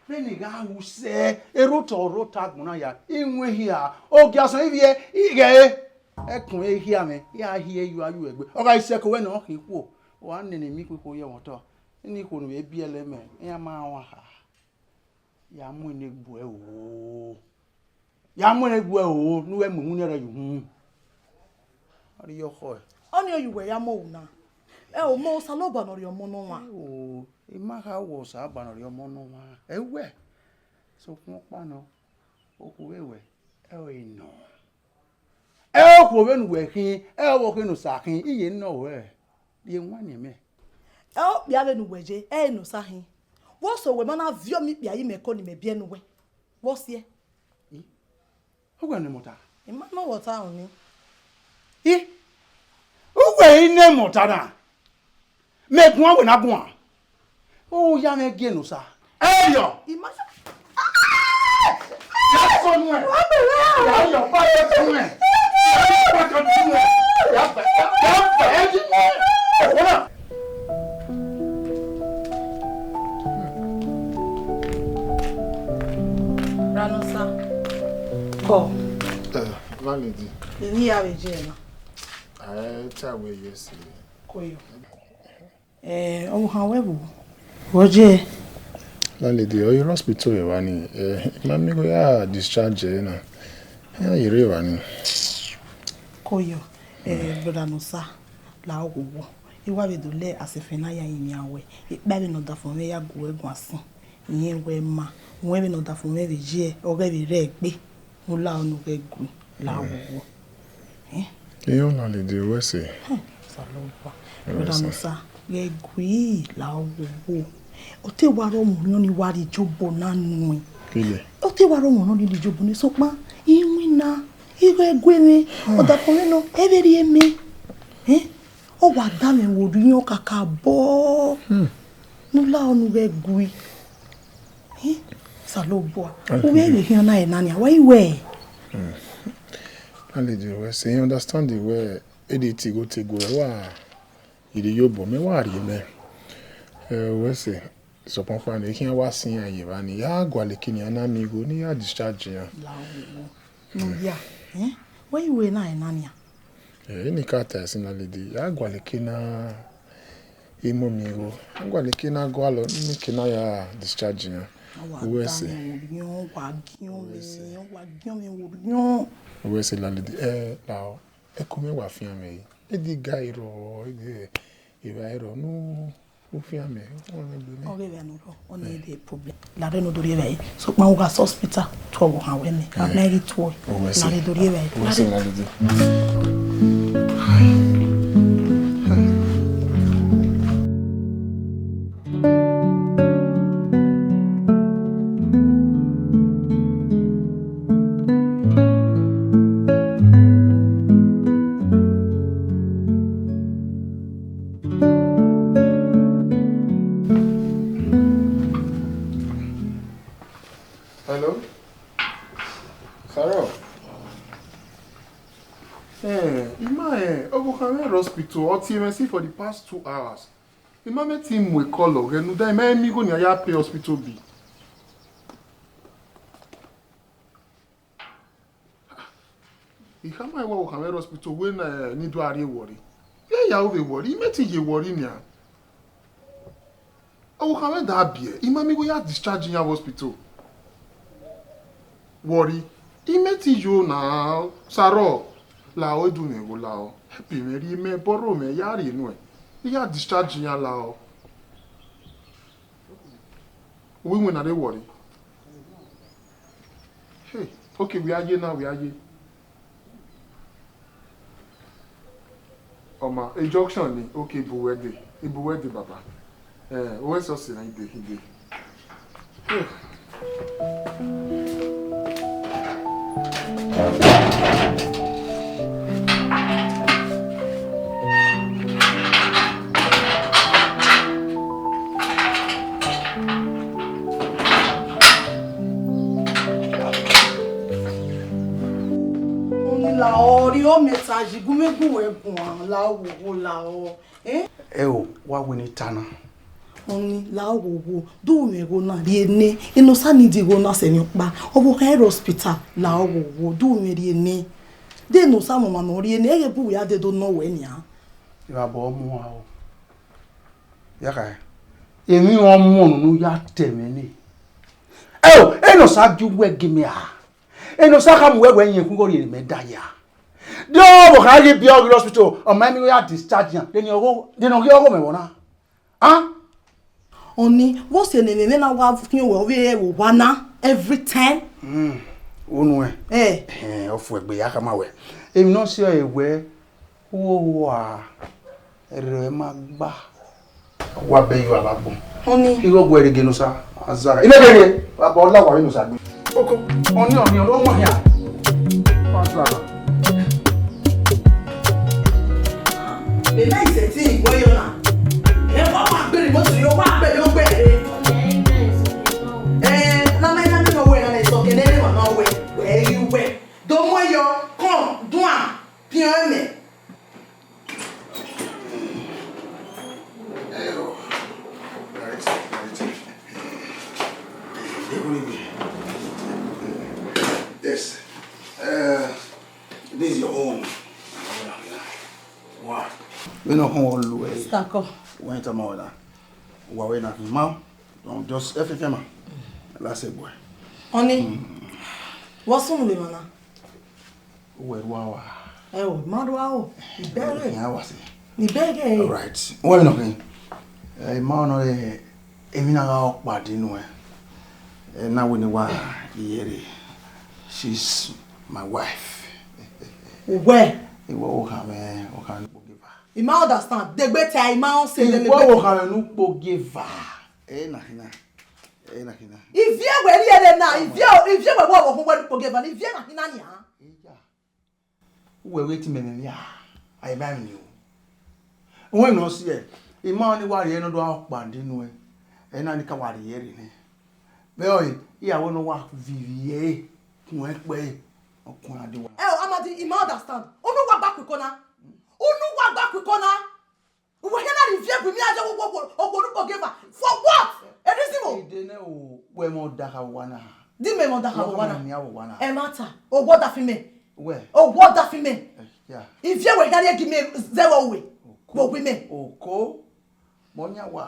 vbene I gha ru sẹ, erhotọ rhotọ agbọn na ya, iwẹn hia, ogiasọn ivbiẹ, ighẹ ẹre. Ẹkun ehia mwẹ, I gha hiẹ yu ayu ẹgbe. Ọ gha sẹ ẹko wẹ ne ọ khin ikhuo, ọ gha nene miẹn ikhuo ye ẹmwẹ otọ. Ene ikhuo ne vbe biẹlẹ mẹ, iran ma rẹn ọmwa kha. Ya mu ene gbuẹ o. Ya mu ene gbuẹ o, ne uwẹ mu iwinna rẹ ye uhunmwu. Ọ rhie ọkhọe. Ọnii ọ ye uwẹ ya mu ru na. Ẹ o, mẹ Osanobua ne ọ rhie ọmọ ne ọmwa. Ẹ o, I ma kha wẹ Osanobua ne ọ rhie ọmọ ne ọmwa. Ẹ wẹ, sokpan ọkpa nọ, okhuo vbe wẹ, ẹ ọre nọ. Ẹ okhuo vbene uwẹ khin, ẹ ọvbokhan ne Osa khin, iye nọ ruẹ, rhie wanniẹn mẹ. Ẹ okpia vbene uwẹ ye, ẹ ne Osa khin. Vbọsẹ wẹ ma na viọ miẹn ikpia ye imẹ ẹko ne imẹ biẹ ne uwẹ. Vbọsiẹ? Uwẹ ne mọta? I ma nọ vbe ọta ọnii. I, uwẹ i ne mọta na? Mẹ guan wẹ na guan. Ọ ya mwẹ gie ne Osa. Ẹyọ. I ma sa. Ya sọ nuẹ. Ya yọ pa ya sọ nuẹ. Ya yọ pa ya sọ nuẹ. Ya bẹ, ya bẹ, ya bẹ, ya bẹ, ya bẹ. Ọwọ na. Ra ne Osa. Kọ. Eh, landlady. Emwi ya vbe je na. Ẹ ta wẹ yes. Koyo. Eh, ọvbokhan wẹ vbo? Vbọ je? Landlady, ọ ye hospital evba ni. Eh, I ma miẹn igho ya discharge ẹre na. Iran ye rre evba ni. Koyo, eh, brother Nosa, la oghogho. I wa vbe do le asefẹn na ya rinmwian wẹ. Ekpa vbene ọdafẹn mwẹ ya gu ẹre guan sin. Irẹn wẹ ma, wẹ vbene ọdafẹn mwẹ vbe ye, ọ ghẹ vbe rre egbe. Ula ọnii ghẹ gui la oghogho. Eh? Iran landlady wẹ sẹ. Hmm, Osanobua. Brother Nosa, ghẹ gui la oghogho. Ọ te wa rre ọmọ nọ ni wa rhie iyobọ na nuẹn. Kile. Ọ te wa rre ọmọ nọ ni rhie iyobọ ni, sokpan iwinna, ighẹ gue mwẹ, ọdafẹn mwẹ nọ, ẹ vbe rhie mẹ. Eh? Ọ wa da mwẹ vbe orhiọn kakabọ. Hmm. Ne ula ọnii ghẹ gui. Eh, Osanobua, u vbe vbe khian na ẹre na nia, wa i wẹ? Hmm. Landlady wẹ sẹ, I understand wẹ e de tigho te gu ẹ, wa rhie iyobọ mẹ, wa rhie mẹ. Ẹ, wẹ sẹ, sokpan ọkpa nẹ, I khian wa sẹ iran ye evba ni, ya gualọ eke ne iran na miẹn igho, ne I ya discharge iran. La oghogho. Ne u ya, eh? Wa i wẹ na ẹre na nia. Eh, eni ka ta ẹse na landlady, ya gualọ eke na, I mu miẹn igho. A gualọ eke na gualọ, ne eke na ya discharge iran. Wa da mwẹ vbe orhiọn, wa giọn mwẹ, wa giọn mwẹ vbe orhiọn. Wẹ sẹ landlady, eh, la, ẹko mwẹ wa fian mwẹ yi. E di ga irọ, e di evba irọ, nu, u fian mwẹ, u fian mwẹ gbe mẹ. Ọ ghe vbe ne u rhọ, ọnii de problem. Lare ne u do rhie evba yi. Sokpan u gha sẹ hospital, tuẹ ọvbokhan wẹ mẹ. A na ghi tuẹ. Wẹ sẹ. Lare do rhie evba yi. Wẹ sẹ, lare. Landlady. Hello? Sarah? Eh, I ma, eh, ọvbokhan mwẹ rre hospital, ọ tie mwẹ si for the past two hours. I ma mẹ te mu call ọghẹ ne u da, I ma miẹn igho ne iran ya pay hospital bill. I khama ẹre wẹ ọvbokhan mwẹ rre hospital wẹ na, eh, ne I do a rrie Warri. Iran ya ru vbe Warri, I mẹ te ye Warri nian. Ọvbokhan mwẹ da biẹ, I ma miẹn igho ya discharge iran vbe hospital. Warri. Imẹ te yo na, Sarọ, lahọ, edu mwẹ gho lahọ. Help mwẹ rhie mẹ, borrow mwẹ, ya rhie nuẹn. I ya discharge iran lahọ. Uwu iwinna rre worry. Hey, okay, wẹ a ye na, wẹ a ye. Ọ ma, junction ni, okay, ibu wẹ dee, ibu wẹ dee, baba. Eh, owẹ sọsi na, ide, ide. Ọni lahọ, rhie mẹ ta yi, gu mwẹ gu wẹ guan, lahọ, wowo, lahọ. Eh? Ẹ o, wa wẹ ne I ta na. Ọni, lahọ, wowo, do mwẹ igho na rhie nẹ, Enosa need igho na sẹ emwi ọkpa, ọ vbe kha rre hospital, lahọ, wowo, do mwẹ rhie nẹ. De Enosa mwẹ ọmwa ne ọ rhie nẹ, ẹghẹ bu wẹ a dee do nọ wẹ nian. Evba bọ mu a o. Ya kha, emwi ọmọ nunu ya tẹ mwẹ nẹ. Ẹ o, Enosa gie uwẹ gie mẹ a. Enosa khama uwẹ wẹ iyẹn khu igho rhie ne imẹ da ya. De ọ vbe kha ghi biẹ ọghe hospital, ọ ma emwi igho ya discharge iran, de ne ọ ghi ọghọ mwẹ vbọ na? A? Ọni, vbọzẹ ne ẹmwẹ mwẹ na wa khian wẹ, ọ vbe rre vbe owa na every time. Mm, unu ẹ? Ẹ. Ẹhẹn, ọ fuẹgbe ya khama wẹ. Emwi ne ọ si ọre wẹ, uwu owa rẹ ma gba. Wa bẹ yo avbe agbọn. Ọni. Igho gu ẹre ghe Enosa, azara. Imẹ ghe rhie, wa bọ la wa vbe Enosa gbe. Koko, ọni, ọni, ọni, ọmọ hia. Wa zara. Bebe isẹtin igbo yo na. Ẹ wa wa gbere mo ti yo wa gbere yo gbere. Ẹ, na me na me no we na me so kene re wa no we. We you we. Do mo yo, come, do am, pion me. Ẹ o. Right, right. Yes. Uh, this is your home. Wow. We no home all the way. Stako. When you tell me that. Wa we na ma. Don't just everything ma. That's a boy. Ọni. What's on the man? Uwẹ rua wa. Ẹ o, ma rua o. Ibẹghe. Ẹhẹn, a wa sẹ. Ibẹghe. All right. Wẹ nọ khin. Ẹ, ma nọ rẹ, emwi na gha ọkpa di nuẹn. Ẹ na wẹ ne wa iyẹre. She's my wife. Uwẹ. Iwọ o kha mẹ, o kha ni kpo geva. I ma understand. Degbe te I ma on se. Iwọ o kha mẹ nu kpo geva. Ẹ na khin na. Ẹ na khin na. Ivie wẹ rhie ẹre na, ivie, ivie wẹ wọ ọvbokhan wẹ ne ukpo geva, ivie na khin na nian. Eya. Uwẹ wẹ te imẹ mwẹ a, a i ma emwi ni o. Wẹ ne ọ si ẹ, I ma ni wa rhie ne ọ do a ọkpa di nuẹn, ẹ na ni ka wa rhie ẹre nẹ. Vbe ọre, iran wẹ ne ọ wa viọ ivie ẹre, kun ẹkpẹ ẹre, ọ kun iran de wa. Ẹ o, Amadi, I ma understand. Unu wa gba kuko na. Unu wa gba kuko na. Uwẹ hia na rhie ivie gu imẹ a ye wo wo wo wo wo ru kpo geva. For what? A reason o. Ide nẹ o, wẹ mẹ ọdakha vbe owa na. Di mẹ mẹ ọdakha vbe owa na. Wẹ mẹ ọdakha vbe owa na. Ẹ ma ta. Owa ọdafẹn mẹ. Wẹ. Owa ọdafẹn mẹ. Eh, yeah. Ivie wẹ hia rhie gi mẹ zẹ vbe uwẹ. Oko. Vbe uwẹ mẹ. Oko. Mọ yan wa.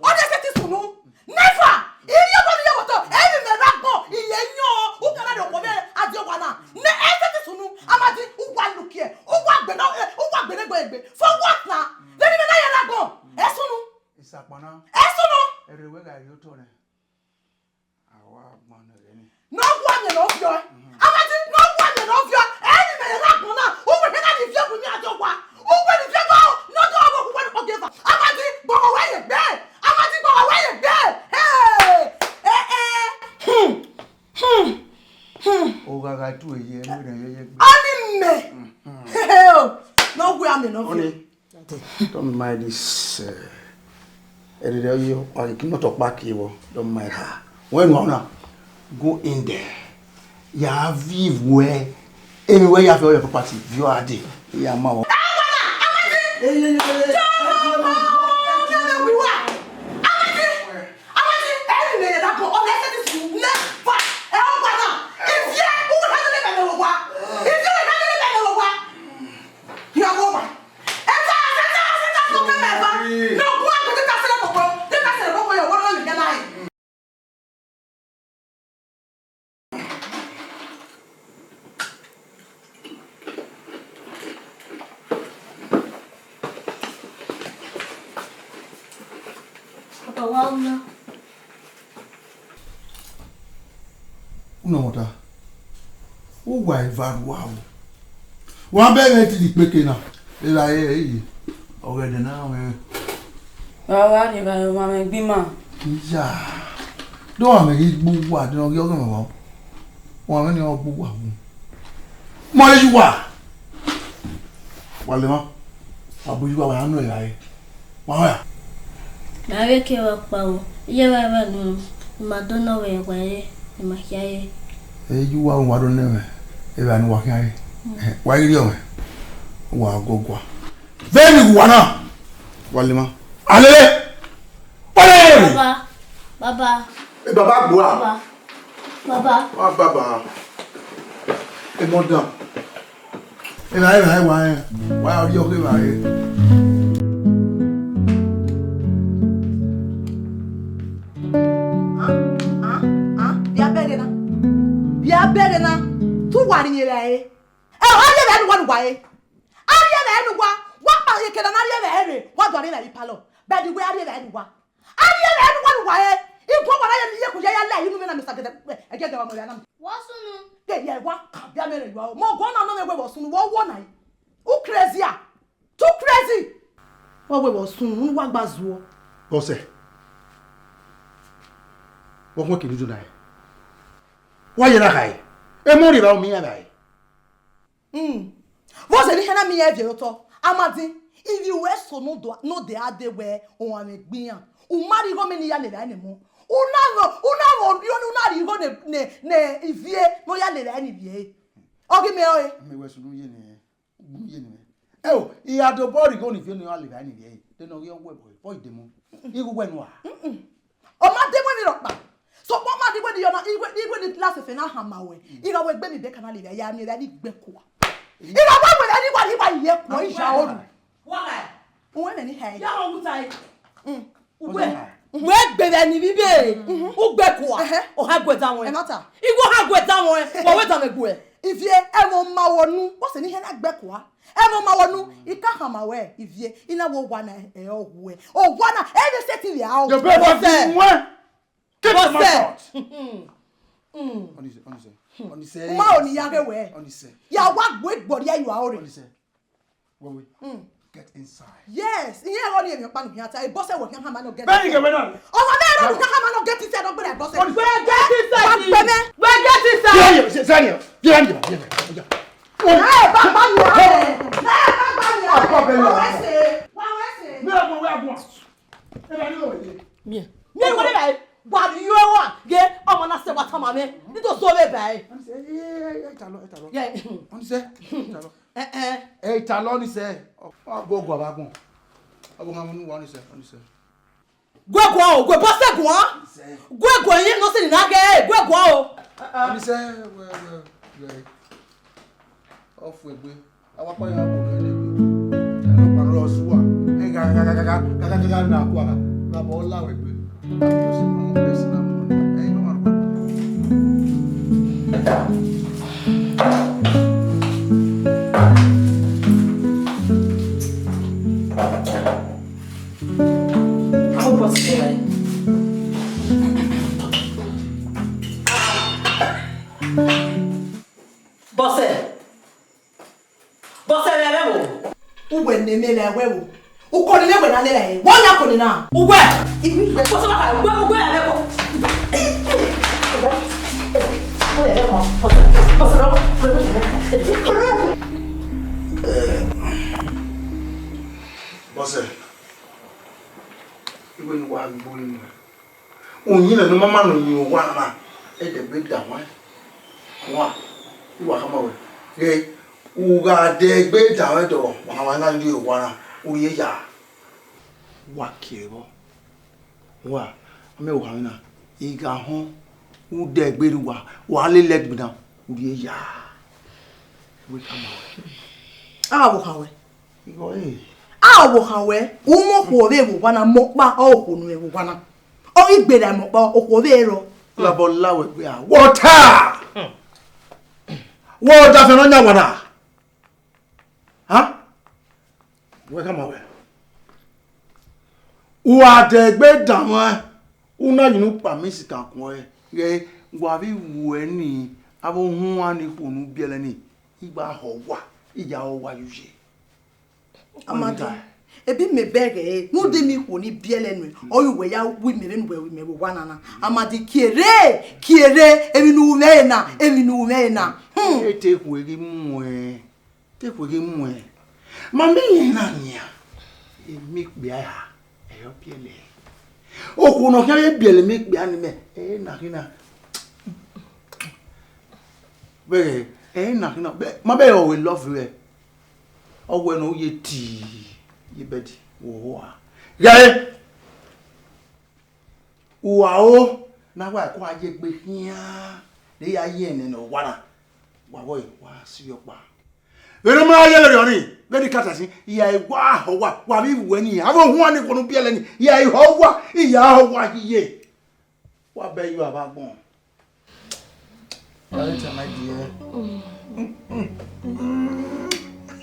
Ọ de sẹtin sunu. Never! Iriọghọ ne I ye vbe otọ, emwi mẹ rre agbọn, I ye yọn, u ka na rhie okhuo vbe a die owa na. Ne ẹ sẹtin sunu, Amadi, u wa lukiẹ, u wa gbe na, u wa gbe ne egbe egbe. For what na? Vbene imẹ na ye rre agbọn, ẹ sunu. Isakpana. Ẹ sunu. Ẹrẹ wẹ gha rhie otọ nẹ. A wa gbọn nẹ rẹ ni. Ne ọ wa miẹn ne ọ viọ ẹ. Amadi, ne ọ wa miẹn ne ọ viọ ẹ. Emwi mẹ rre agbọn na, u wẹ ne na ni viọ gu imẹ a do wa. U wẹ ni viọ gu, ne ọ do wa vbe okhuo wẹ ne ukpo geva. Amadi, gbọghọ wẹ ye gbe. Amadi, gbọghọ wẹ ye gbe. Hey! Eh, eh. Hmm. Hmm. Hmm. Oghagha tu eye, ẹmwẹ rẹ ye ye gbe. Ọni mẹ. Hmm. Hey, oh. Ne ọ wa miẹn ne ọ viọ. Ọni. Don't mind this. Uh, ẹrẹrẹ ọye ọkpa, you cannot ọkpa ke wọ. Don't mind her. When you wanna go in there, ya vive wẹ, emwi wẹ ya fi all your property, view ade, ya ma wọ. Ọ wa wu na. Unọmọta, uwa eva rua o. Wa bẹghe te ikpeke na, evba ẹre ye. Ọghẹdẹ na mwẹ. Wa wa rhie evba ẹre, ọmwa mwẹ gbe ima. Iya. Do wa mẹ ghi gbe uwa, de ọ ghi ọghe mwẹ vbọ. Wa mwẹ ni ọ gbe uwa wu. Mọ ye uwa. Wa lema. Wa bu uwa, wa ya nọ evba ẹre. Wa ya. Na vbe ke wa kpao, iye wa wa nu, ima do nọ wẹ wa re, ima khia re. Eyi uwa wa do nẹ mwẹ, evba ne uwa khian re. Wa i rhie ọmwẹ, wa guọgua. Vbene uwa na, wa lema. Alele! Wa lele! Baba, baba. E baba gbua. Baba, baba. Wa baba. E mọ dan. Evba ẹre, evba ẹre wa rẹn, wa ya rhie ọghe evba ẹre. Ah, ah, ah, via bẹghe na. Via bẹghe na. Te uwa rhie evba ẹre. Ẹ, a rhie evba ẹre ne uwa ne uwa re. A rhie evba ẹre ne uwa, wa kpa eke na, ne a rhie evba ẹre, wa do rhie evba ẹre palọ. Bẹghe wẹ a rhie evba ẹre ne uwa. A rhie evba ẹre ne uwa ne uwa re. Iguan wa na ye ne iye ku ya ya la inu mwẹ na, Mister Gẹdẹ, ẹgẹdẹ wa mọ ya na. Wa sunu. Ke ya wa ka bia mẹ rẹ wa o. Mọ guan na nọ mwẹ wẹ vbe ọ sunu, wẹ ọ wọ na. U crazy a? Too crazy. Wa wẹ vbe ọ sunu, unu wa gba zuọ. Bọsẹ. Wa khuan kiri do na. Wa ye na khae. Emọ rhie evba, u miẹn iran evba ẹre. Mm. Vbọzẹ ne I hẹn na miẹn iran viẹ otọ, Amadi, ivbi ruẹ eso ne odẹ a dee wẹ ọmwa mwẹ gbe iran, u ma rhie igho mẹ ne I ya lele ẹre ne emọ. U na vbe, u na vbe orhiọn ne u na rhie igho ne, ne, ne ivie ne ọ ya lele ẹre ne ivie ẹre. Ọ ghi mẹ ọre. Mẹ wẹ sunu ye nẹ, unu ye nẹ. Ẹ o, I gha dobọ rhie igho ne ivie ne ọ ya lele ẹre ne ivie ẹre, de ne ọ ghi ọ wẹ vbọ, vbọ idemọ. Igho wẹ nua. Mm-mm. Ọ ma de mu emwi rhọkpa. Sokpan ọ ma de wẹ ne I ya na, igho, igho ni last efe na hama ruẹ. I gha wẹ gbe emwi bẹka na lele ẹre, ya miẹn vbe ẹre ni gbe kua. I gha wa wẹ vbe ẹre ni wa, ni wa ye kua, I ya oru. Wa ghẹ. Uwẹ mẹ ni hẹ. Ya ghẹ ogu tae. Mm. Uwẹ. Wẹ gbe vbe ẹre ni vbe ibe. Mhm. U gbe kua. Ẹhẹ. Ọ ha gu ẹdẹ amwẹ. Ẹ ma ta. Igho ha gu ẹdẹ amwẹ. Wa wẹ danmwẹ gu ẹ. Ivie, ẹmwẹ ọ ma wọ nu. What's the name? Ẹmwẹ ọ ma wọ nu. I ka hama ruẹ, ivie, I na wẹ owa na, ẹ, ọ wẹ. Owa na, ẹ vbe sẹtin vbe a o. Your baby Bọsẹ. Wẹ. Keep to my Bọsẹ. Thought. Mm. Ọnise, Ọnise, Ọnise. Ma o ni ya ghe wẹ. Ọnise. Ya wa gbe egbọrria you are already. Ọnise. Wait, wait. Mm. Get inside. Yes, iye ẹghọ ni emwi ọkpa nu khian ta, e Bọsẹ wẹ khian hama nọ get inside. Bẹ́ẹ̀ni kẹ̀wé náà. Ọmọ bẹ́ẹ̀ náà khian hama nọ get inside, ọgbẹ́rẹ́ Bọsẹ. Wait, get inside. Wa gbẹ mẹ. Wait, get inside. Sẹ́yìn, sẹ́yìn, sẹ́yìn, sẹ́yìn. Ẹ bá gbá mi rà. Ẹ bá gbá mi rà. Ọkọ bẹ lọ. Wọ́n wẹ́ sè. Wọ́n wẹ́ sè. Mi ò mọ̀ wẹ́ àgùn. Ẹ bá nílò òye. Miẹn. Miẹn wọlé báyìí. Wa ni yo wa. Ye ọmọ na sẹ wa tama mẹ. Ni to so le báyìí. Ọnise, ẹ, ẹ, ẹ, ẹ, ta lọ, ẹ, ta lọ. Ye. Ọnise, ẹ, ta lọ. Ẹ, ẹ. Ẹ, ta lọ, Ọnise. Ọ, ọ, gbogbo abagbọn. Ọ bụ nwa mu wa, Ọnise, Ọnise. Guẹguọ o, guẹ Bọsẹ guan. Ọnise. Guẹguọ yẹn nọ sẹ ni na gẹ, guẹguọ o. Ọnise, wẹ, wẹ, wẹ. Ọ fu egbe. Awa kpa ya wo ne egbe. Ẹnọ kpa rọ sua. Ẹ ga, ga, ga, na kua. Ra bọ la wẹ egbe. Ẹ, you see, I'm a person, I'm a, ẹ, no, I'm a. Àwọn bọ̀ sí ẹ̀. Bọsẹ. Bọsẹ rẹ rẹ wo. Uwẹ ne mẹ rẹ wẹ wo. Uko ni ne wẹ na le rẹ. Wọ ya ko ni na. Uwẹ. Ibi wẹ. Bọsẹ wa ka, uwẹ, uwẹ rẹ ko. Bọsẹ rẹ ko. Bọsẹ, iwe ni wa gbo ni. Uyinmwẹ ne ọ ma ma ne uyinmwẹ owa na, ẹdẹgbe da wẹn. Wa, I wa khama wẹ, ghe, u gha dẹgbe da wẹn dọ, wa na wa na rhie owa na, u rhie ya. Wa kie vbọ. Wa, amẹ owa na, I gha họn, u dẹgbe rre uwa, wa lele ẹgbin na, u rhie ya. Wẹ khama wẹ. A wo khan wẹ. Igho, eh. A wo khan wẹ, u mu okhuo vbe vbe owa na, mọ ọkpa, ọ okhuo ne u vbe vbe owa na. Ọ ghi gberra mẹ ọkpa, okhuo vbe rrọọ. Labọ la wẹ gbe a. Water! Wẹ ọdafẹn ne ọ yan wa na? Ha? Wẹ khama wẹ. Uwa dẹgbe danmwẹ, u na yinu kpa mẹ sikan kun ẹre, ghẹ wa vbe wu ẹre ni, avbe ohuan ni khuo ne u biẹlẹ ni, I gba họ owa, I ya họ owa ye uye. Amadi, ebi mẹ bẹghe ẹre, ne u de miẹn ikhuo ni biẹlẹ nuẹn, ọ ye uwẹ ya wu imẹ vbene uwẹ ru imẹ vbe owa na na. Amadi, kie rre, kie rre, emwi ne u ru mwẹ ẹre na, emwi ne u ru mwẹ ẹre na. Hmm. E te khuo ghi mu ẹn, te khuo ghi mu ẹn. Ma miẹn irẹn na nian, emọ ikpia eha, ẹre ọ biẹlẹ. Okhuo ne ọ khian vbe biẹlẹ emọ ikpia ni mẹ, ẹre na khin na. Vbe ẹre na khin na, ma bẹghe ọ wẹ love rẹ. Ọ wẹ ne u ye ti ye bed, wo hoa. Ghẹ, uwa o, na wa ko a ye egbe khian, ne ya ye ẹnẹ ne ọ wa na, wa vbọ wa si ọkpa. Vbene ma ye lele ọnii, vbene I ka ta sin, I ya wa họ owa, wa vbe wu ẹre ni, avbe ohuan ni khuo ne u biẹlẹ ni, I ya họ owa, I ya họ owa ye. Wa bẹ yo avbe agbọn. Wa vbe tama die.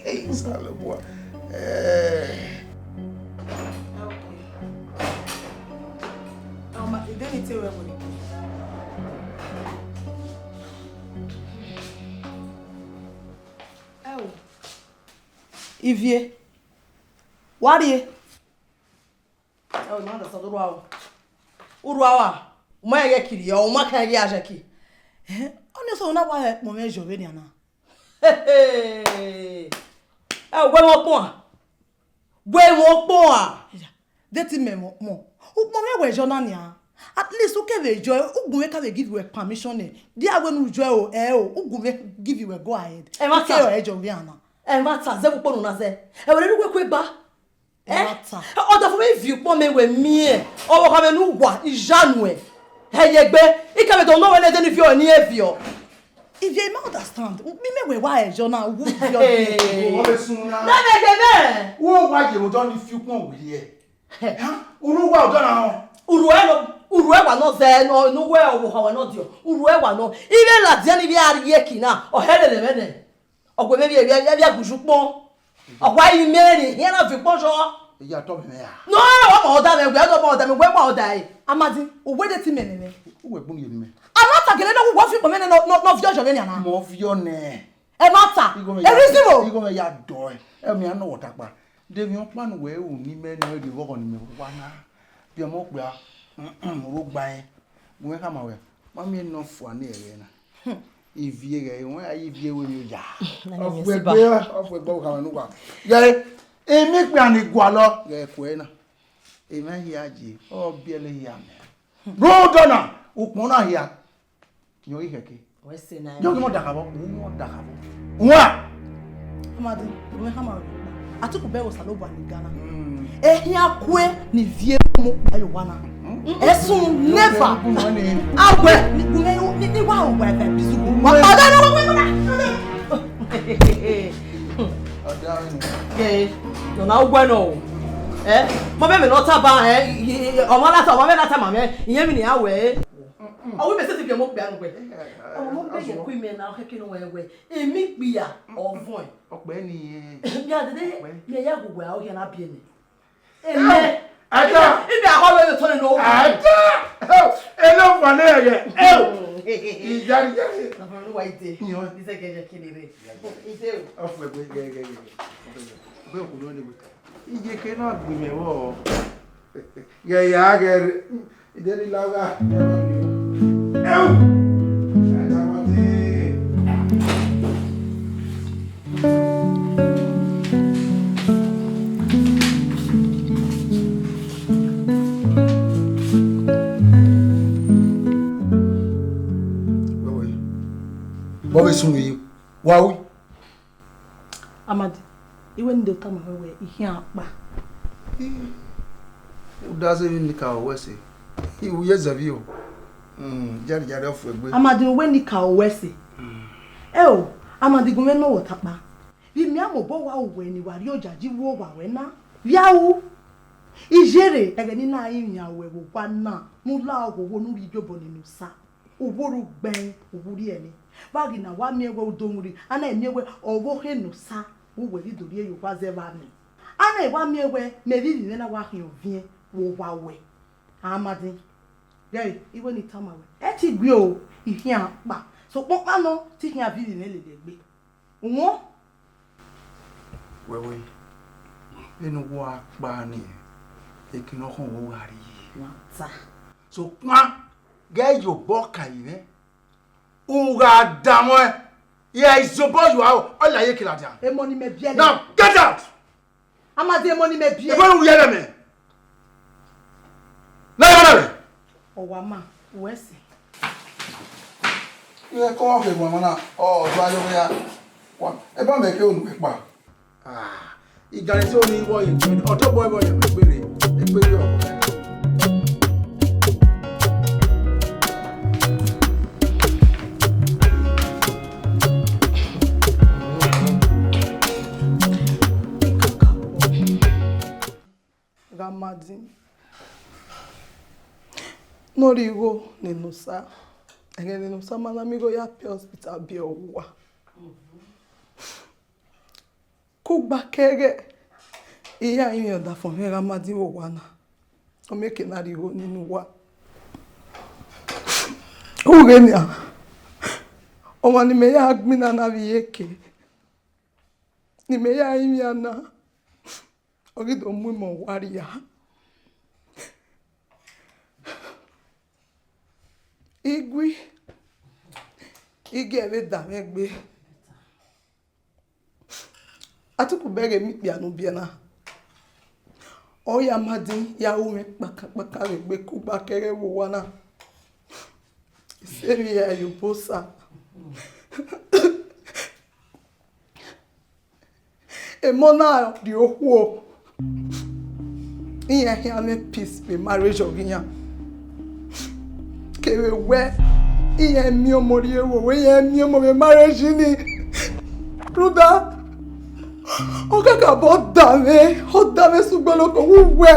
Hey, Osanobua. Eh. Ọma, ide ni te wẹ wẹ. Ẹ o. Ivie. Wa rrie. Ẹ o, ma understand, u rua o. U rua wa. U ma rẹn ghẹ kiri, ọ, u ma kan ghi a zẹ ki. Ẹhẹn, ọnii sẹ na wa hẹ ẹkpọn mwẹ zọ vbenian na. Ẹ o, wẹ mwẹ ọkpọn a? Wẹ mwẹ ọkpọn a? Ya, de te imẹ mwẹ ọkpọn. Ukpọn mwẹ wẹ zọ na nian. At least u kevbe zọ, ugbẹn mwẹ ka vbe give wẹ permission nẹ. Dia wẹ ne u zọ o, ẹ o, ugbẹn mwẹ give wẹ go ahead. Ẹ ma ta. Ke ọ ẹ zọ vbe ana. Ẹ ma ta, zẹ vbe ukpọn na zẹ. Ẹ wẹ rẹ ne uwẹ ku egba. Ẹ? Ọ da fo vbe viọ ukpọn mẹ wẹ miẹn, ọvbokhan mwẹ ne uwa, I ya nuẹn. Hẹ ye egbe, I ka vbe dọ nọ wẹ ne ẹdẹ ni viọ ni e viọ. Ivie, I ma understand. Mi mẹ wẹ wa ẹjọ na, uwu viọ ni. Ọ vbe sun na. Na vbe ghe mẹ. Wo wa ye odọ ni fi ukpọn wẹ ye. Unu wa odọ na họn. Uru ẹ nọ, uru ẹ wa nọ zẹ nọ, ne uwẹ ọvbokhan wẹ nọ diọ. Uru ẹ wa nọ. I vbe ladian ni vbe a rrie eki na, ọ hẹ lele mwẹ nẹ. Ọ gu mwẹ vbe, vbe, vbe, vbe a gu uzu ukpọn. Ọ wa i mẹ rri, iran na viọ ukpọn zọ. Iya tọ mẹ ya. No, ọ ma ọda mwẹ, wẹ ọ ma ọda mwẹ, wẹ ma ọda ẹre. Amadi, uwẹ de te imẹ nẹ. Uwẹ gbunu ye mẹ. A ma ta gele ne uwẹ fi ukpọn mwẹ nẹ, nọ, nọ, nọ viọ zọ vbe nian na. Mọ viọ nẹ. Ẹ ma ta. Igho mẹ ya, reasonable. Igho mẹ ya dọ ẹ. Ẹ mi a nọ wọ takpa. De emwi ọkpa ne uwẹ ru ne imẹ nọ rhie vbe ọghọ ne imẹ wa na. Biẹ ọmọ okpia, oro gba ẹn. Gu mwẹ khama wẹ, ma miẹn ne ọ fua ne ẹghẹ na. Ivie ghẹ, wẹ a ye ivie wẹ emwi oya. Ọ fuegbe, ọ fuegbe, ọ khama ne uwa. Ghẹ, emọ ikpia ni gualọ, ghẹ kuẹ na. Emwa hia ye, ọ biẹlẹ hia mẹ. Rhunmwuda ọna, ukpọn na hia. Yọ ghi khẹke. Wẹ sẹ na. Yọ ghi mọ dakhavọ, u mọ dakhavọ. Ua! Amadi, u mwẹ khama wẹ. Atuku bẹghe Osanobua ni ga na. Ehian kue ni viẹ mu kpa ye owa na. Ẹsun never. Awẹ ni gu mwẹ ni, ni wa wẹ vẹ bizu. Wa pa da na wa wẹ na. Ọda ni. Ke, nọ na wẹ nọ o. Eh, ma mẹ mẹ nọ taba, eh, ọmọ lata, ọmọ mẹ lata ma mẹ, iyẹn mi ni a wẹ. Ọ wẹ mẹ sẹtin biẹ mu kpia nu wẹ. Ọmọ mẹ yẹ ku imẹ na, ọ khẹke ne ọ wẹ wẹ. Emọ ikpia, ọ vuọn. Ọkpẹ ni. Mia dede, mia ya gu wẹ, ọ hia na biẹ nẹ. Emẹ. Ada. Ibi ahọ lo tọ ni no. Ada. Elo fa ne yẹ. Eo. Ijari jari. Na fa no wa ite. Yo. Ise ke je kini re. Ise o. Ofu egbe ge ge ge. Be ku no ni we. Iye ke na gbe mẹ vbọ. Ghẹ ya ghẹ rre, idẹni lagha. Ẹu! Ẹdamọte. Wẹ wẹ, vbọ vbe sunu yi, wa ru? Amadi, I wẹ ne I do tama ruẹ wẹ, I khian kpa. U da zẹ emwi ne I ka ruẹ sẹ, I ru ye zẹvbe o. Jari jari ọ fuegbe. Amadi, wẹ ne I ka ruẹ sẹ. Ẹ o, Amadi, gu mwẹ nọ wẹ ọta kpa. Vbe imiamọ obọ wa ru wẹ ne I wa rrie ojaji vbe owa ruẹ na, vbe a ru? Iyere, ẹghẹ ne I na rinmwian ruẹ vbe owa na, ne u la oghogho ne u rhie iyobọ nene Osa. Uwu ru gbẹn, uwu rhie ẹre. Vbe a ghi na wa miẹn wẹ u do mwẹ urhi, a na miẹn wẹ ọ vbe okhe ne Osa, uwẹ ghi do rhie ye owa zẹ vbe amẹ. A na wa miẹn wẹ mẹ vbe ivbi mwẹ na wa khian ọviẹn, Wo wa wẹ, Amadi. Gẹre, iwe ni tama wẹ. Ẹ ti gbe o, I khian kpa. Sokpan ọkpa nọ, te I khian viọ ivbi mwẹ lele egbe. Uwọẹn? Wẹwẹ, vbene uwa kpa ni, ekin ne ọ khọn vbe u gha rrie. Wa ta. Sokpan, ghẹ ye obọ kan yi mwẹ. U gha danmwẹ, ya izobọ ye aro, ọ la ye kila dia. Emọ ni mẹ biẹ nẹ. Now, get out! Amadi, emọ ni mẹ biẹ. Ebo ru yẹrẹ mẹ. Na ya na mẹ. Ọ wa ma, wẹ sẹ. Iye kọ wa ke wa mana, ọ do ayo ya. Wa, eba mẹ ke onu kpa. Ah, iganisi oni vbọ ye egbe, ọdọ bọ vbọ ye egbe re, egbe re ọ. Gha ma din. Ne ọ rhie igho ne Enosa, ẹghẹ ne Enosa ma na miẹn igho ya pia hospital biẹ owa. Kugba kẹghẹ, I ya rinmwian ọdafẹn mwẹ gha ma din vbe owa na, ọ miẹn ke na rhie igho nene uwa. Ughẹ nian, ọmwa ne imẹ ya gbinna na vbe iyeke, ne imẹ ya rinmwian na, ọ ghi do mu imẹ owa rria. I gui, I gie vbe da mwẹ egbe. Atuku bẹghe emwi ikpia ne u biẹ na, ọ ya ma din ya ru mwẹ kpakankpakan vbe egbe kugba kẹghẹ vbe owa na. Isẹ emwi hia ye obosa. Emọ na rhie okhuo, iran khian mwẹ peace vbe marriage ọghe iran. Kevbe wẹ, iran miẹn ọmọ rhie vbe owa, iran miẹn ọmọ vbe marriage ni. Rhunmwuda, ọ kakabọ da mwẹ, ọ da mwẹ sẹ ugboloko vbe uwẹ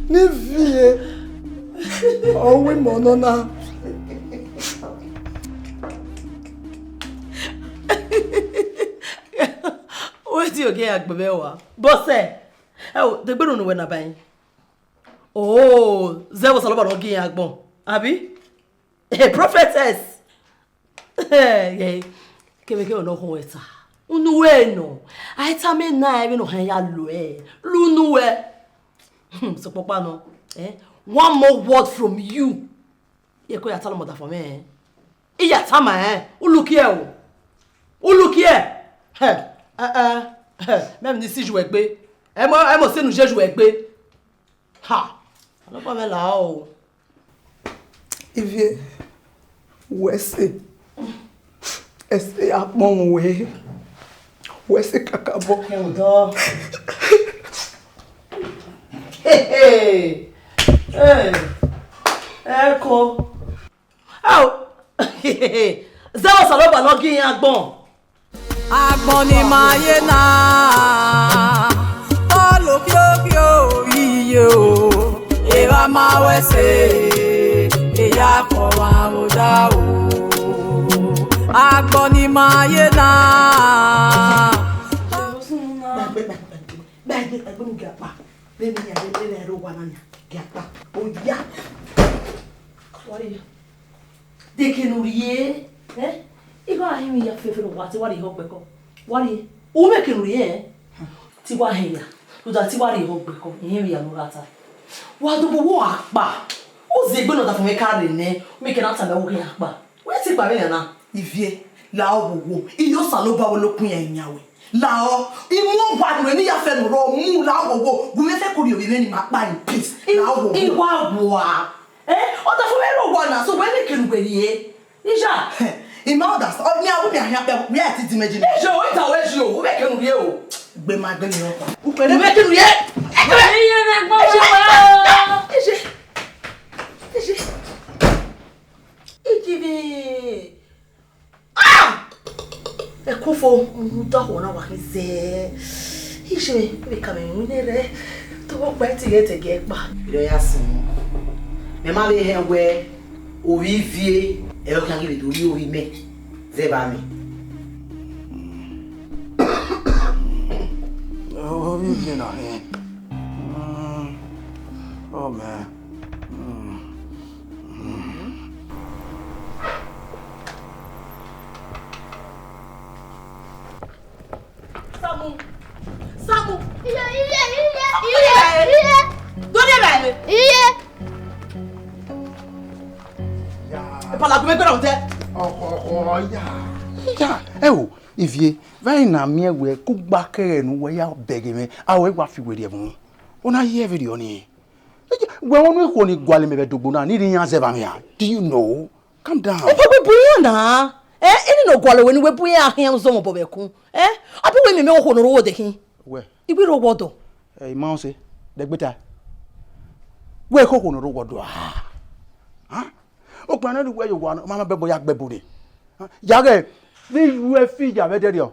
ne I viẹ, ọ ru imẹ nọ na. Wetin ogie ya gbe mwẹ wa? Bọsẹ, ẹ o, de gbe unu wẹ na ba yin. Oh, zẹ vbe Osanobua ne ọ gie iran agbọn, abi? A prophetess. Kevbe kevbe ne ọ khọn ẹta. Unu wẹ nọ, a i tama na ẹmwẹ ne ọ hẹn ya lo ẹ. Lu unu wẹ. Hmm, sokpọkpa nọ, eh? One more word from you. Eko ya talọ mother for me, eh? I ya tama ẹn, u lukiẹ o. U lukiẹ. Hẹ, ẹ, ẹ, hẹ, mẹ ni si ju ẹgbe. Ẹ mọ, ẹ mọ sẹ ne u je ju ẹgbe. Ha. Ọlọkpa mwẹ la o. Ivie, wẹ sẹ. Ẹse ya kpọnmwẹ wẹ. Wẹ sẹ kakabọ. Ẹ wọ dọ. Hey, hey. Hey. Eko. Ao! Zẹ vbe Osanobua ne ọ gie iran agbọn. Agbọn ni ma ye na, ọ lo khiokio iye o, evba ma wẹ sẹ, eya kọ wa vbe odaro. Agbọn ni ma ye na. Gbẹgbẹ, gbẹgbẹ, gbẹgbẹ, gbẹgbẹ, gbẹgbẹ, ne u gie akpa. Vbene iran rre, rre, rre owa na nia, gie akpa. Oya. Wa rrie. De eke ne u rrie, eh? I gha họn emwi ya fẹfẹ ne uwa te wa rrie ehọ gbẹkọ. Wa rrie. U mwẹ eke ne u rrie, eh? Te wa họn ya. Rhunmwuda te wa rrie ehọ gbẹkọ, I họn emwi ya ne u gha ta. Wa do vbe owa akpa. U zẹ egbe ne ọdafẹn mwẹ ka rre nẹ, u miẹn eke ne a tama wẹ u ghi akpa. Wẹ te kpa vbe nian na? Ivie, lahọ vbe owo, iye Osanobua wẹ ne okun iran yan wẹ. Lahọ, I mu owa nuẹn ne I ya fẹ ne u rrọọ mu, lahọ vbe owo, gu mwẹ fẹ ke u rhie ovbi mwẹ ne ima kpa in peace. Lahọ vbe owo. I wa wa. Eh, ọdafẹn mwẹ rre owa na, so wẹ ne eke ne uwẹ rrie. Ija. I ma understand. Ọ, mi a wu mi a hian kpẹ, mi a ti di mẹ ji. Ije o, ita wẹ ji o, u mwẹ eke ne u rrie o. Gbe ma gbe ni rọ. U mwẹ eke ne u rrie. Iye na gbọ wa. Ije. Ije. Ije vbe. Ah! Ẹkufo, u da hua na wa khin zẹ. Ije, vbe ka mwẹ winna rẹ, te ọ kpa ẹtin ghẹ te gie kpa. Erriọ ya sunu. Mẹ ma vbe hẹn wẹ, ovbi Ivie, ẹre ọ khian ghi vbe do rhie ovbi mẹ zẹ vba mẹ. Ovbi Ivie na hẹn. Mm. Oh, man. Mm. Mm. Samu. Samu. Iye, iye, iye, iye, iye. Dọni ẹre. Iye. Palagu me gbẹdọ tẹ. Ọkọ, ọkọ, ya. Ya, ẹ o, Ivie, vbe na miẹn wẹ kugba kẹghẹ ne uwẹ ya bẹghe mwẹ, a wẹ wa fi wẹ rhie ẹvbo. Ọ na ye ẹvbo rriọ ni. Wẹ ọnii ikhuo ni gualọ mẹ vbe ẹdogbo na, ne I rhie iran zẹ vbe amwẹ a? Do you know? Calm down. Ipa wẹ bu iran na. Eh, eni ne ọ gualọ wẹ ne uwẹ bu iran khian zọmọ obọ vbe ẹkun. Eh, abi wẹ miẹn okhuo ne ọ rre owọdẹ khin? Wẹ. I wẹ i rre owọdọ. Eh, I ma rẹn ọse, dẹgbeta. Wẹ khokho ne ọ rre owọdọ a? Okpia ne ọ rhie uwẹ ye owa, ọ ma ma bẹbọ ya gbe ẹbu ni. Ya ghẹ, vbe I ru ẹ fi ya vbe ẹdẹrriọ.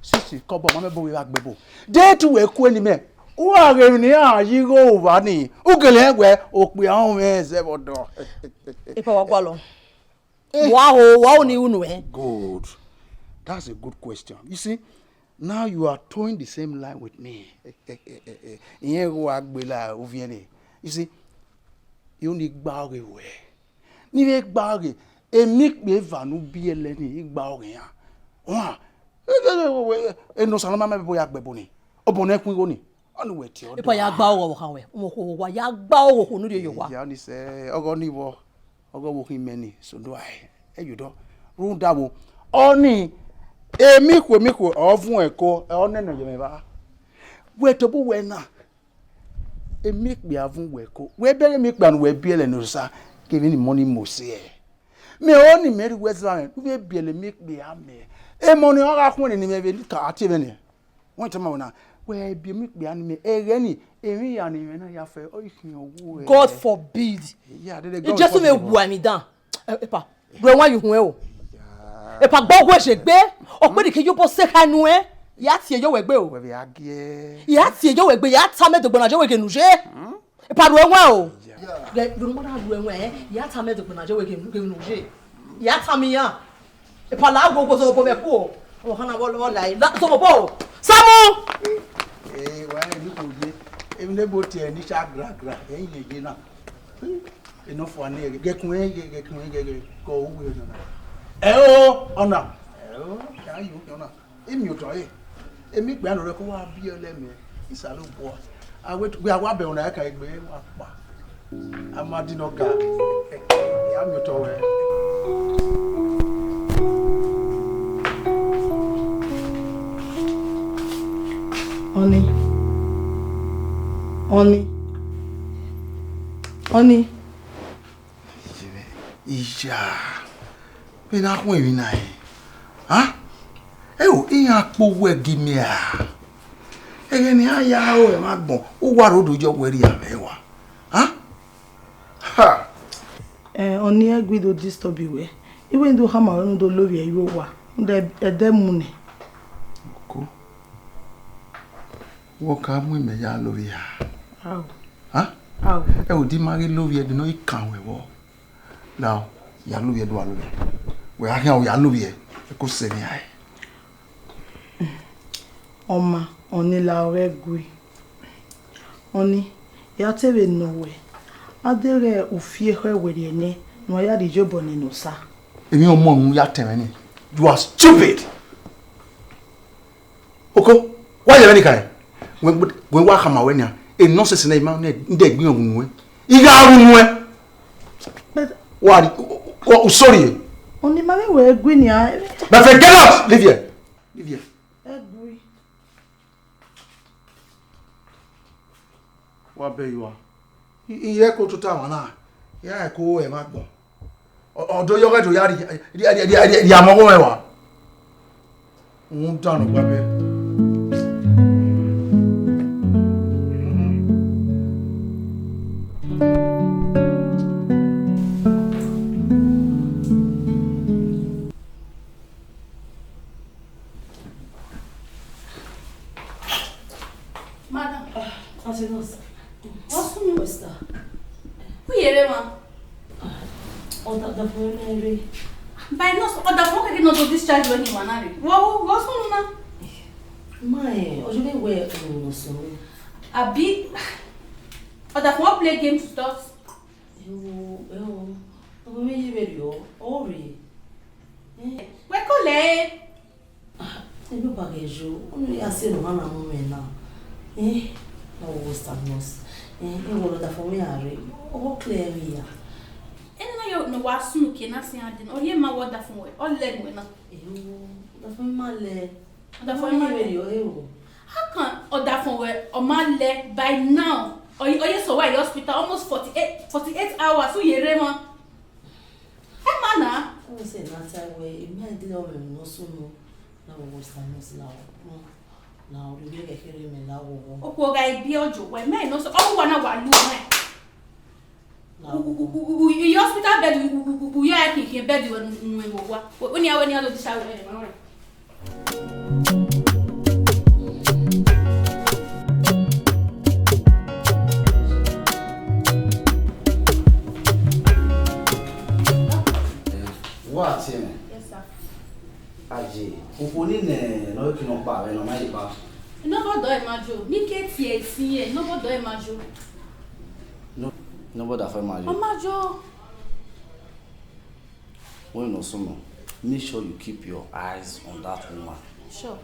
Sisi kọbọ, ọ ma ma bẹbọ ya gbe ẹbu. De te uwẹ ku eni mẹ, u gha ghe emwi ne iran ye igho vba ni, u gele rẹn wẹ okpia ọnrẹn zẹ vbe ọdọ. Epa wa gualọ. Wa ho, wa ho ni unu ẹ. Good. That's a good question. You see, now you are towing the same line with me. Irẹn ghi wa gbele ovbi ẹre. You see, I ru ne I gba ọghe ruẹ. Ne I vbe gba ọghe, emọ ikpia eva ne u biẹlẹ ni, I gba ọghe iran. Wa, Enosa ne ọ ma ma bẹbọ ya gbe ẹbu ni. Obọ ne ẹ khuan igho ni. Ọni wẹ tie ọdọ. Epa ya gba ọghọ vbe okhan wẹ, ọmọ okhuo wa ya gba ọghọ okhuo ne u rhie ye owa. Ya ni sẹ, ọghọ ni vbọ, ọghọ vbe okhin mẹ ni, so do I. Ẹ yo dọ. Rhunmwuda vbo, ọni, emọ ikhuo, emọ ikhuo, ọ vuọn ẹko, ọ nene ye mwẹ evba. Wẹ tobọ uwẹ na, emọ ikpia vuọn uwẹ ẹko. Wẹ bẹghe emọ ikpia ne uwẹ biẹlẹ ne Osa, kevbe ni mọ ni mose ẹ. Mẹ ọnii mẹ rhie uwẹ zẹ vbe amwẹ, ne u vbe biẹlẹ emọ ikpia mẹ. Emọ ni ọ gha khuẹn ne imẹ vbe ka a tie mwẹ nẹ. Wẹ tama wẹ na, wẹ biẹ emọ ikpia ni mẹ, ẹghẹ ni, emwi hia ne imẹ na ya fẹ, ọ i khian owu ẹ. God forbid. Ya, dede God Jesu forbid mẹ wọ. Wa emwi dan. Eh, epa, ru ẹwaẹn ye uhunmwu o. Ya. Epa, gbe ọghuẹ ye egbe, ọ kpe ne I ke ye obọ sẹ kha nuẹn, ya tie ye owẹ egbe o. Wẹ vbe a giẹ. Ya tie ye owẹ egbe, ya tama ẹdogbo na ye owẹ ghe ne u ye. Epa, ru ẹwaẹn o. Ya. Ghẹ, vbe ne u ma da ru ẹwaẹn, ya tama ẹdogbo na ye owẹ ghe, ghe ne u ye. Ya tama iran. Epa, la wo wo zọmọ obọ mẹ khuo. Ọmọ khan na vbọ, vbọ la, la zọmọ obọ. Samu! Eh, wa eni kò ye. Emwi ne ebo tie ni cha gra gra, ẹyin ye na. Enough for ne, ghẹ kun, ghẹ, ghẹ kun, ghẹ, ghẹ, ko uwe na. Ẹ o, ọna. Ẹ o, ya yo, ọna. Emiotọ ẹre, emọ ikpia ne ọ rre ẹko wa biẹlẹ mẹ, Osanobua. A wẹ, wẹ a wa bẹghe ọna ẹkan egbe wa kpa. A ma di nọ ga, ya miotọ wẹ. Ọni. Ọni. Ọni. Iya, vbe na khuẹn emwi na rẹn? A? Ẹ o, iran kpe uwu ẹgi mẹ ra? Ẹghẹ ne iran ya ro ẹmwẹ agbọn, uwa rre odọ yọ wẹ rhie amwẹ wa. A? Ha! Eh, ọni ẹgui do disturb wẹ. I wẹ ne u do khama wẹ ne u do lovbiẹ ye owa, rhunmwuda ẹdẹ mu nẹ. Oko. Wẹ ọ ka mu imẹ ya lovbiẹ a? Ao. A? Ao. Ẹ o, de ima ghi lovbiẹ, de nọ i kan wẹ vbọ. Now, ya lovbiẹ do a lovbiẹ. Wẹ a khian o ya lovbiẹ, ẹ ko sẹ emwi rae. Ọma, ọni la ọghe ẹgui. Ọni, ya te vbe nọ wẹ, a deghẹ u fi ekhọe werriẹ nẹ, ne uwa ya rhie iyobọ nene Osa. Emwi ọmọ ne u ya tẹn mwẹ ni, you are stupid. Oko, wa yẹ vbene I kha rẹn? Wẹ, wẹ wa khama wẹ nian, e nonsense na ima nẹ, n de gbe unu nuẹn. I gha ru nuẹn. But Wa ri, o, o, o, sorry. Ọni ma vbe wẹ gui nian. My friend, get out! Leave here. Leave here. Ẹ gui. Wa bẹ you are. I, I ye ẹko tota mwa na, I ra ẹko ẹmwẹ agbọn. Ọ, ọ do yọ ghẹ do ya rhie, rhie, rhie, rhie, rhie amẹ ọghọ mwẹ wa. Rhunmwuda ne ọ gba bẹ. Madam, Auntie Nurse, what's wrong with sir? Who you ever? Ọdafọn ne rre. By nurse, Ọdafọn kẹkẹ nọ to discharge wẹ ni wa na rre. What's wrong now? Ma, eh, ọjọ vbe wẹ ọmọ sọ. Abi, Ọdafọn play game to start. Ewo, ewo, ọmọ mwẹ ye vberriọ, ọ rre. Eh, wẹ kọlẹ. Ah, ẹ no ba ghẹ yo, unu ya sẹ ne ọmwa na mu mwẹ na. Eh, na wo Western Nurse. Eh, ẹ wọrọ ọdafọn mwẹ a rre, ọ clear ẹmwẹ ya. Ena na yọ ne wa sunu kie na si a dee, ọ rhie ma wẹ ọdafọn wẹ, ọ lẹ nuẹ na. Ewo, ọdafọn ma lẹ. Ọdafọn ma lẹ. Vberriọ, ewo. How can ọdafọn wẹ ọ ma lẹ by now? Ọ ye, ọ ye sẹ wa ye hospital almost forty-eight, forty-eight hours, u ye rre emwa. Ẹ ma na. Ọ sẹ na ta wẹ, emwi a dee ọmwẹ ne ọ sunu, na wo Western Nurse la o. La o, rhie kẹkẹ rre mẹ la wo. Okhuo gha biẹ ọjọ wẹ, mẹ ne ọ sẹ, ọ wa na wa lu mẹ. U, u, u, u, u, u, u, hospital bed, u, u, u, u, u, u, ya khin khin bed wẹ nu, nu, nu, wa. Wẹ, wẹ nian, wẹ nian do disa wẹ, wẹ, wẹ. Wa tie mẹ. Yes, sir. Aye, okhuo ni nẹ ne ọ i kinọ kpa vbe ne ọ ma ye kpa. Nobody ma jo, ne I ke tie esi ye, nobody ma jo. No, nobody for ma jo. Ọ ma jo. When you know, make sure you keep your eyes on that woman. Sure.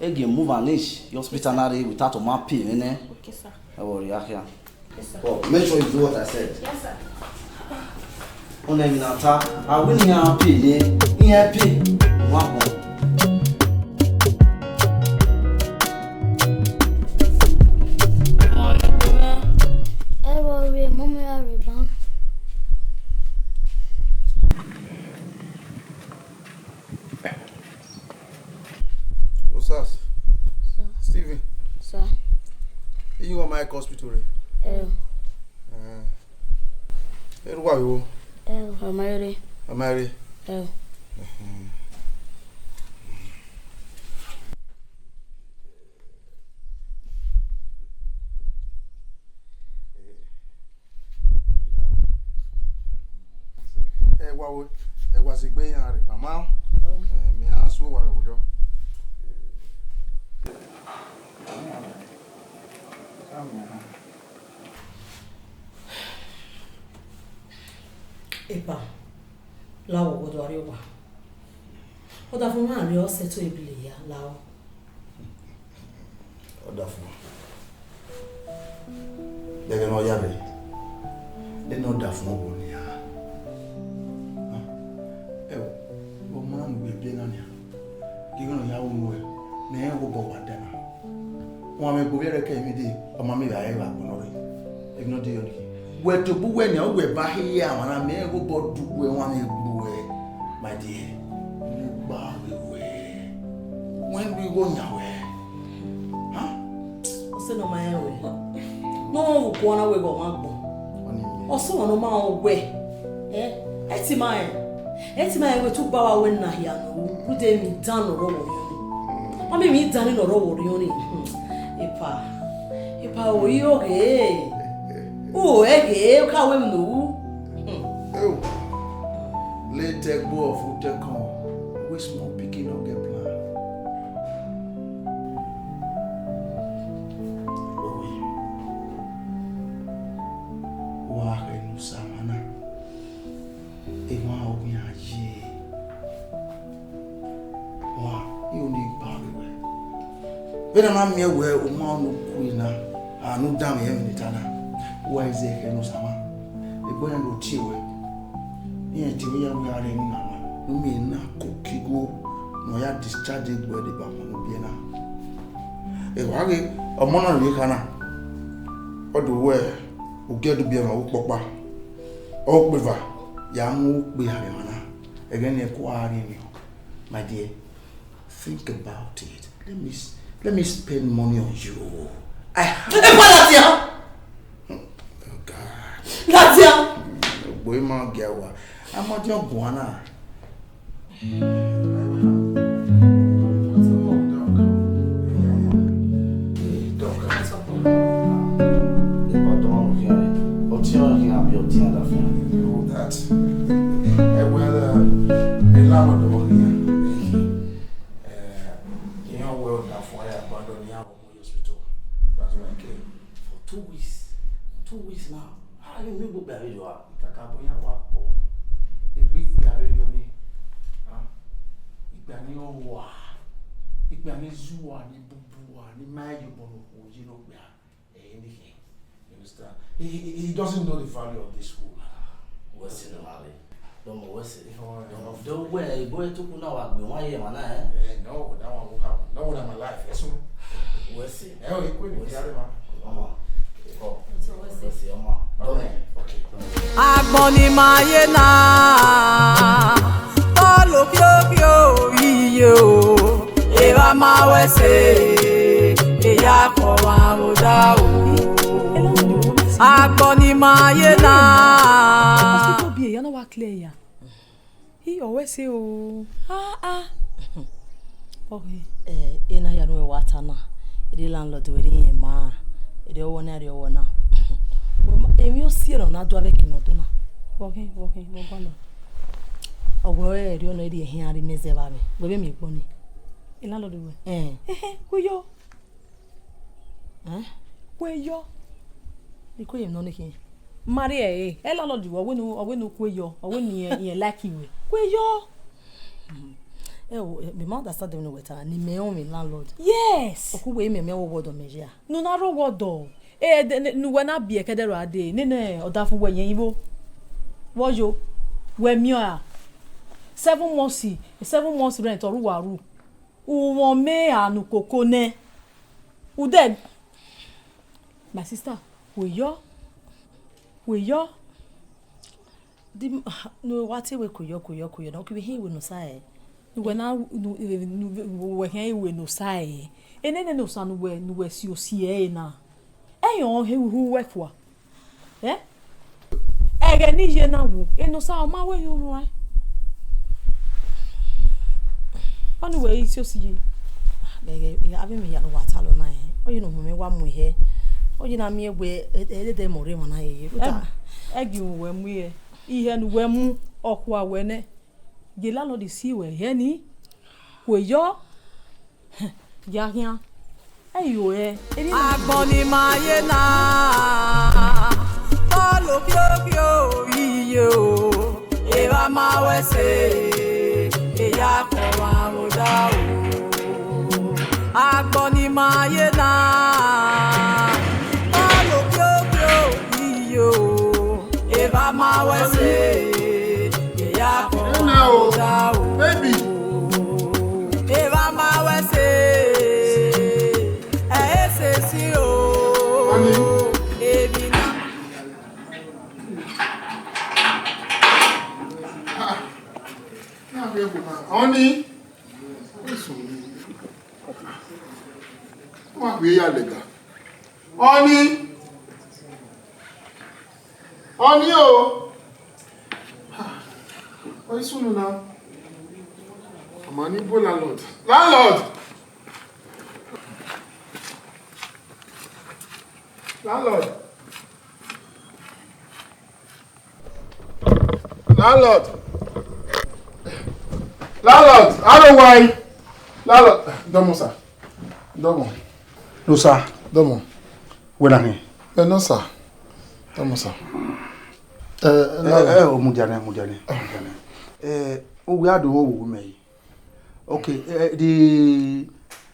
Ẹ gie move an inch, your hospital na rre without a man pay nene. Okay, sir. Ẹ wọ rhie akhia. Yes, sir. But make sure you do what I said. Yes, sir. Una mina ta, a wẹ ne iran pay ye, iran pay. Wa gbọn. Ẹ vbe ọ rre, mummy ra rre ban. Osas. Sir. Stephen. Sir. Iye uwa ma ke hospital rre? Ẹo. Eh. Erha uwa vbe wo? Ẹo. Ọ ma rre. Ọ ma rre? Ẹo. Mhm. Ẹ wa we, ẹ wa zẹ egbe iran rre, mama. Ẹ, mẹ a su owa vbe odọ. Epa, la wo, wo do arrie owa. Ọdafọn ma rrie ọsẹ to ebile ya, la o. Ọdafọn. Ẹghẹ ne ọ ya vbe, ena ọdafọn ọvọ nian. Ẹ o, ọ ma mu egbe biẹ na nian. Ghe ighe ne ọ ya ru nuẹ, ne ẹ rẹn ghe obọ wa da na. Uan mwẹ gbe ovbi ẹre kẹ emwi dee, ọ ma miẹn evbare vbe agbọn nọ rre. Emwi ne ọ de yọ nii. Wẹ tobọ uwẹ nian, uwẹ ba he ye amwa na, mẹ rẹn ghe obọ du uwẹ, uan mwẹ gbe uwẹ, my dear. Mu gba ghe wẹ. Wẹ lu igho yan wẹ. Huh? Ọsẹ ne ọ ma rẹn wẹ. Ne ọ vbe guan na wẹ ghe ọmwa agbọn. Ọnii. Ọsẹ ọmwa ne ọ ma rẹn wẹ. Eh? Ẹ ti ma rẹn. Ẹ ti ma rẹn wẹ te u gba wa wẹ na hia ne u rhunmwuda emwi dan ne ọ rre ọvbokhan. Ọ ma emwi dan ni ne ọ rre ọvbokhan ni. Hmm. Epa. Epa, o i oghe. U ẹ ghe, u ka wẹ emwi ne u ru. Hmm. Oh. Late egbe ọfutẹkọn, wey small pikin no get plan. Wa khẹ ne usama na, emwa ọghe iran ye. Wa, I ho ne I gba vbe wẹ. Vbene a na miẹn wẹ u ma ọnii ku na, a ne u danmwẹ ẹmwẹ ne I ta na, wa i zẹ khẹ ne usama. Egbe ọnrẹn do tie wẹ. Iran tie wẹ ya wẹ a rre emwi na ma, ne u miẹn na koko igho ne ọ ya discharge egbe deba ọmọ ne u biẹ na. Ẹ wa ghe, ọmọ na ne u kha na, ọ do wẹ, u gie do biẹ ọmwa vbe ukpọkpa, ọ kpeva, ya mu ukpe ha vbe emwa na, ẹghẹ ne ẹko a rrie emwi. My dear, think about it. Let me s- let me spend money on you. I have Ẹ pa ladian! Oh God. Ladian! Ogbo ima gia wa. Amadian guan na. Doc. Ọtiọnrẹn khian, ọtiọnrẹn khian abi ọtiọnrẹn khian. Oh, that. Eh, well, uh, a landlord over here. Eh, you know, well, that for I abandon here, hospital. That's why I came. For two weeks. Two Yes, now, how you make go by your? Kakabọ ya wa kpọ. Egbe ikpia vbe yọ ni. Ah, ikpia ni ọ wa. Ikpia ni zu wa, ni bubu wa, ni ma ye obọ ne okhuo ye ne okpia. Eh, anything. You understand? He, he, he doesn't know the value of this school. What's in the valley? Don't know what's it. Don't know. Don't wear, boy, took now, I will want you, man, eh? Eh, no, that one will happen. No one in my life. Yes, sir. What's it? Eh, oh, you quit me, What's it? Carry on. Come on. Oh, what's it? Come on. Okay. Okay. Agbọn ni ma ye na, tolo kiokio iye o, evba ma wẹ se, eya kọ wa vbo da o. Agbọn ni ma ye na. Hospital biẹ, ya na wa clear ya. I, ọ wẹ se o. Ah, ah. Okay. Eh, ena hia ne uwẹ wa ta na, erriọ landlord wẹ rhie irẹn ma, erriọ ọvbọ na, erriọ ọvbọ na. Wẹ ma, emwi ọ si ẹre ọ na do avbe ẹki ne ọ do na. Vbọ khin, vbọ khin, vbọ gualọ. Ọ wẹ ẹre erriọ nọ, erriọ ehian rre imẹ zẹ vbe amwẹ. Wẹ vbe miẹn egbe ọnii? Landlord wẹ? Eh. Ehe, wẹ yọ. Eh? Kue yọ. Ikue ye nọ ni khin. Ma rrie ẹre, ẹ landlord wẹ, ọ wẹ ne, ọ wẹ ne u kue yọ, ọ wẹ ne irẹn, irẹn like wẹ. Kue yọ. Ẹ o, eh, mẹ ma understand dem ne uwẹ ta, ne imẹ rẹn ọmwẹ landlord. Yes. Ọ khu wẹ imẹ miẹn wẹ ọdọ mẹ ya. Ne u na rre ọdọ. Eh, de, ne, ne uwẹ na biẹ kẹdẹ ra dee, nene ọdafẹn wẹ yẹn ivbo. Vbọ yo, wẹ miẹn ọra. Seven months, seven months rent, ọ ru wa ru. Umwẹ ọmọ eha ne ukoko nẹ. Udẹ, my sister, kue yọ, kue yọ. Di, ne uwẹ wa te wẹ kue yọ, kue yọ, kue yọ na, ọ kevbe hẹn iwe ne Osa ẹre. Ne uwẹ na, ne, ne, ne uwẹ hẹn iwe ne Osa ẹre. Enene ne Osa ne uwẹ, ne uwẹ si osi ẹre na. Ẹyọn ọ he hu uwẹ fua. Eh? Ẹghẹ ne I ye na wu, ene Osa ọ ma wẹ ye orhuan. Ọnii wẹ i si osi ye. Gẹgẹ avbe emwi hia ne uwa talọ na, eh, ọ ye ne uhunmwu mwẹ wa mu ihẹ. Ọ ye na miẹn wẹ, eh, eh, ẹdẹdẹ mọ rre emwa na ye. Ẹ, ẹ gie uhunmwu wẹ mu ihẹ. Ihẹ ne uwẹ mu, ọ khua wẹ nẹ. Gie landlord si ruẹ ihẹ ni. Kue yọ. Ya khian. Ẹi ru ẹre. Agbọn ni ma ye na, tolo kiokio iye o, evba ma wẹ se, eya kọ wa vbo da o. Agbọn ni ma ye na, tolo kiokio iye o, evba ma wẹ se, eya kọ wa vbo da o. Baby. Evba ma wẹ se, ẹ i sesi o. Honey. Ebi na. Ah, na mi ebo na. Honey. Wa bi ya lega. Honey. Honey o. Ah, ọ i sunu na. Ọ ma ni bu landlord. Landlord! Landlord! Landlord! Landlord! How do I? Landlord! Dọmọ, sir. Dọmọ. No, sir. Dọmọ. Wẹ na hin? Eh, no, sir. Dọmọ, sir. Eh, eh, landlord. Eh, eh, o mudia nẹ, mudia nẹ, mudia nẹ. Eh, o wẹ a do wo wo mẹ yi. Okay, eh, the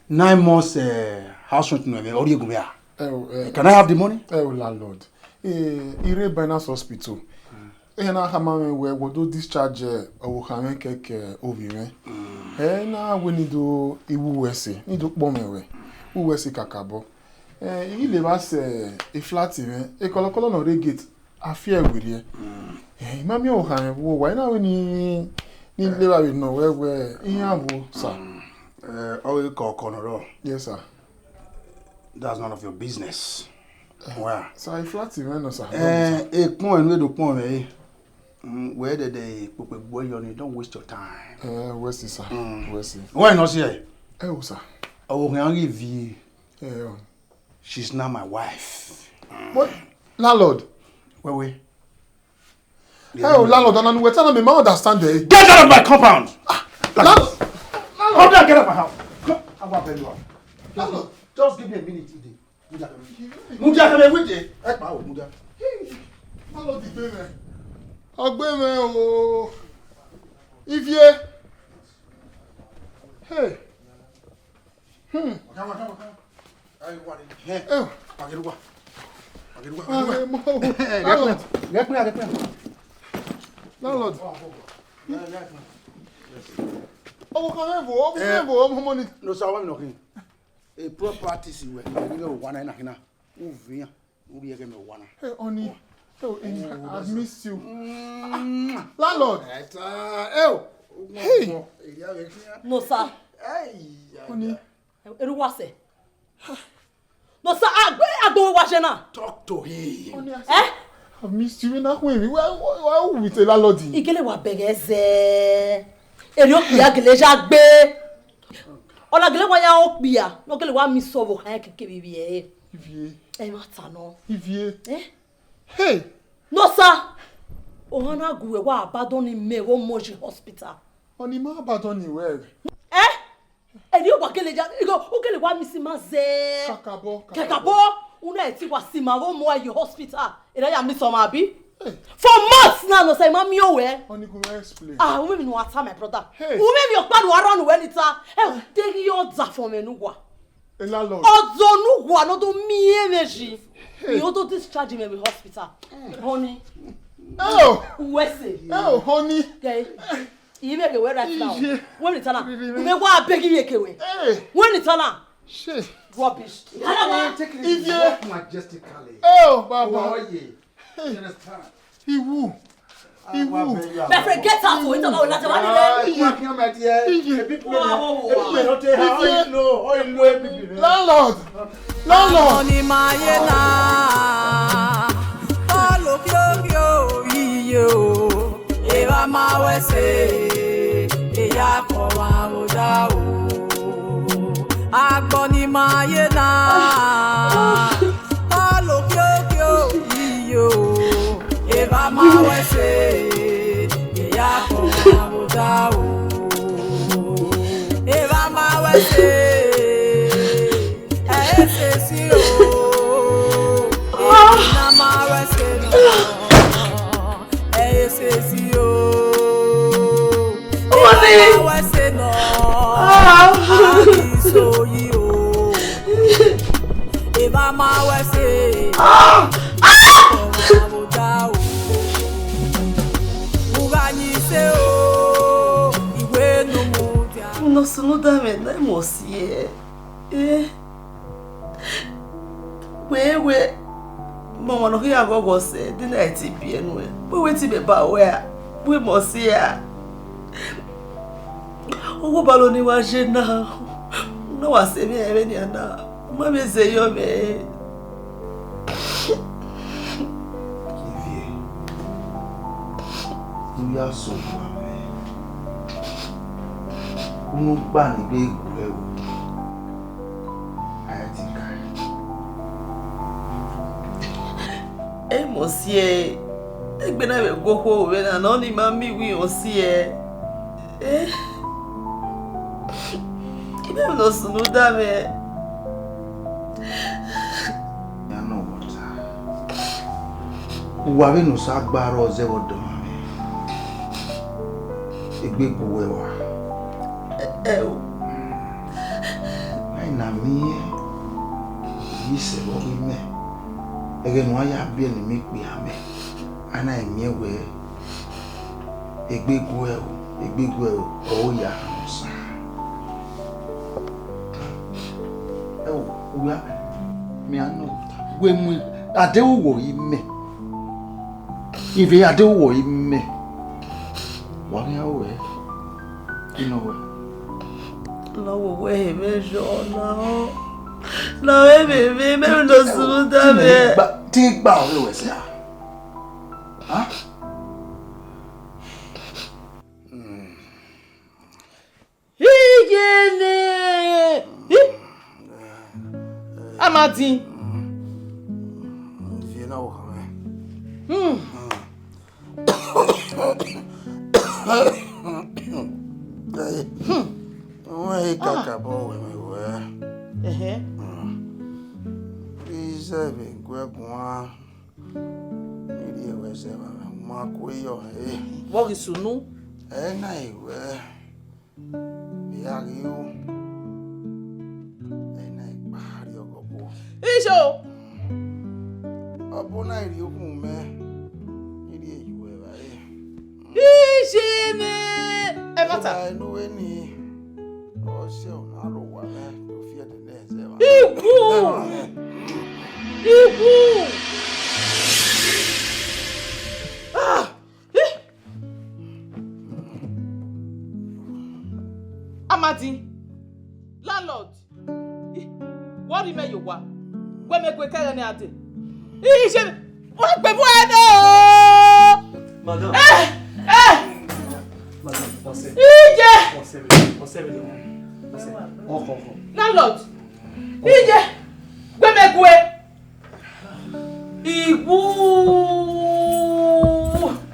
nine months, eh, house rent no, eh, ọ rhie gun mẹ a? Eh, o, eh, can I have the money? Eh, o, landlord. Eh, I rre Binance Hospital. Mm. Ehẹn na khama mwẹ wẹ, wẹ do discharge, eh, ọvbokhan mwẹ kẹkẹ ovbi mwẹ. Mm. Eh, na wẹ ne I do wu uwẹ ẹse, ne I do kpọ mwẹ wẹ, wu uwẹ ẹse kakabọ. Eh, I ghi levba sẹ, eh, flat mwẹ, ekọlọkọlọ ne ọ rre gate, a fi ẹe werriẹ. Mm. Eh, I ma miẹn ọvbokhan mwẹ vbe uwu owa, I na wẹ ne, ne I levba vbe nọ wẹ, wẹ, iran vbo, sir. Mm. Eh, ọ ghi kọkọ nọ rrọọ. Yes, sir. That's none of your business. Eh, well, sir, flat mwẹ nọ, sir. Eh, ekpọn ẹnu edo kpọn mwẹ. Mm, wẹ dẹdẹ kpokpo egbe yọ ni, don't waste your time. Eh, wẹ si, sir. Mm. Wẹ si. Why not here? Eh, o, sir. Ọvbokhan ghi vi. Eh, o. She's now my wife. What? Landlord? Wait, wait. Hey, oh, landlord, and we tell me, I understand, eh? Get out of my compound! Ah, landlord, landlord. Come down, get out of my house. Come, I will beg you out. Landlord. Just give me a minute today. Mudia, come here. Mudia, come here, wait there. Hey, wow, Mudia. Hey, Landlord gbe mwẹ. Ọ gbe mwẹ o. Ivie. Hey. Hmm. Landlord. Landlord. Ọvbokhan mwẹ vo, ọvbokhan mwẹ vo, ọmọ ni. No, sir, wa mi nọ khin. A property si wẹ, ẹ ghi vbe owa na, na khin na. U viọ iran, u rhie ẹghẹ mẹ owa na. Hey, honey. Oh, honey, I've missed you. Mm. Landlord. Ẹta, eo. Hey. No, sir. Hey, honey. Eru wa sẹ. No, sir, agbe, agbe wa je na. Talk to him. Honey, I Eh? I've missed you. Na khuẹn mi. Why, why, why you with a landlord? Igele wa bẹghe zẹ. Eri okpia gele ya gbe. Ọ na gele wa ya okpia, ne ọ gele wa miss ọvbokhan keke vbe ivie ẹre. Ivie. Ẹ ma ta nọ. Ivie. Eh? Hey! No, sir. Ohan na gu wẹ wa abandon mẹ vbe ọmọ ye hospital. Honey, ma abandon wẹ. Eh? Eni wa gele ya, igho, u gele wa miss ma zẹ. Kakabọ, kakabọ. Kakabọ, u na ti wa si ma vbe ọmọ ye hospital. Ena ya miss ọmọ abi? Hey. For months now, no, sir, ma miẹn owẹ. Honey, go explain. Ah, u mẹ mi no ata, my brother. Hey. U mẹ mi ọkpa nu arọ nu wẹ ni ta. Eh, te ghi ọda fọ mwẹ nu wa. A landlord. Ọdọ nu wa no do miẹn mwẹ yi. Hey. Mi o do discharge mwẹ vbe hospital. Honey. Oh. Uwẹ sẹ. Oh, honey. Okay. Ivie ke wẹ right now. Ivie. Wẹ ni ta na. Ivie. Mẹ wa beg ivie ke wẹ. Hey. Wẹ ni ta na. Shit. Rubbish. Take it easy. Ivie. Walk majestically. Oh, Baba. Oh, yeah. Hey. You understand? Iwu. Iwu. My friend, get out for it. Now, now, now, now, my dear. Ivie. People, people don't tell her how you know, how you know people. Landlord. Landlord. Ọni ma ye na, ọlo kiokio iye o, evba ma wẹ sẹ, eya kọ wa vbe odaro. Agbọn ni ma ye na, ọlo kiokio iye o, evba ma wẹ sẹ, eya kọ wa vbe odaro. Evba ma wẹ sẹ, ẹ i sẹ esi o, evba ma wẹ sẹ nọ, ẹ i sẹ esi o. Ọmọ ni. Ẹ wẹ sẹ nọ, a ghi so yi o. Evba ma wẹ sẹ, ọmọ da o. U gha yin sẹ o, iwẹ ne u mudia. Unu sunu da mwẹ ne mọ si ẹ. Eh. Wẹ, wẹ, mẹ ọmwa ne ọ khian ghọghọ sẹ, de na ti biẹ nuẹn. Wẹ, wẹ te mẹ ba ruẹ a, wẹ mọ si a. Ọghe obalo ne I wa ye na, ne wa sẹ mwẹ ẹmwẹ nian na, ma vbe zẹ yọ mwẹ. Ivie, u ya sẹ owa mwẹ. Unu gba ni vbe gu ẹre o. A ya ti ka. Ẹ mọ si ẹ, egbe na vbe gu okhuo vbe na, ne ọ ni ma miẹn iwinna si ẹ. Eh? Imẹ vbe ne ọ sunu da mwẹ. Ya nọ wọta. Uwa vbene Osa gba rrọọ zẹ vbe ọdọ mwẹ, egbe gu uwẹ wa. Ẹ, ẹ o. A i na miẹn yi sẹ vbe ọghe imẹ, ẹghẹ ne uwa ya biẹ ne imẹ ikpia mẹ, a na miẹn wẹẹ, egbe gu ẹ o, egbe gu ẹ o, ọ ya rhan Osa. Ẹ o, uwa, mẹ a nọ, wẹ mu adeghẹ uwẹ ọre imẹ. Ivie, adeghẹ uwẹ ọre imẹ. Wa khian ru ẹre. Inu wẹ? Ne ọ wo wẹ ẹmwẹ yọ na ọ. Ne ọ vbe vbe, mẹ vbe ne ọ sunu da mwẹ. Te gba ọre wẹ sẹ a? Ha? Iyene! Hi! Amadi. Ivie na wo khama. Hmm. Hmm. Wọ́n yí kàkà bọ́ wẹ̀ mí wẹ̀. Ẹ̀hẹ́. Iṣẹ́ mi gbẹ́gun wá. Nídìí ẹ̀wẹ̀. Sẹ ma, ma ku yọ, eh. Vbọ ghi sunu? Ẹ na i wẹ, I ya ghi ru, ẹ na i kpa rrie ọgọbọ. Iso! Ọbọ na i rrie okhuo mẹ, I rhie ye uwẹ evbare. Iye ne ẹmwata. Enu vbe ni, ọ sẹ ọna rre owa mwẹ, do fi ẹdẹ nẹ zẹ evba. Iwu! Iwu! Ah! Ih! Amadi, landlord, ih, wẹ rhie mẹ ye owa, wẹ mẹ gue kẹghẹ ne a dee. Iye, wa gbe mu ẹre nọ. Madam. Eh, eh. Madam, ọsẹ. Iye. Ọsẹ, ọsẹ, ọsẹ. Ọkọ, ọkọ. Landlord, iye, wẹ mẹ gue. Iwu!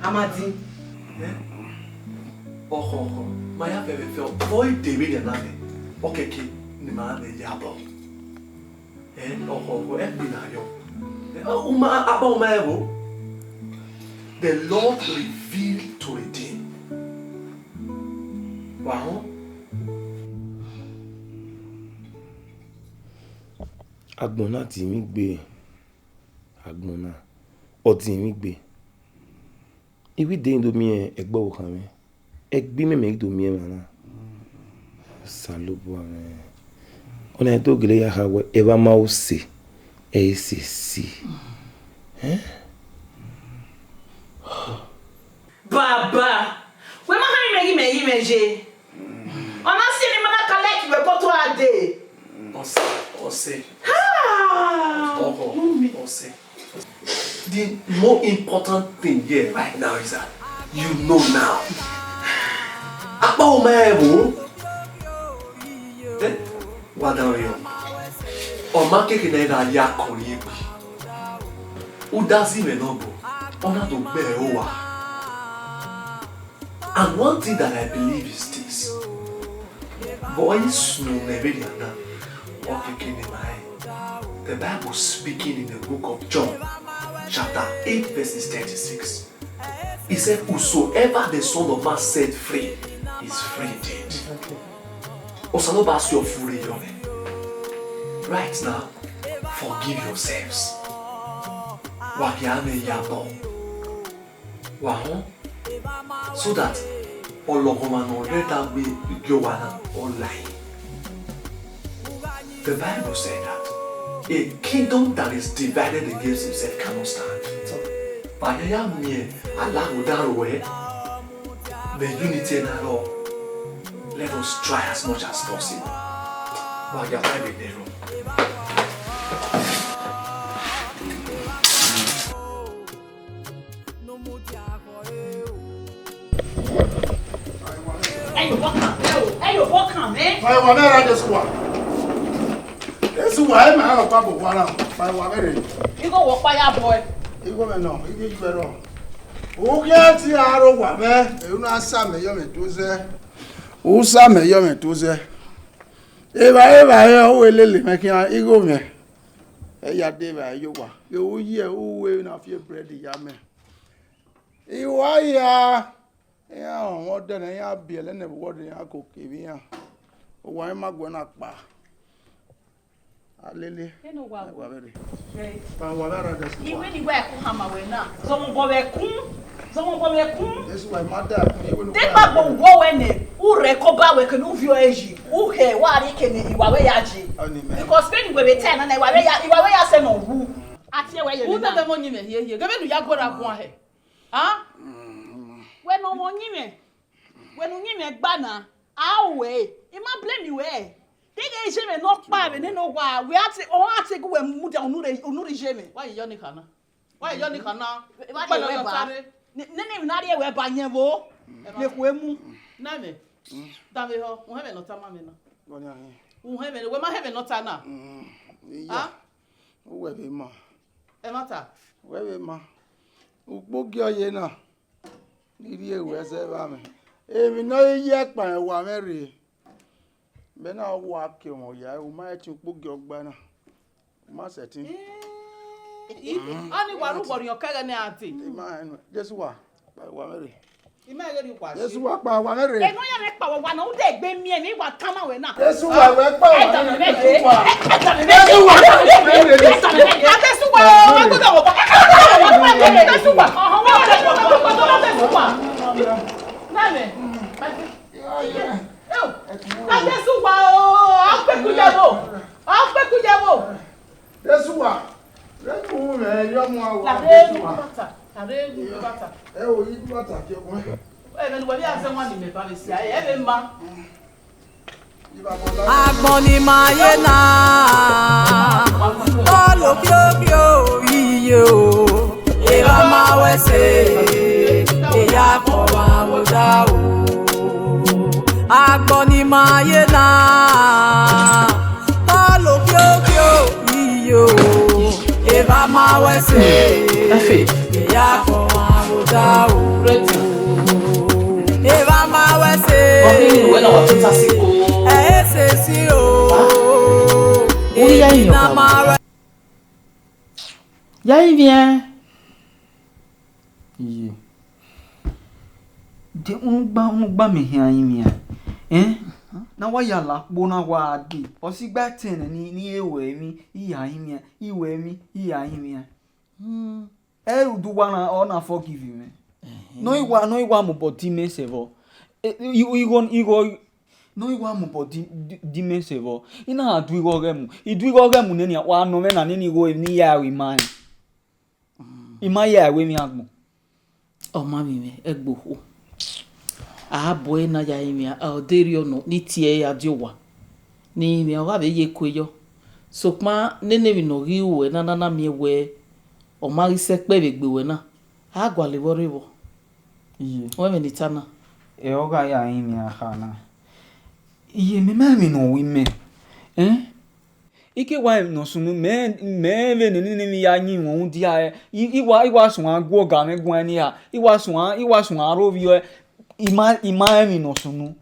Amadi. Eh? Ọkhọ, ọkhọ, ma ya fẹfẹfẹ, ọ, ọ i de vbenian na nẹ, ọ kẹke ne ima vbe ya abọ. Eh, ọkhọ, ọkhọ, ẹkpi na yọ. Eh, ọ, uma, abọ uma ẹvbo. The Lord revealed to redeem. Wa họn? Agbọn na dinmwi gbe, agbọn na, ọ dinmwi gbe. I wi de do miẹn ẹgbẹ ọvbokhan mwẹ, ẹgbẹ imẹ mẹ i do miẹn emwa na. Osanobua mwẹ, ọna i do gele ya kha wẹ evba ma use, ẹ i sesi. Ẹn? Baba, wẹ ma kha rinmwian ghe imẹ ye imẹ ye. Ọ na si ne ima na ka like wẹ ke ọ tua dee. Ọsẹ, ọsẹ. Ha! Ọhọ, ọsẹ. The more important thing here right now is that you know now. Akpa o ma ẹvbo. Eh? Wa dan rẹn. Ọ ma keke ne a i gha ya kọrin egbe. Udazi mwẹ ne ọ bọ, ọ na do gbe ẹre owa. And one thing that I believe is this. Vbe ọ i sunu mwẹ vbenian na, ọ keke ne ma rẹn. The Bible speaking in the book of John, chapter eight, verses thirty-six. He said, "Whosoever the Son of Man set free is free indeed." Osanobua si ọ fure yọ mwẹ. Right now, forgive yourselves. Wa gie amwẹ ya bọ. Wa họn, so that ọlọghọmwa ne ọ rre ẹdẹ gbe igie owa na, ọ la ẹe. The Bible said that a kingdom that is divided against himself cannot stand. Vbe a ya miẹn alaghodaro ruẹ vbe unity na rrọọ, let us try as much as possible. Wa ya find a room. Ẹyọ bọ kan mẹ o, ẹyọ bọ kan mẹ. Fa ẹwa mẹ ra Jesu wa. Jesu wa, ẹ ma rọ pa bọ wa ra. Fa ẹwa mẹ rẹ. Igho wọ pa ya bọ ẹ. Igho mẹ nọ, igho ju ẹrọ. Okhian ti aro wa mẹ, e u na sa mẹ yọ mẹ to zẹ. U sa mẹ yọ mẹ to zẹ. Evbare evbare ọ wẹ lele mẹ khian igho mẹ. Ẹ ya de evbare ye owa. Vbe u ye uwu na fi ebrẹd ya mẹ. I wa hia, iran rọnmwẹ ọdẹ ne iran biẹlẹ ne vbe uwọdẹ iran koko vbe iran. Owa i ma guẹ na kpa. A lele. Eno wa Ẹ wa vbe rre. Re. Fa wa vbe ara dẹ si wa. Iwẹ ni wa ẹkun hama wẹ na. Zọmọbọ vbe ẹkun. Zọmọbọ vbe ẹkun. Jesu wa ma da ẹkun iwe nu. Te gba gbo wo wẹ nẹ, u rẹ ko ba wẹ kene u viọ ẹ yi. U hẹ wa rrie kene iwa wẹ ya je. Ọni mẹ. Because vbene wẹ vbe ta na na iwa wẹ ya, iwa wẹ ya sẹ nọ wu. A tie wẹ ye. U na. Tẹtẹ mọ yin mwẹ hie hie. Gẹvbe ne u ya guọrọ guan hẹ. A? Wẹ ne ọmọ yin mwẹ. Wẹ ne u yin mwẹ gba na, a ru ẹre, I ma blame wẹ. Deghẹ iye mwẹ ne ọ kpa vbe nene owa, wẹ a te, ọ a te gu wẹ mudia unu rre, unu rre iye mwẹ. Wa ye yọ ni khana. Wa ye yọ ni khana. Wa ye wẹ ba. Nene emwi na rrie wẹ ba yẹn vbo. Vbe khu emu. Na mẹ. Danmwehọ, u hẹn mwẹ ne ọ tama mwẹ na. Gọnia hin. U hẹn mwẹ, wẹ ma hẹn mwẹ ne ọ ta na. Mm, iya. A? Uwẹ vbe ma. Ẹmwata. Uwẹ vbe ma. Ukpogiẹ ọ ye na. Ne I rhie ruẹ zẹ vbe amwẹ. Emwi ne ọ ye kpare wa mwẹ rre. Mẹ na wa ke ọmọ ya, u ma ẹtin ukpogiẹ ọgba na. U ma sẹtin. Ọni wa ru wọrriọn kẹghẹ ne a te. Ima ẹnu, Jesu wa, kpa wa mwẹ rre. Ima ẹghẹ rri ukwa Jesu wa, kpa wa mwẹ rre. Eno ya mwẹ kpa wa na, u de gbe miẹn ne I wa tama wẹ na. Jesu wa, wẹ kpa wa mwẹ rre, Jesu wa. Jesu wa. Jesu wa, wa gbọdọ wọ. Jesu wa. Jesu wa. Nane. Jesu wa o, a kpeku ye vbo. A kpeku ye vbo. Jesu wa, rẹ tu mwẹ, yọ mu awa. Lare Jesu wa. Bata, lare bata. Ẹ o, yi bata ke gun. Ẹ bẹ ne uwẹ vbe a zẹ wan ni mẹ ba vbe sia, ẹ vbe ma. Agbọn ni ma ye na, ọlo kiokio iye o, erha ma wẹ ẹse, eya kọ wa vbe odaro. Agbọn ni ma ye na, ọlo kiokio iye o, erha ma wẹ ẹse, eya kọ wa vbe odaro. Erha ma wẹ ẹse, ẹ sesi o, erha ma wẹ. Ya ivbiẹn. Iye. De unu gba, unu gba mẹ hian rinmwian. Ẹn? Na wa ya la kpo na wa dee. Ọ si gba tẹn nẹ ni, ni e wẹ emwi, I ya rinmwian, I wẹ emwi, I ya rinmwian. Hmm. Ẹ rhunmwuda uwa na, ọ na forgive mwẹ. Ẹhẹn. Nọ I wa, nọ I wa mobọ di mẹ sẹ vbọ. E, i, igho, igho, nọ I wa mobọ di, di, di mẹ sẹ vbọ. I na gha du igho ọghẹ mu. I du igho ọghẹ mu nene, wa nọ mwẹ na nene igho emwi ne I ya ru ima rẹn. I ma ya ru emwi agbọn. Ọ ma vbe mwẹ ẹgbokhuo. A bu ẹre na ya rinmwian, ọ deghẹ ọ nọ, ne I tie ẹre ya die owa. Ne I rinmwian, ọ gha vbe ye eku yọ. Sokpan nene emwi ne ọ ghi ru ẹre na, na, na miẹn wẹẹ, ọ ma ghi sẹ ẹkpẹvbe gbe ruẹ na, a gualọ vbọ rre vbọ. Iye. Wẹ vbene I ta na? Ẹ, ọ gha ya rinmwian kha na. Iye, mẹ ma emwi ne ọ ru imẹ. Ẹn? I ke wa emwi ne ọ sunu, mẹ, mẹ vbe nene nene emwi ya yin mwẹ rhunmwuda ẹre. I, I wa, I wa suẹn guọga mwẹ guan ni ra. I wa suẹn, I wa suẹn aro vbiẹ ọe. I ma, I ma emwi ne ọ sunu.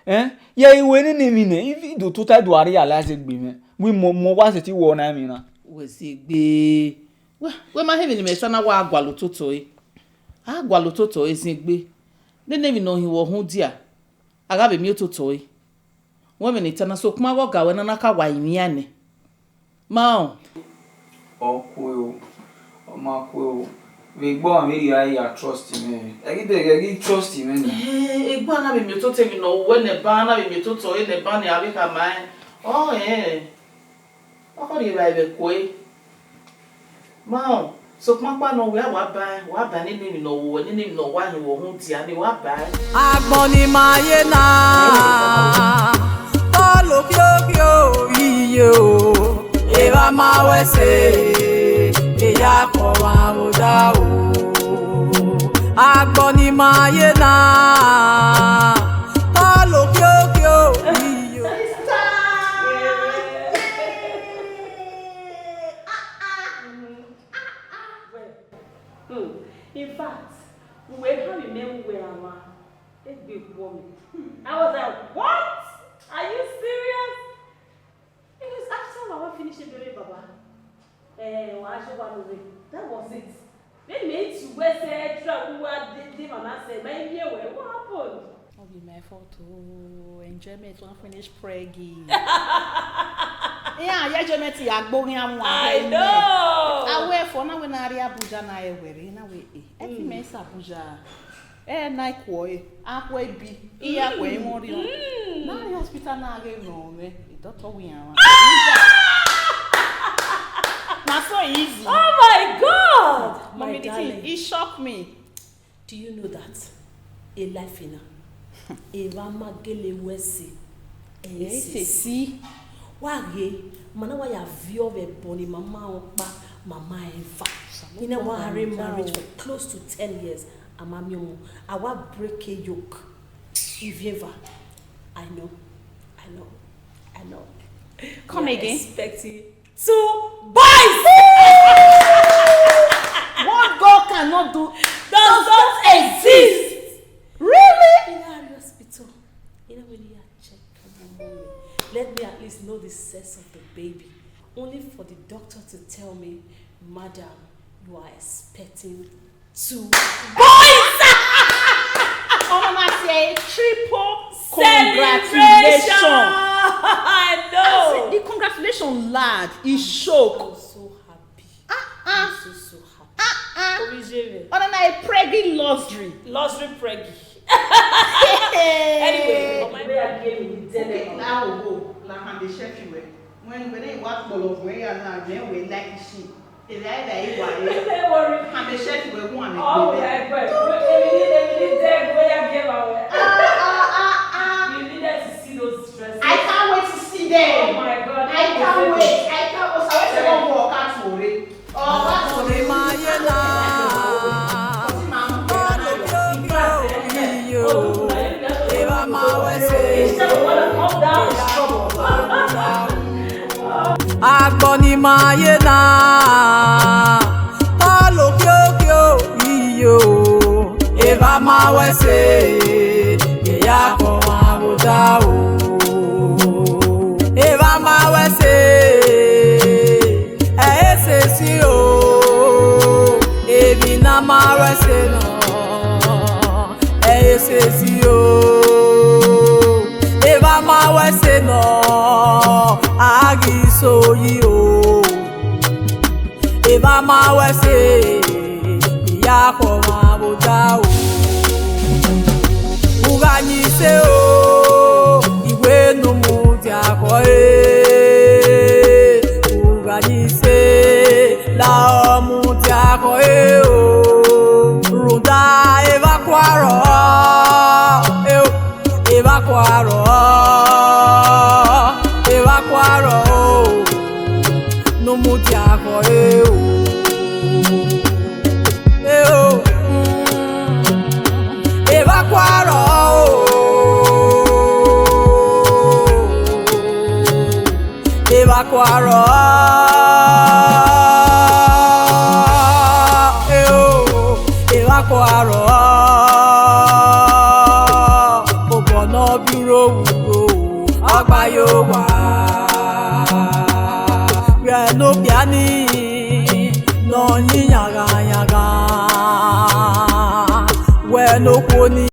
Ẹn? Ye I ru nene emwi nẹ, I do tota do a realize egbe mwẹ. Wẹ mọ, mọ wa sẹtin wẹ ọna emwi na. Wẹ si egbe. Wẹ, wẹ ma he emwi ne imẹ ta na, wa gualọ ototọ ẹre. A gualọ ototọ ẹre zin egbe. Nene emwi ne ọ hin wẹ ọ rhunmwuda. A gha vbe miẹn ototọ ẹre. Wẹ vbene I ta na, sokpan ọghe ọga ruẹ na, na ka wa rinmwian nẹ. Ma rẹn. Ọ kue o, ọ ma kue o. Vbe egbe ọmwa vbe rhia ya trust mwẹ. Ẹ ghi de, ẹ ghi trust mwẹ nẹ. Eh, egbe a na vbe miẹn ototọ emwi ne ọ ru wẹ nẹ ba, a na vbe miẹn ototọ ẹre nẹ ba ne a vbe khama rẹn. Ọ rẹn. Ọ khọ rhie evbare vbe ẹko ẹre. Ma rẹn, sokpan ọkpa nọ wẹ, a wa ba ẹn, wa ba ẹn nene emwi ne ọ ru wẹ, nene emwi ne ọ wa hin wẹ ọ rhunmwuda ne wa ba ẹn. Agbọn ni ma ye na, ọlo kiokio iye o, erha ma wẹ ẹse, eya kọ wa vbe odaro. Agbọn ni ma ye na, ọlo kiokio iye o. Sister! Ah, ah. Ah, ah. Well, hmm. In fact, we were having men who were around. Egbe khuọ mẹ. I was like, "What? Are you serious?" Because after all, I wan finish ebere baba. Eh, wa ajo wa love. That was it. Then me to where say extra who wa dey, dey mama say, "My ear well, what happened?" No be my fault o. Enjoyment wan finish preggy. Yeah, yeah, enjoyment ya gbo ghin amu. I know. Awe for na we na ri Abuja na e were na we e. Eti me sa Abuja. Eh, na ikuo e. Akwe bi. Iya kwe mo ri o. Na ri hospital na ghe no me. Doctor we an. Na so easy. Oh my God! Mommy, the thing, it shocked me. Do you know that a life in a, a mama gele wese? Esesi. Wa ghe, ma na wa ya viọ vbe ẹbọ ne mama ọkpa, mama eva. I na wa arrange marriage for close to ten years. Ama mi ọmọ, a wa break a yoke. Ivieva. I know. I know. I know. Come again. Expecting two boys. What God cannot do does not exist. Really? In our hospital. You know when you are check. Let me at least know the sex of the baby. only for the doctor to tell me, "Madam, you are expecting two boys." Ọmọ ma say triple congratulations. Celebration! I know. The congratulations large, e shock. I'm so happy. Ah, ah. I'm so, so happy. Ah, ah. Orijere. Ọna na a preggy luxury. Luxury preggy. Anyway, ọmọ ẹgbẹ ya gie mi ni tẹlẹ. Okay, la wo wo, la hande chef wẹ. Wẹn wẹ ne wa kpọlọ wẹ ya na, wẹ wẹ like shi. Ela ela iwa ye. Don't worry. Hande chef wẹ gun ame. Oh, gbẹ. Wẹ gbẹ. Wẹ, emi ni, emi ni dẹ wẹ ya gie ma wẹ. Ah, ah, ah, ah. You needed to see those dresses. I can't wait to see them. Oh my God. I can't wait. I can't wait. Osa wẹ se wọn wọ ọka tuore. Ọka tuore. Ma ye na. Ọtí máa ń bọ̀. Iyo, evba ma wẹ se. Instead of wanna come down, it's trouble. Agbọn ni ma ye na, tọlọ okhiokho, iyo, evba ma wẹ se, ya kọ mwa vbe odaro. Evba ma wẹ se, ẹ i sesi o, emwi ne a ma wẹ se nọ, ẹ i sesi o, evba ma wẹ se nọ, a ghi so yi o. Evba ma wẹ se, ya kọ mwa vbe odaro. U gha yin se o, iwe ne u mudia khọ ẹre. U gha yin se, la ọ mudia khọ ẹre o. Rhunmwuda evba kua rrọọ, e o. Evba kua rrọọ, evba kua rrọọ o, ne u mudia khọ ẹre o. E o, mm, evba kua rrọọ o, evba kua rrọọ, e o, evba kua rrọọ, obọ ne ọ biẹ uro vbe uro, ọ gba ye owa. Vbe ne okpia ni, ne ọ yin yanghan yanghan, wẹ ne okhuo ni